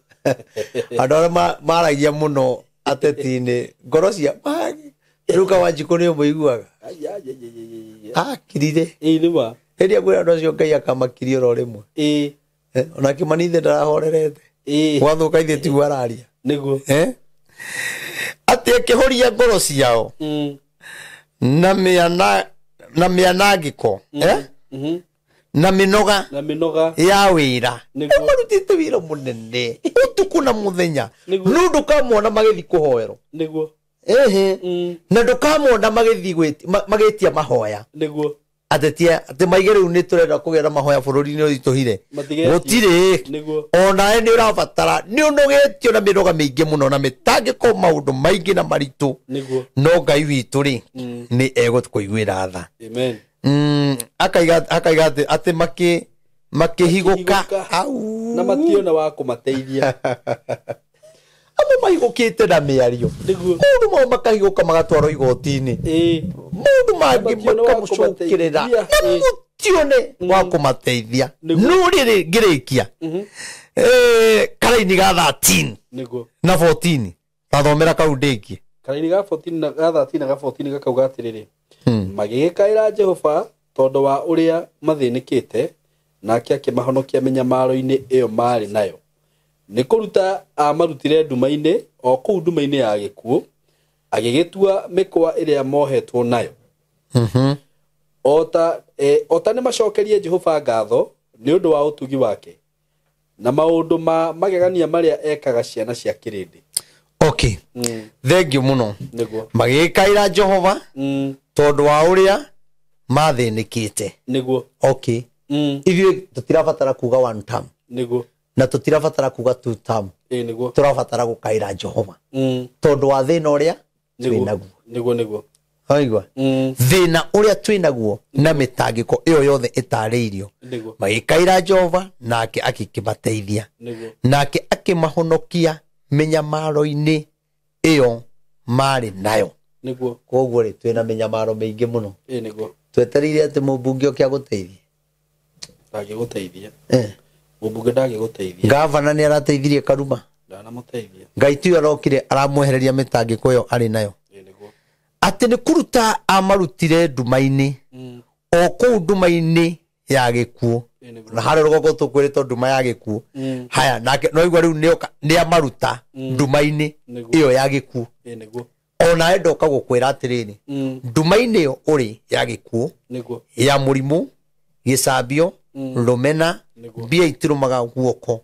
arĩa maragia mũno ateti-inĩ, ngoro cia Ruka Wanjikũ nĩ ũmũiguaga. Akirire. Nĩ ma. Hĩndĩ ĩrĩa kwĩra andũ acio Ngai akamakiria oro rĩmwe. Ona Kĩmani ithe ndarahorerete. Gwathũka ithe tiguo araria. Nĩguo. Atĩ akĩhoria ngoro ciao na mĩanangĩko, na mĩnoga ya wĩra. Nĩmarutĩte wĩra mũnene ũtukũ na mũthenya. No ndũkamona magĩthiĩ kũhoerwo. Nĩguo. Na ndũkamona magĩthiĩ magĩtia mahoya. Nĩguo. Atetia atĩ maige rĩu nĩ tũrenda kũgĩa na mahoya bũrũri-inĩ ũritũhire. Gũtirĩ. Onawe nĩ ũrabatara, nĩ ũnogĩtio na mĩnoga mĩingĩ mũno na mĩtangĩko maũndũ maingĩ na maritũ. No Ngai witũ rĩ, nĩ egũkũiguĩra tha. Amen. Akaiga atĩ makĩhigũka na mationa wa kũmateithia. Amwe mahigũkĩte na mĩario. Maũndũ mao makahigũka magatwarwo igoti-inĩ. Maũndũ mangĩ makamũcokerera na mũtione wa kũmateithia. No rĩrĩ ngĩrĩkia, karaini ga 13 na 14, tathomera kau ndĩkie. Karaini ga 14 na ga 13 na ga 14 gakauga atĩrĩrĩ, magĩgĩkaĩra Jehova tondũ wa ũrĩa mathĩnĩkĩte, nake akĩmahonokia mĩnyamaro-inĩ ĩyo marĩ nayo. Nĩ kũruta amarutire nduma-inĩ, o kũu nduma-inĩ ya gĩkuũ, agĩgĩtua mĩkwa ĩrĩa mohetwo nayo. Ota nĩ macokerie Jehova ngatho nĩ ũndũ wa ũtugi wake na maũndũ ma magegania marĩa ekaga ciana cia kĩrĩndĩ. Okay. Thank you mũno. Magĩkaĩra Jehova tondũ wa ũrĩa mathĩnĩkĩte. Nĩguo. Okay. Ithuĩ tũtirabatara kuga one term. Nĩguo. Na tũtirabatara kuga two term. Nĩguo. Tũrabatara gũkaĩra Jehova tondũ wa thĩna ũrĩa twĩnaguo. Nĩguo nĩguo. Waigua? Thĩna ũrĩa twĩnaguo na mĩtangĩko ĩyo yothe ĩtarĩirio. Magĩkaĩra Jehova nake akĩmateithia. Nake akĩmahonokia mĩnyamaro-inĩ ĩyo marĩ nayo. Nĩguo. Koguo rĩ, twĩna mĩnyamaro mĩingĩ mũno. Nĩguo. Twetereire atĩ mũmbunge oke agũteithie. Ndangĩgũteithia. Mũmbunge ndangĩgũteithia. Gavana nĩ arateithirie Karuma. Ndanamũteithia. Ngai tiwe arokire aramwehereria mĩtangĩko ĩyo arĩ nayo. Nĩguo. Atĩ nĩ kũruta amarutire nduma-inĩ, o kũu nduma-inĩ ya gĩkuũ. Na harĩa rũgongo tũkwĩrĩtwo nduma ya gĩkuũ. Haya, nake no igua rĩu nĩ amaruta nduma-inĩ ĩyo ya gĩkuũ. Nĩguo. Onawe ndoka gũkwĩra atĩrĩrĩ, nduma-inĩ ĩyo ũrĩ ya gĩkuũ, ya mũrimũ, gĩcambio, rũmena, mbia itirũmaga guoko.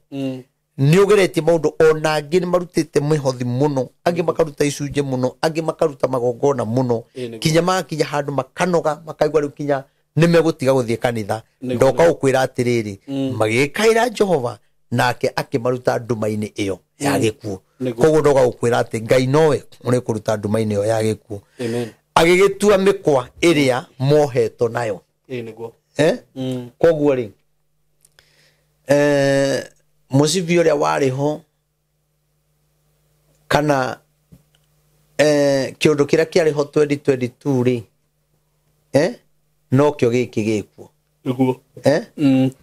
Nĩ ũgeretie maũndũ ona angĩ nĩ marutĩte mĩhothi mũno, angĩ makaruta icunjĩ mũno, angĩ makaruta magongona mũno, kinya magakinya handũ makanoga, makaigua rĩu kinya Nĩ megũtiga gũthiĩ kanitha. Ndoka gũkwĩra atĩrĩrĩ, magĩkaĩra Jehova nake akĩmaruta nduma-inĩ ĩyo ya gĩkuũ. Koguo ndoka gũkwĩra atĩ Ngai nowe ũrĩkũruta nduma-inĩ ĩyo ya gĩkuũ. Agĩgĩtua mĩkwa ĩrĩa mohetwo nayo. Koguo rĩ, mũcibi ũrĩa warĩ ho kana kĩũndũ kĩrĩa kĩarĩ ho 2022 rĩ, nokĩo gĩkĩ gĩkuo.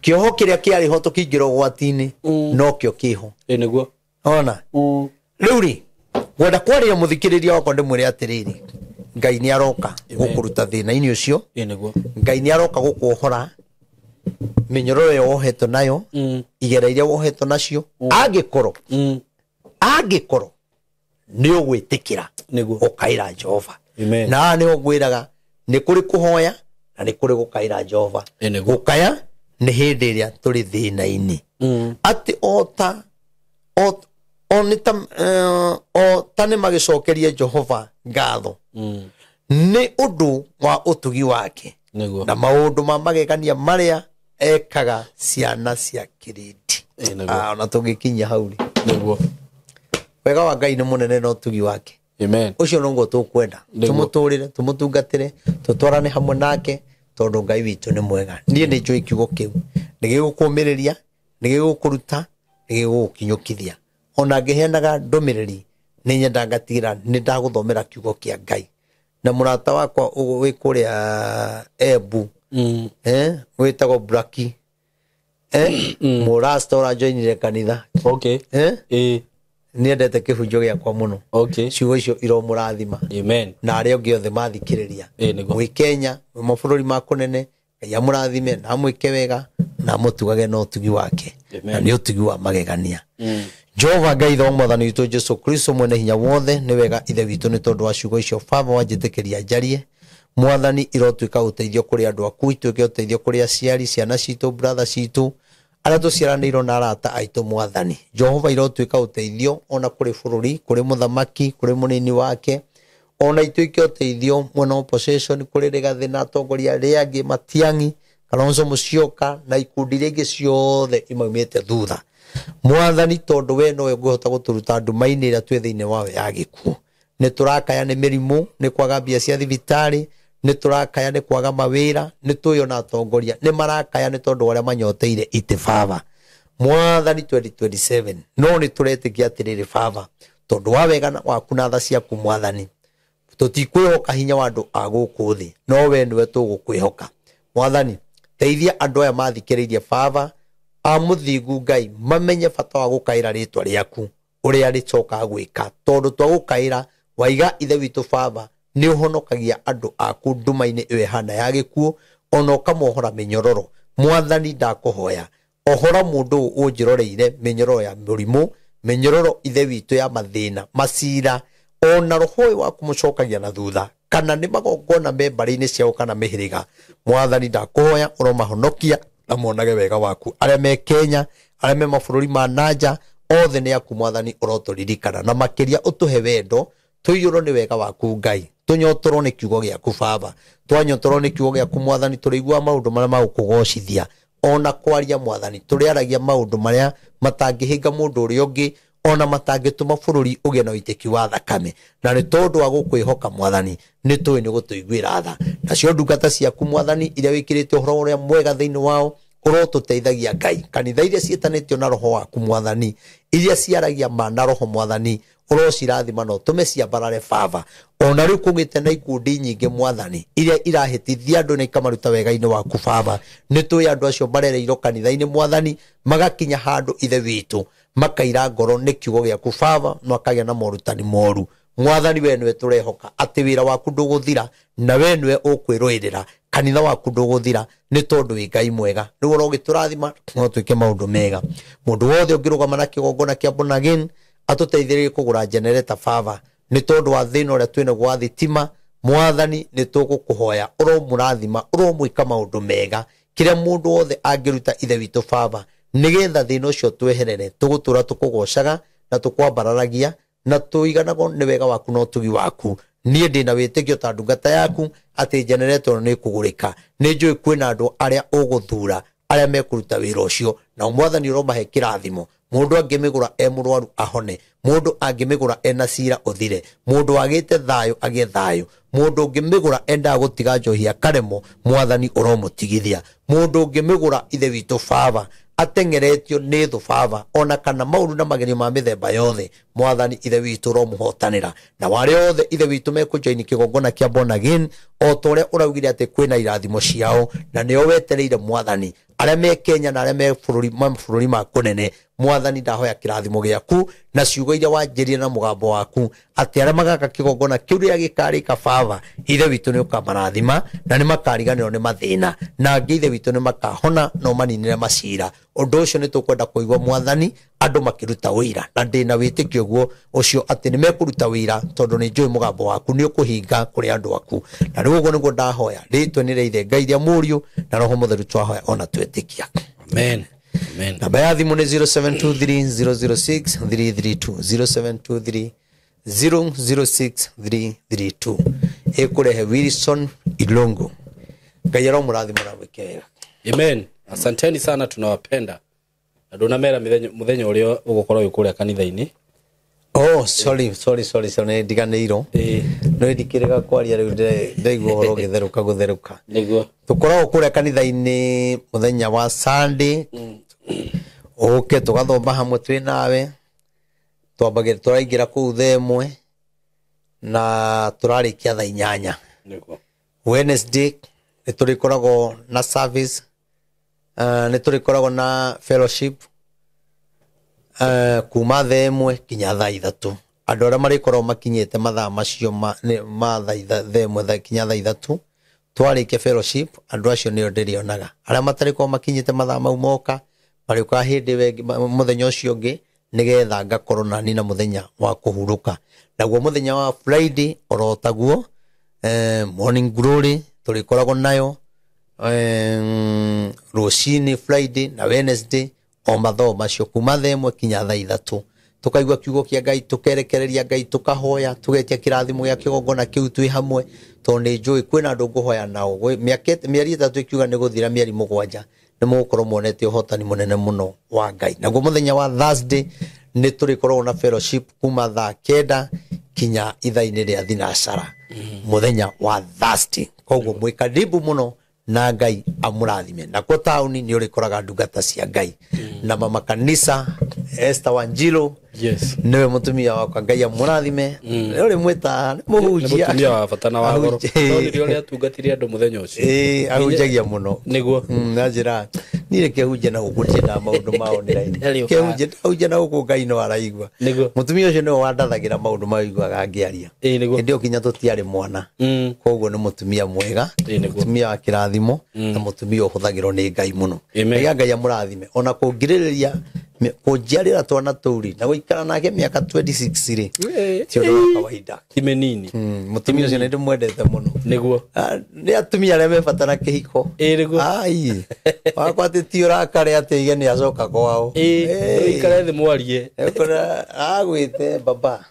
Kĩoho kĩrĩa kĩarĩ ho tũkĩingĩra ũgwati-inĩ nokĩo kĩho. Ona rĩu rĩ, ngwenda kwaria mũthikĩrĩria wakwa ndĩmwĩre atĩrĩrĩ, Ngai nĩ aroka gũkũruta thĩna-inĩ ũcio. Ngai nĩ aroka gũkuohora mĩnyororo ĩyo wohetwo nayo, igera iria wohetwo nacio, angĩkorwo angĩkorwo nĩ ũgwĩtĩkĩra ũkaĩra Jehova. Na haha nĩho ngwĩraga nĩ kũrĩ kũhoya na nĩ kũrĩ gũkaĩra Jehova. Gũkaya nĩ hĩndĩ ĩrĩa tũrĩ thĩna-inĩ. Atĩ o ta nĩ magĩcokerie Jehova ngatho nĩ ũndũ wa ũtugi wake na maũndũ ma magegania marĩa ekaga ciana cia kĩrĩndĩ. Ona tũngĩkinyia hau rĩ, wega wa Ngai nĩ mũnene na ũtugi wake. Ũcio noguo tũkwenda tũmũtũrĩre, tũmũtungatĩre, tũtwarane hamwe nake, tondũ Ngai witũ nĩ mwega. Niĩ nĩ njũĩ kiugo kĩu nĩ gĩgũkũmĩrĩria, nĩ gĩgũkũruta, nĩ gĩgũgũkinyũkithia. Ona ngĩheanaga ndũmĩrĩri nĩ nyendaga ngatigĩra nĩ ndagũthomera kiugo kĩa Ngai. Na mũrata wakwa wĩ kũrĩa Embu, wĩtagwo Braki, mũrasta ũrajoinire kanitha. Nĩendete kĩhunjio gĩakwa mũno. Ciugo icio iromũrathima. Na arĩa angĩ othe mathikĩrĩria mwĩ Kenya, mwĩ mabũrũri ma kũnene, Ngai amũrathime na amwĩke wega na amũtugage na ũtugi wake. Na nĩ ũtugi wa magegania. Jehova Ngai Ithe wa Mwathani witũ Jesu Kristo mwene hinya wothe, nĩ wega Ithe witũ nĩ tondũ wa ciugo icio Baba wanjĩtĩkĩria njarie. Mwathani irotuĩka ũteithio kũrĩ andũ aku, ituĩke ũteithio kũrĩ aciari, ciana citũ, brother citũ, arĩa tũciaranĩirwo na arata aitũ. Mwathani Jehova irotuĩka ũteithio ona kũrĩ bũrũri, kũrĩ mũthamaki, kũrĩ mũnini wake, ona ituĩke ũteithio mwena opposition, kũrĩ Rigathĩ na atongoria arĩa angĩ, Matiang'i, Kalonzo Musyoka na ikundi iria ingĩ ciothe imaumĩte thutha. Mwathani, tondũ we nowe ũngĩhota gũtũruta nduma-inĩ ĩrĩa twĩ thĩinĩ wayo ya gĩkuũ. Nĩ tũrakaya nĩ mĩrimũ, nĩ kwaga mbia cia thibitarĩ, nĩ tũrakaya nĩ kwaga mawĩra, nĩ tũĩ ona atongoria nĩ marakaya nĩ tondũ wa ũrĩa manyoteire itĩ Baba. Mwathani 2027 no nĩ tũretĩkia atĩrĩrĩ Baba, tondũ wa wega waku na tha ciaku Mwathani, tũtikwĩhoka hinya wa andũ a gũkũ thĩ, no we nĩwe tũgũkwĩhoka. Mwathani, teithia andũ aya mathikĩrĩirie Baba a mũthingu Ngai mamenye bata wa gũkaĩra rĩtwa rĩaku ũrĩa rĩcokaga gwĩka, tondũ twagũkaĩra waiga Ithe witũ Baba nĩ ũhonokagia andũ aku nduma-inĩ ĩyo ĩhana ya gĩkuũ, ona ũkamohora mĩnyororo. Mwathani, ndakũhoya ohora mũndũ ũyũ ũnjĩroreire mĩnyororo ya mũrimũ, mĩnyororo Ithe witũ ya mathĩna, macira, ona roho ũyũ wa kũmũcokagia na thutha, kana nĩ magongona me mbarĩ-inĩ ciao kana mĩhĩrĩga. Mwathani, ndakũhoya ũromahonokia na monage wega waku. Arĩa me Kenya, arĩa me mabũrũri ma nanja, othe nĩ aku Mwathani, ũrotũririkana na makĩria ũtũhe wendo, tũiyũrwo nĩ wega waku Ngai, tũnyotorwo nĩ kiugo gĩaku Baba. Twanyotorwo nĩ kiugo gĩaku Mwathani, tũrĩiguaga maũndũ marĩa magũkũgocithia, ona kwaria Mwathani tũrĩaragia maũndũ marĩa matangĩhĩnga mũndũ ũrĩa ũngĩ, ona matangĩtũma bũrũri ũgĩe na ũitĩki wa thakame. Na nĩ tondũ wa gũkwĩhoka Mwathani, nĩ tũĩ nĩ gũtũiguĩra tha. Nacio ndungata ciaku Mwathani iria wĩkĩrĩte ũhoro ũrĩa mwega thĩinĩ wao, ũrotũteithagia Ngai. Kanitha iria ciĩtanĩtio na roho waku Mwathani, iria ciaragia ma na roho Mwathani, ũrocirathima na ũtũme ciambarare Baba. Ona rĩu kũgĩte na ikundi nyingĩ Mwathani iria irahĩtithia andũ na ikamaruta wega-inĩ waku Baba. Nĩ tũĩ andũ acio marereirwo kanitha-inĩ Mwathani, magakinya handũ Ithe witũ makaira ngoro nĩ kiugo gĩaku Baba, na makagĩa na morutani moru. Mwathani, we nĩwe tũrehoka atĩ wĩra waku ndũgũthira, na we nĩwe ũkwĩrũĩrĩra kanitha waku ndũgũthira, nĩ tondũ wĩ Ngai mwega. Rĩu ũrogĩtũrathima no twĩke maũndũ mega. Mũndũ wothe ũngĩrũgama na kĩgongona kĩa Born Again atũteithĩrĩrie kũgũra generator Baba, nĩ tondũ wa thĩna ũrĩa twĩnaguo wa thitima. Mwathani, nĩ tũgũkũhoya ũromũrathima, ũromwĩka maũndũ mega, kĩrĩa mũndũ wothe angĩruta Ithe witũ Baba, nĩgetha thĩna ũcio tweherere. Tũgũtũra tũkũgocaga na tũkwambararagia na tũiganagwo nĩ wega waku na ũtugi waku, Niĩ ndĩna wĩtĩkio ta ndungata yaku atĩ generator nĩ ĩkũgũrĩka. Nĩ njũĩ kwĩna andũ arĩa ũgũthura arĩa mekũruta wĩra ũcio, na mwathani ũromahe kĩrathimo. Mũndũ angĩmĩgũra e mũrwaru ahone, mũndũ angĩmĩgũra ena cira ũthire, mũndũ wagĩte thayũ agĩe thayũ, mũndũ ũngĩmĩgũra endaga gũtiga njohi akaremwo, mwathani ũromũtigithia. Mũndũ ũngĩmĩgũra ithe witũ baba ateng'eretio nĩ thũ baba, ona kana maũru na magerio ma mĩthemba yothe, mwathani ithe witũ ũromũhotanĩra. Na arĩa othe ithe witũ mekũjoini kĩgongona kĩa born again, o ta ũrĩa ũraugire atĩ kwĩna irathimo ciao, na nĩo wetereire mwathani, arĩa me Kenya na arĩa me mabũrũri ma kũnene, mwathani ndahoya kĩrathimo gĩaku na ciugo iria wanjĩrire na mũgambo waku atĩ arĩa magaka kĩgongona kĩu rĩrĩa gĩkarĩka baba, ithe witũ nĩ ũkamarathima na nĩ makariganĩrwo nĩ mathĩna, na angĩ ithe witũ nĩ makahona na ũmaninĩre macira. Ũndũ ũcio nĩ tũkwenda kũigua mwathani andũ makĩruta wĩra, na ndĩna wĩtĩkio guo ũcio atĩ nĩ mekũruta wĩra, tondũ nĩ njũĩ mũgambo waku nĩ ũkũhinga kũrĩ andũ aku. Na rĩu ũguo nĩguo ndahoya rĩtwa nĩ rĩa ithe Ngai rĩa Mũriũ na Roho Mũtheru twahoya ona twĩtĩkia. Amen. Amen. Namba ya thimũ nĩ 0723 006 332, 0723 006 332, ĩkũrehe Wilson Ilongo. Ngai aromũrathima na gwĩke wega. Amen. Asanteni sana, tunawapenda. Na ndunamera muthenya uria ugukorwo wi kuria kanitha-inĩ. Oh, sorry, sorry, sorry, sorry, ndiganĩirwo. No ndikĩrega kwaria rĩu, ndaigua ũhoro ũgĩtherũka gũtherũka. Nĩguo. Tũkoragwo kũrĩa kanitha-inĩ mũthenya wa Sunday, ũke tũgathoma hamwe twĩ nawe. Twambagĩra tũraingĩra kũu 1:00 na tũrarĩkia 8:00. Nĩguo. Wednesday nĩ tũrĩkoragwo na service, nĩ tũrĩkoragwo na fellowship kuma 1:00 nginya 3:00. Andũ arĩa marĩkoragwo makinyĩte mathaa macio ma 1:00 nginya 3:00, twarĩkia fellowship andũ acio nĩo ndĩrĩonaga. Arĩa matarĩkoragwo makinyĩte mathaa mau moka marĩũkaga hĩndĩ ĩyo ĩngĩ, mũthenya ũcio ũngĩ, nĩgetha ngakorwo nani na mũthenya wa kũhurũka. Naguo mũthenya wa Friday oro taguo, morning glory tũrĩkoragwo nayo, rũcinĩ Friday na Wednesday o mathaa macio kuma 1:00 nginya 3:00. Tũkaigua kiugo kĩa Ngai, tũkerekereria Ngai, tũkahoya, tũgetia kĩrathimo gĩa kĩgongona kĩu twĩ hamwe, tondũ nĩ njũĩ kwĩna andũ ngũhoya nao. Mĩeri 3 ĩkiuga nĩ gũthira mĩeri 7, nĩ mũgũkorwo muonete ũhotani mũnene mũno wa Ngai. Naguo mũthenya wa Thursday nĩ tũrĩkoragwo na fellowship kuma 9:00 kinya ithaa-inĩ rĩa thinacara, mũthenya wa Thursday. Koguo mwĩ karibu mũno na Ngai amũrathime. Nakuo taũni nĩ ũrĩkoraga ndungata cia Ngai na mama kanisa Esther Wanjiru. Yes. Nĩwe mũtumia wakwa, Ngai amũrathime. Nĩ ũrĩ mwĩta nĩ mũhunjia. Nĩ mũtumia wa bata na wa goro. No nĩ ũrĩa atungatire andũ mũthenya ũcio. Ĩĩ, ahunjagia mũno. Nĩguo. Na njĩra niĩ reke hunje na gũkũ, ndiendaga maũndũ ma online. Ndarĩ Reke hunje na gũkũ, Ngai no araigua. Nĩguo. Mũtumia ũcio nĩwe wandathagĩra maũndũ ma ũiguaga ngĩaria. Ĩĩ, nĩguo. Hĩndĩ ĩyo kinya tũtiarĩ mwana. Koguo nĩ mũtumia mwega, Ĩĩ, nĩguo. mũtumia wa kĩrathimo, na mũtumia ũhũthagĩrwo nĩ Ngai mũno. Amen. Ngai Ngai amũrathime. Ona kũngirĩrĩria kũnjiarĩra twana tũu rĩ, na gũikara nake mĩaka 26 rĩ, ti ũndũ wa kawaida. Ti mĩnini. Mũtumia ũcio nĩ ndĩmwendete mũno. Nĩguo. Nĩ atumia arĩa me bata na kĩhiko. Ĩĩ, nĩguo. Ai, wakwa atĩ ti ũrakare atĩ ige nĩ acoka kwao. Ĩĩ, ũikare thĩ mwarie. Ũkora agwĩte baba.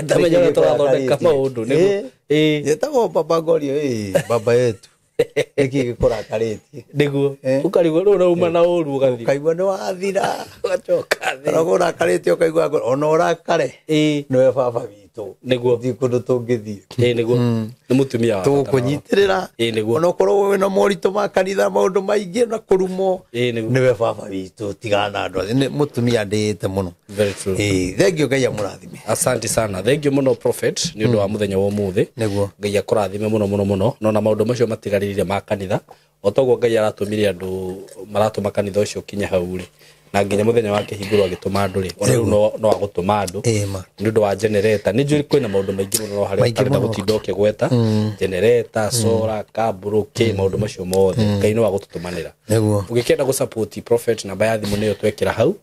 Ndamenya ũrĩa tũrathondeka maũndũ, nĩguo. Ĩĩ. Njĩtagwo baba ngorio, ĩĩ, baba yetu. Nĩkĩ gĩkũrakarĩtie? Nĩguo. Ũkarigwo rĩu ũrauma na ũru ũgathiĩ. Ũkaigua nĩ wathira. Ũgacoka thĩ. Ona ũrakarĩte ũkaigua ona ũrakare. Ĩĩ. Nĩwe baba witũ. Nĩguo. Gũtirĩ kũndũ tũngĩthiĩ. Ĩĩ, nĩguo. Nĩ mũtumia wa bata na wa goro. Tũgũkũnyitĩrĩra. Ĩĩ, nĩguo. Ona ũkorwo wĩna moritũ ma kanitha, maũndũ maingĩ na kũrumwo. Ĩĩ, nĩguo. Nĩwe baba witũ, tigana na andũ acio. Nĩ mũtumia ndĩĩte mũno. Very true. Ĩĩ, thank you, Ngai amũrathime. Asante sana. Thank you mũno prophet nĩ ũndũ wa mũthenya wa ũmũthĩ. Nĩguo. Ngai akũrathime mũno mũno mũno. No na maũndũ macio matigarĩrire ma kanitha, o toguo Ngai aratũmire andũ maratũma kanitha ũcio ũkinye hau rĩ, na nginya mũthenya wa kĩhingũrwo agĩtũma andũ rĩ, ona rĩu no agũtũma andũ Ĩĩ, ma. nĩ ũndũ wa generator. Nĩ njũĩ kwĩna maũndũ maingĩ mũno no harĩa Maingĩ ũtarenda mũno. gũtinda ũkĩgweta generator, solar, kabũrũ, kĩ maũndũ macio mothe Ngai no agũtũtũmanĩra. Nĩguo. Ũngĩkĩenda gũ-support prophet, namba ya thimũ nĩyo twekĩra hau,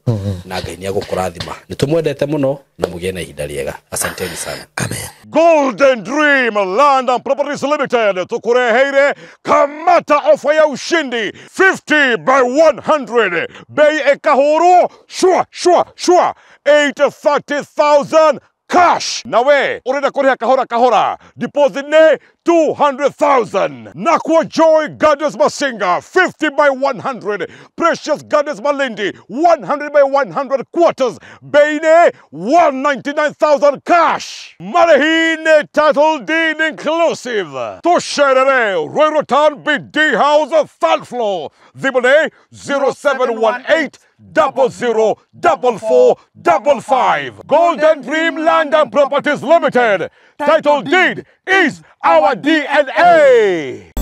na Ngai nĩ agũkũrathima. Nĩ tũmwendete mũno na mũgĩe na ihinda rĩega. Asanteni sana. Amen. Golden Dream Land and Properties Limited tukureheire kamata ofa ya ushindi 50 by 100, bei ekahuru shwa shwa shwa 830,000 cash. Cash. Na we urenda kuriha kahora kahora, deposit nĩ 200,000. Nakwa Joy Gardens Masinga 50 by 100, Precious Gardens Malindi 100 by 100 quarters, bei nĩ 199,000 cash. Marĩhi nĩ title deed inclusive. Tũcerere Ruiru Town BD House third floor. Thimũ nĩ 0718 00 44 55. Golden Dream Land and Properties Limited. Title deed is our DNA.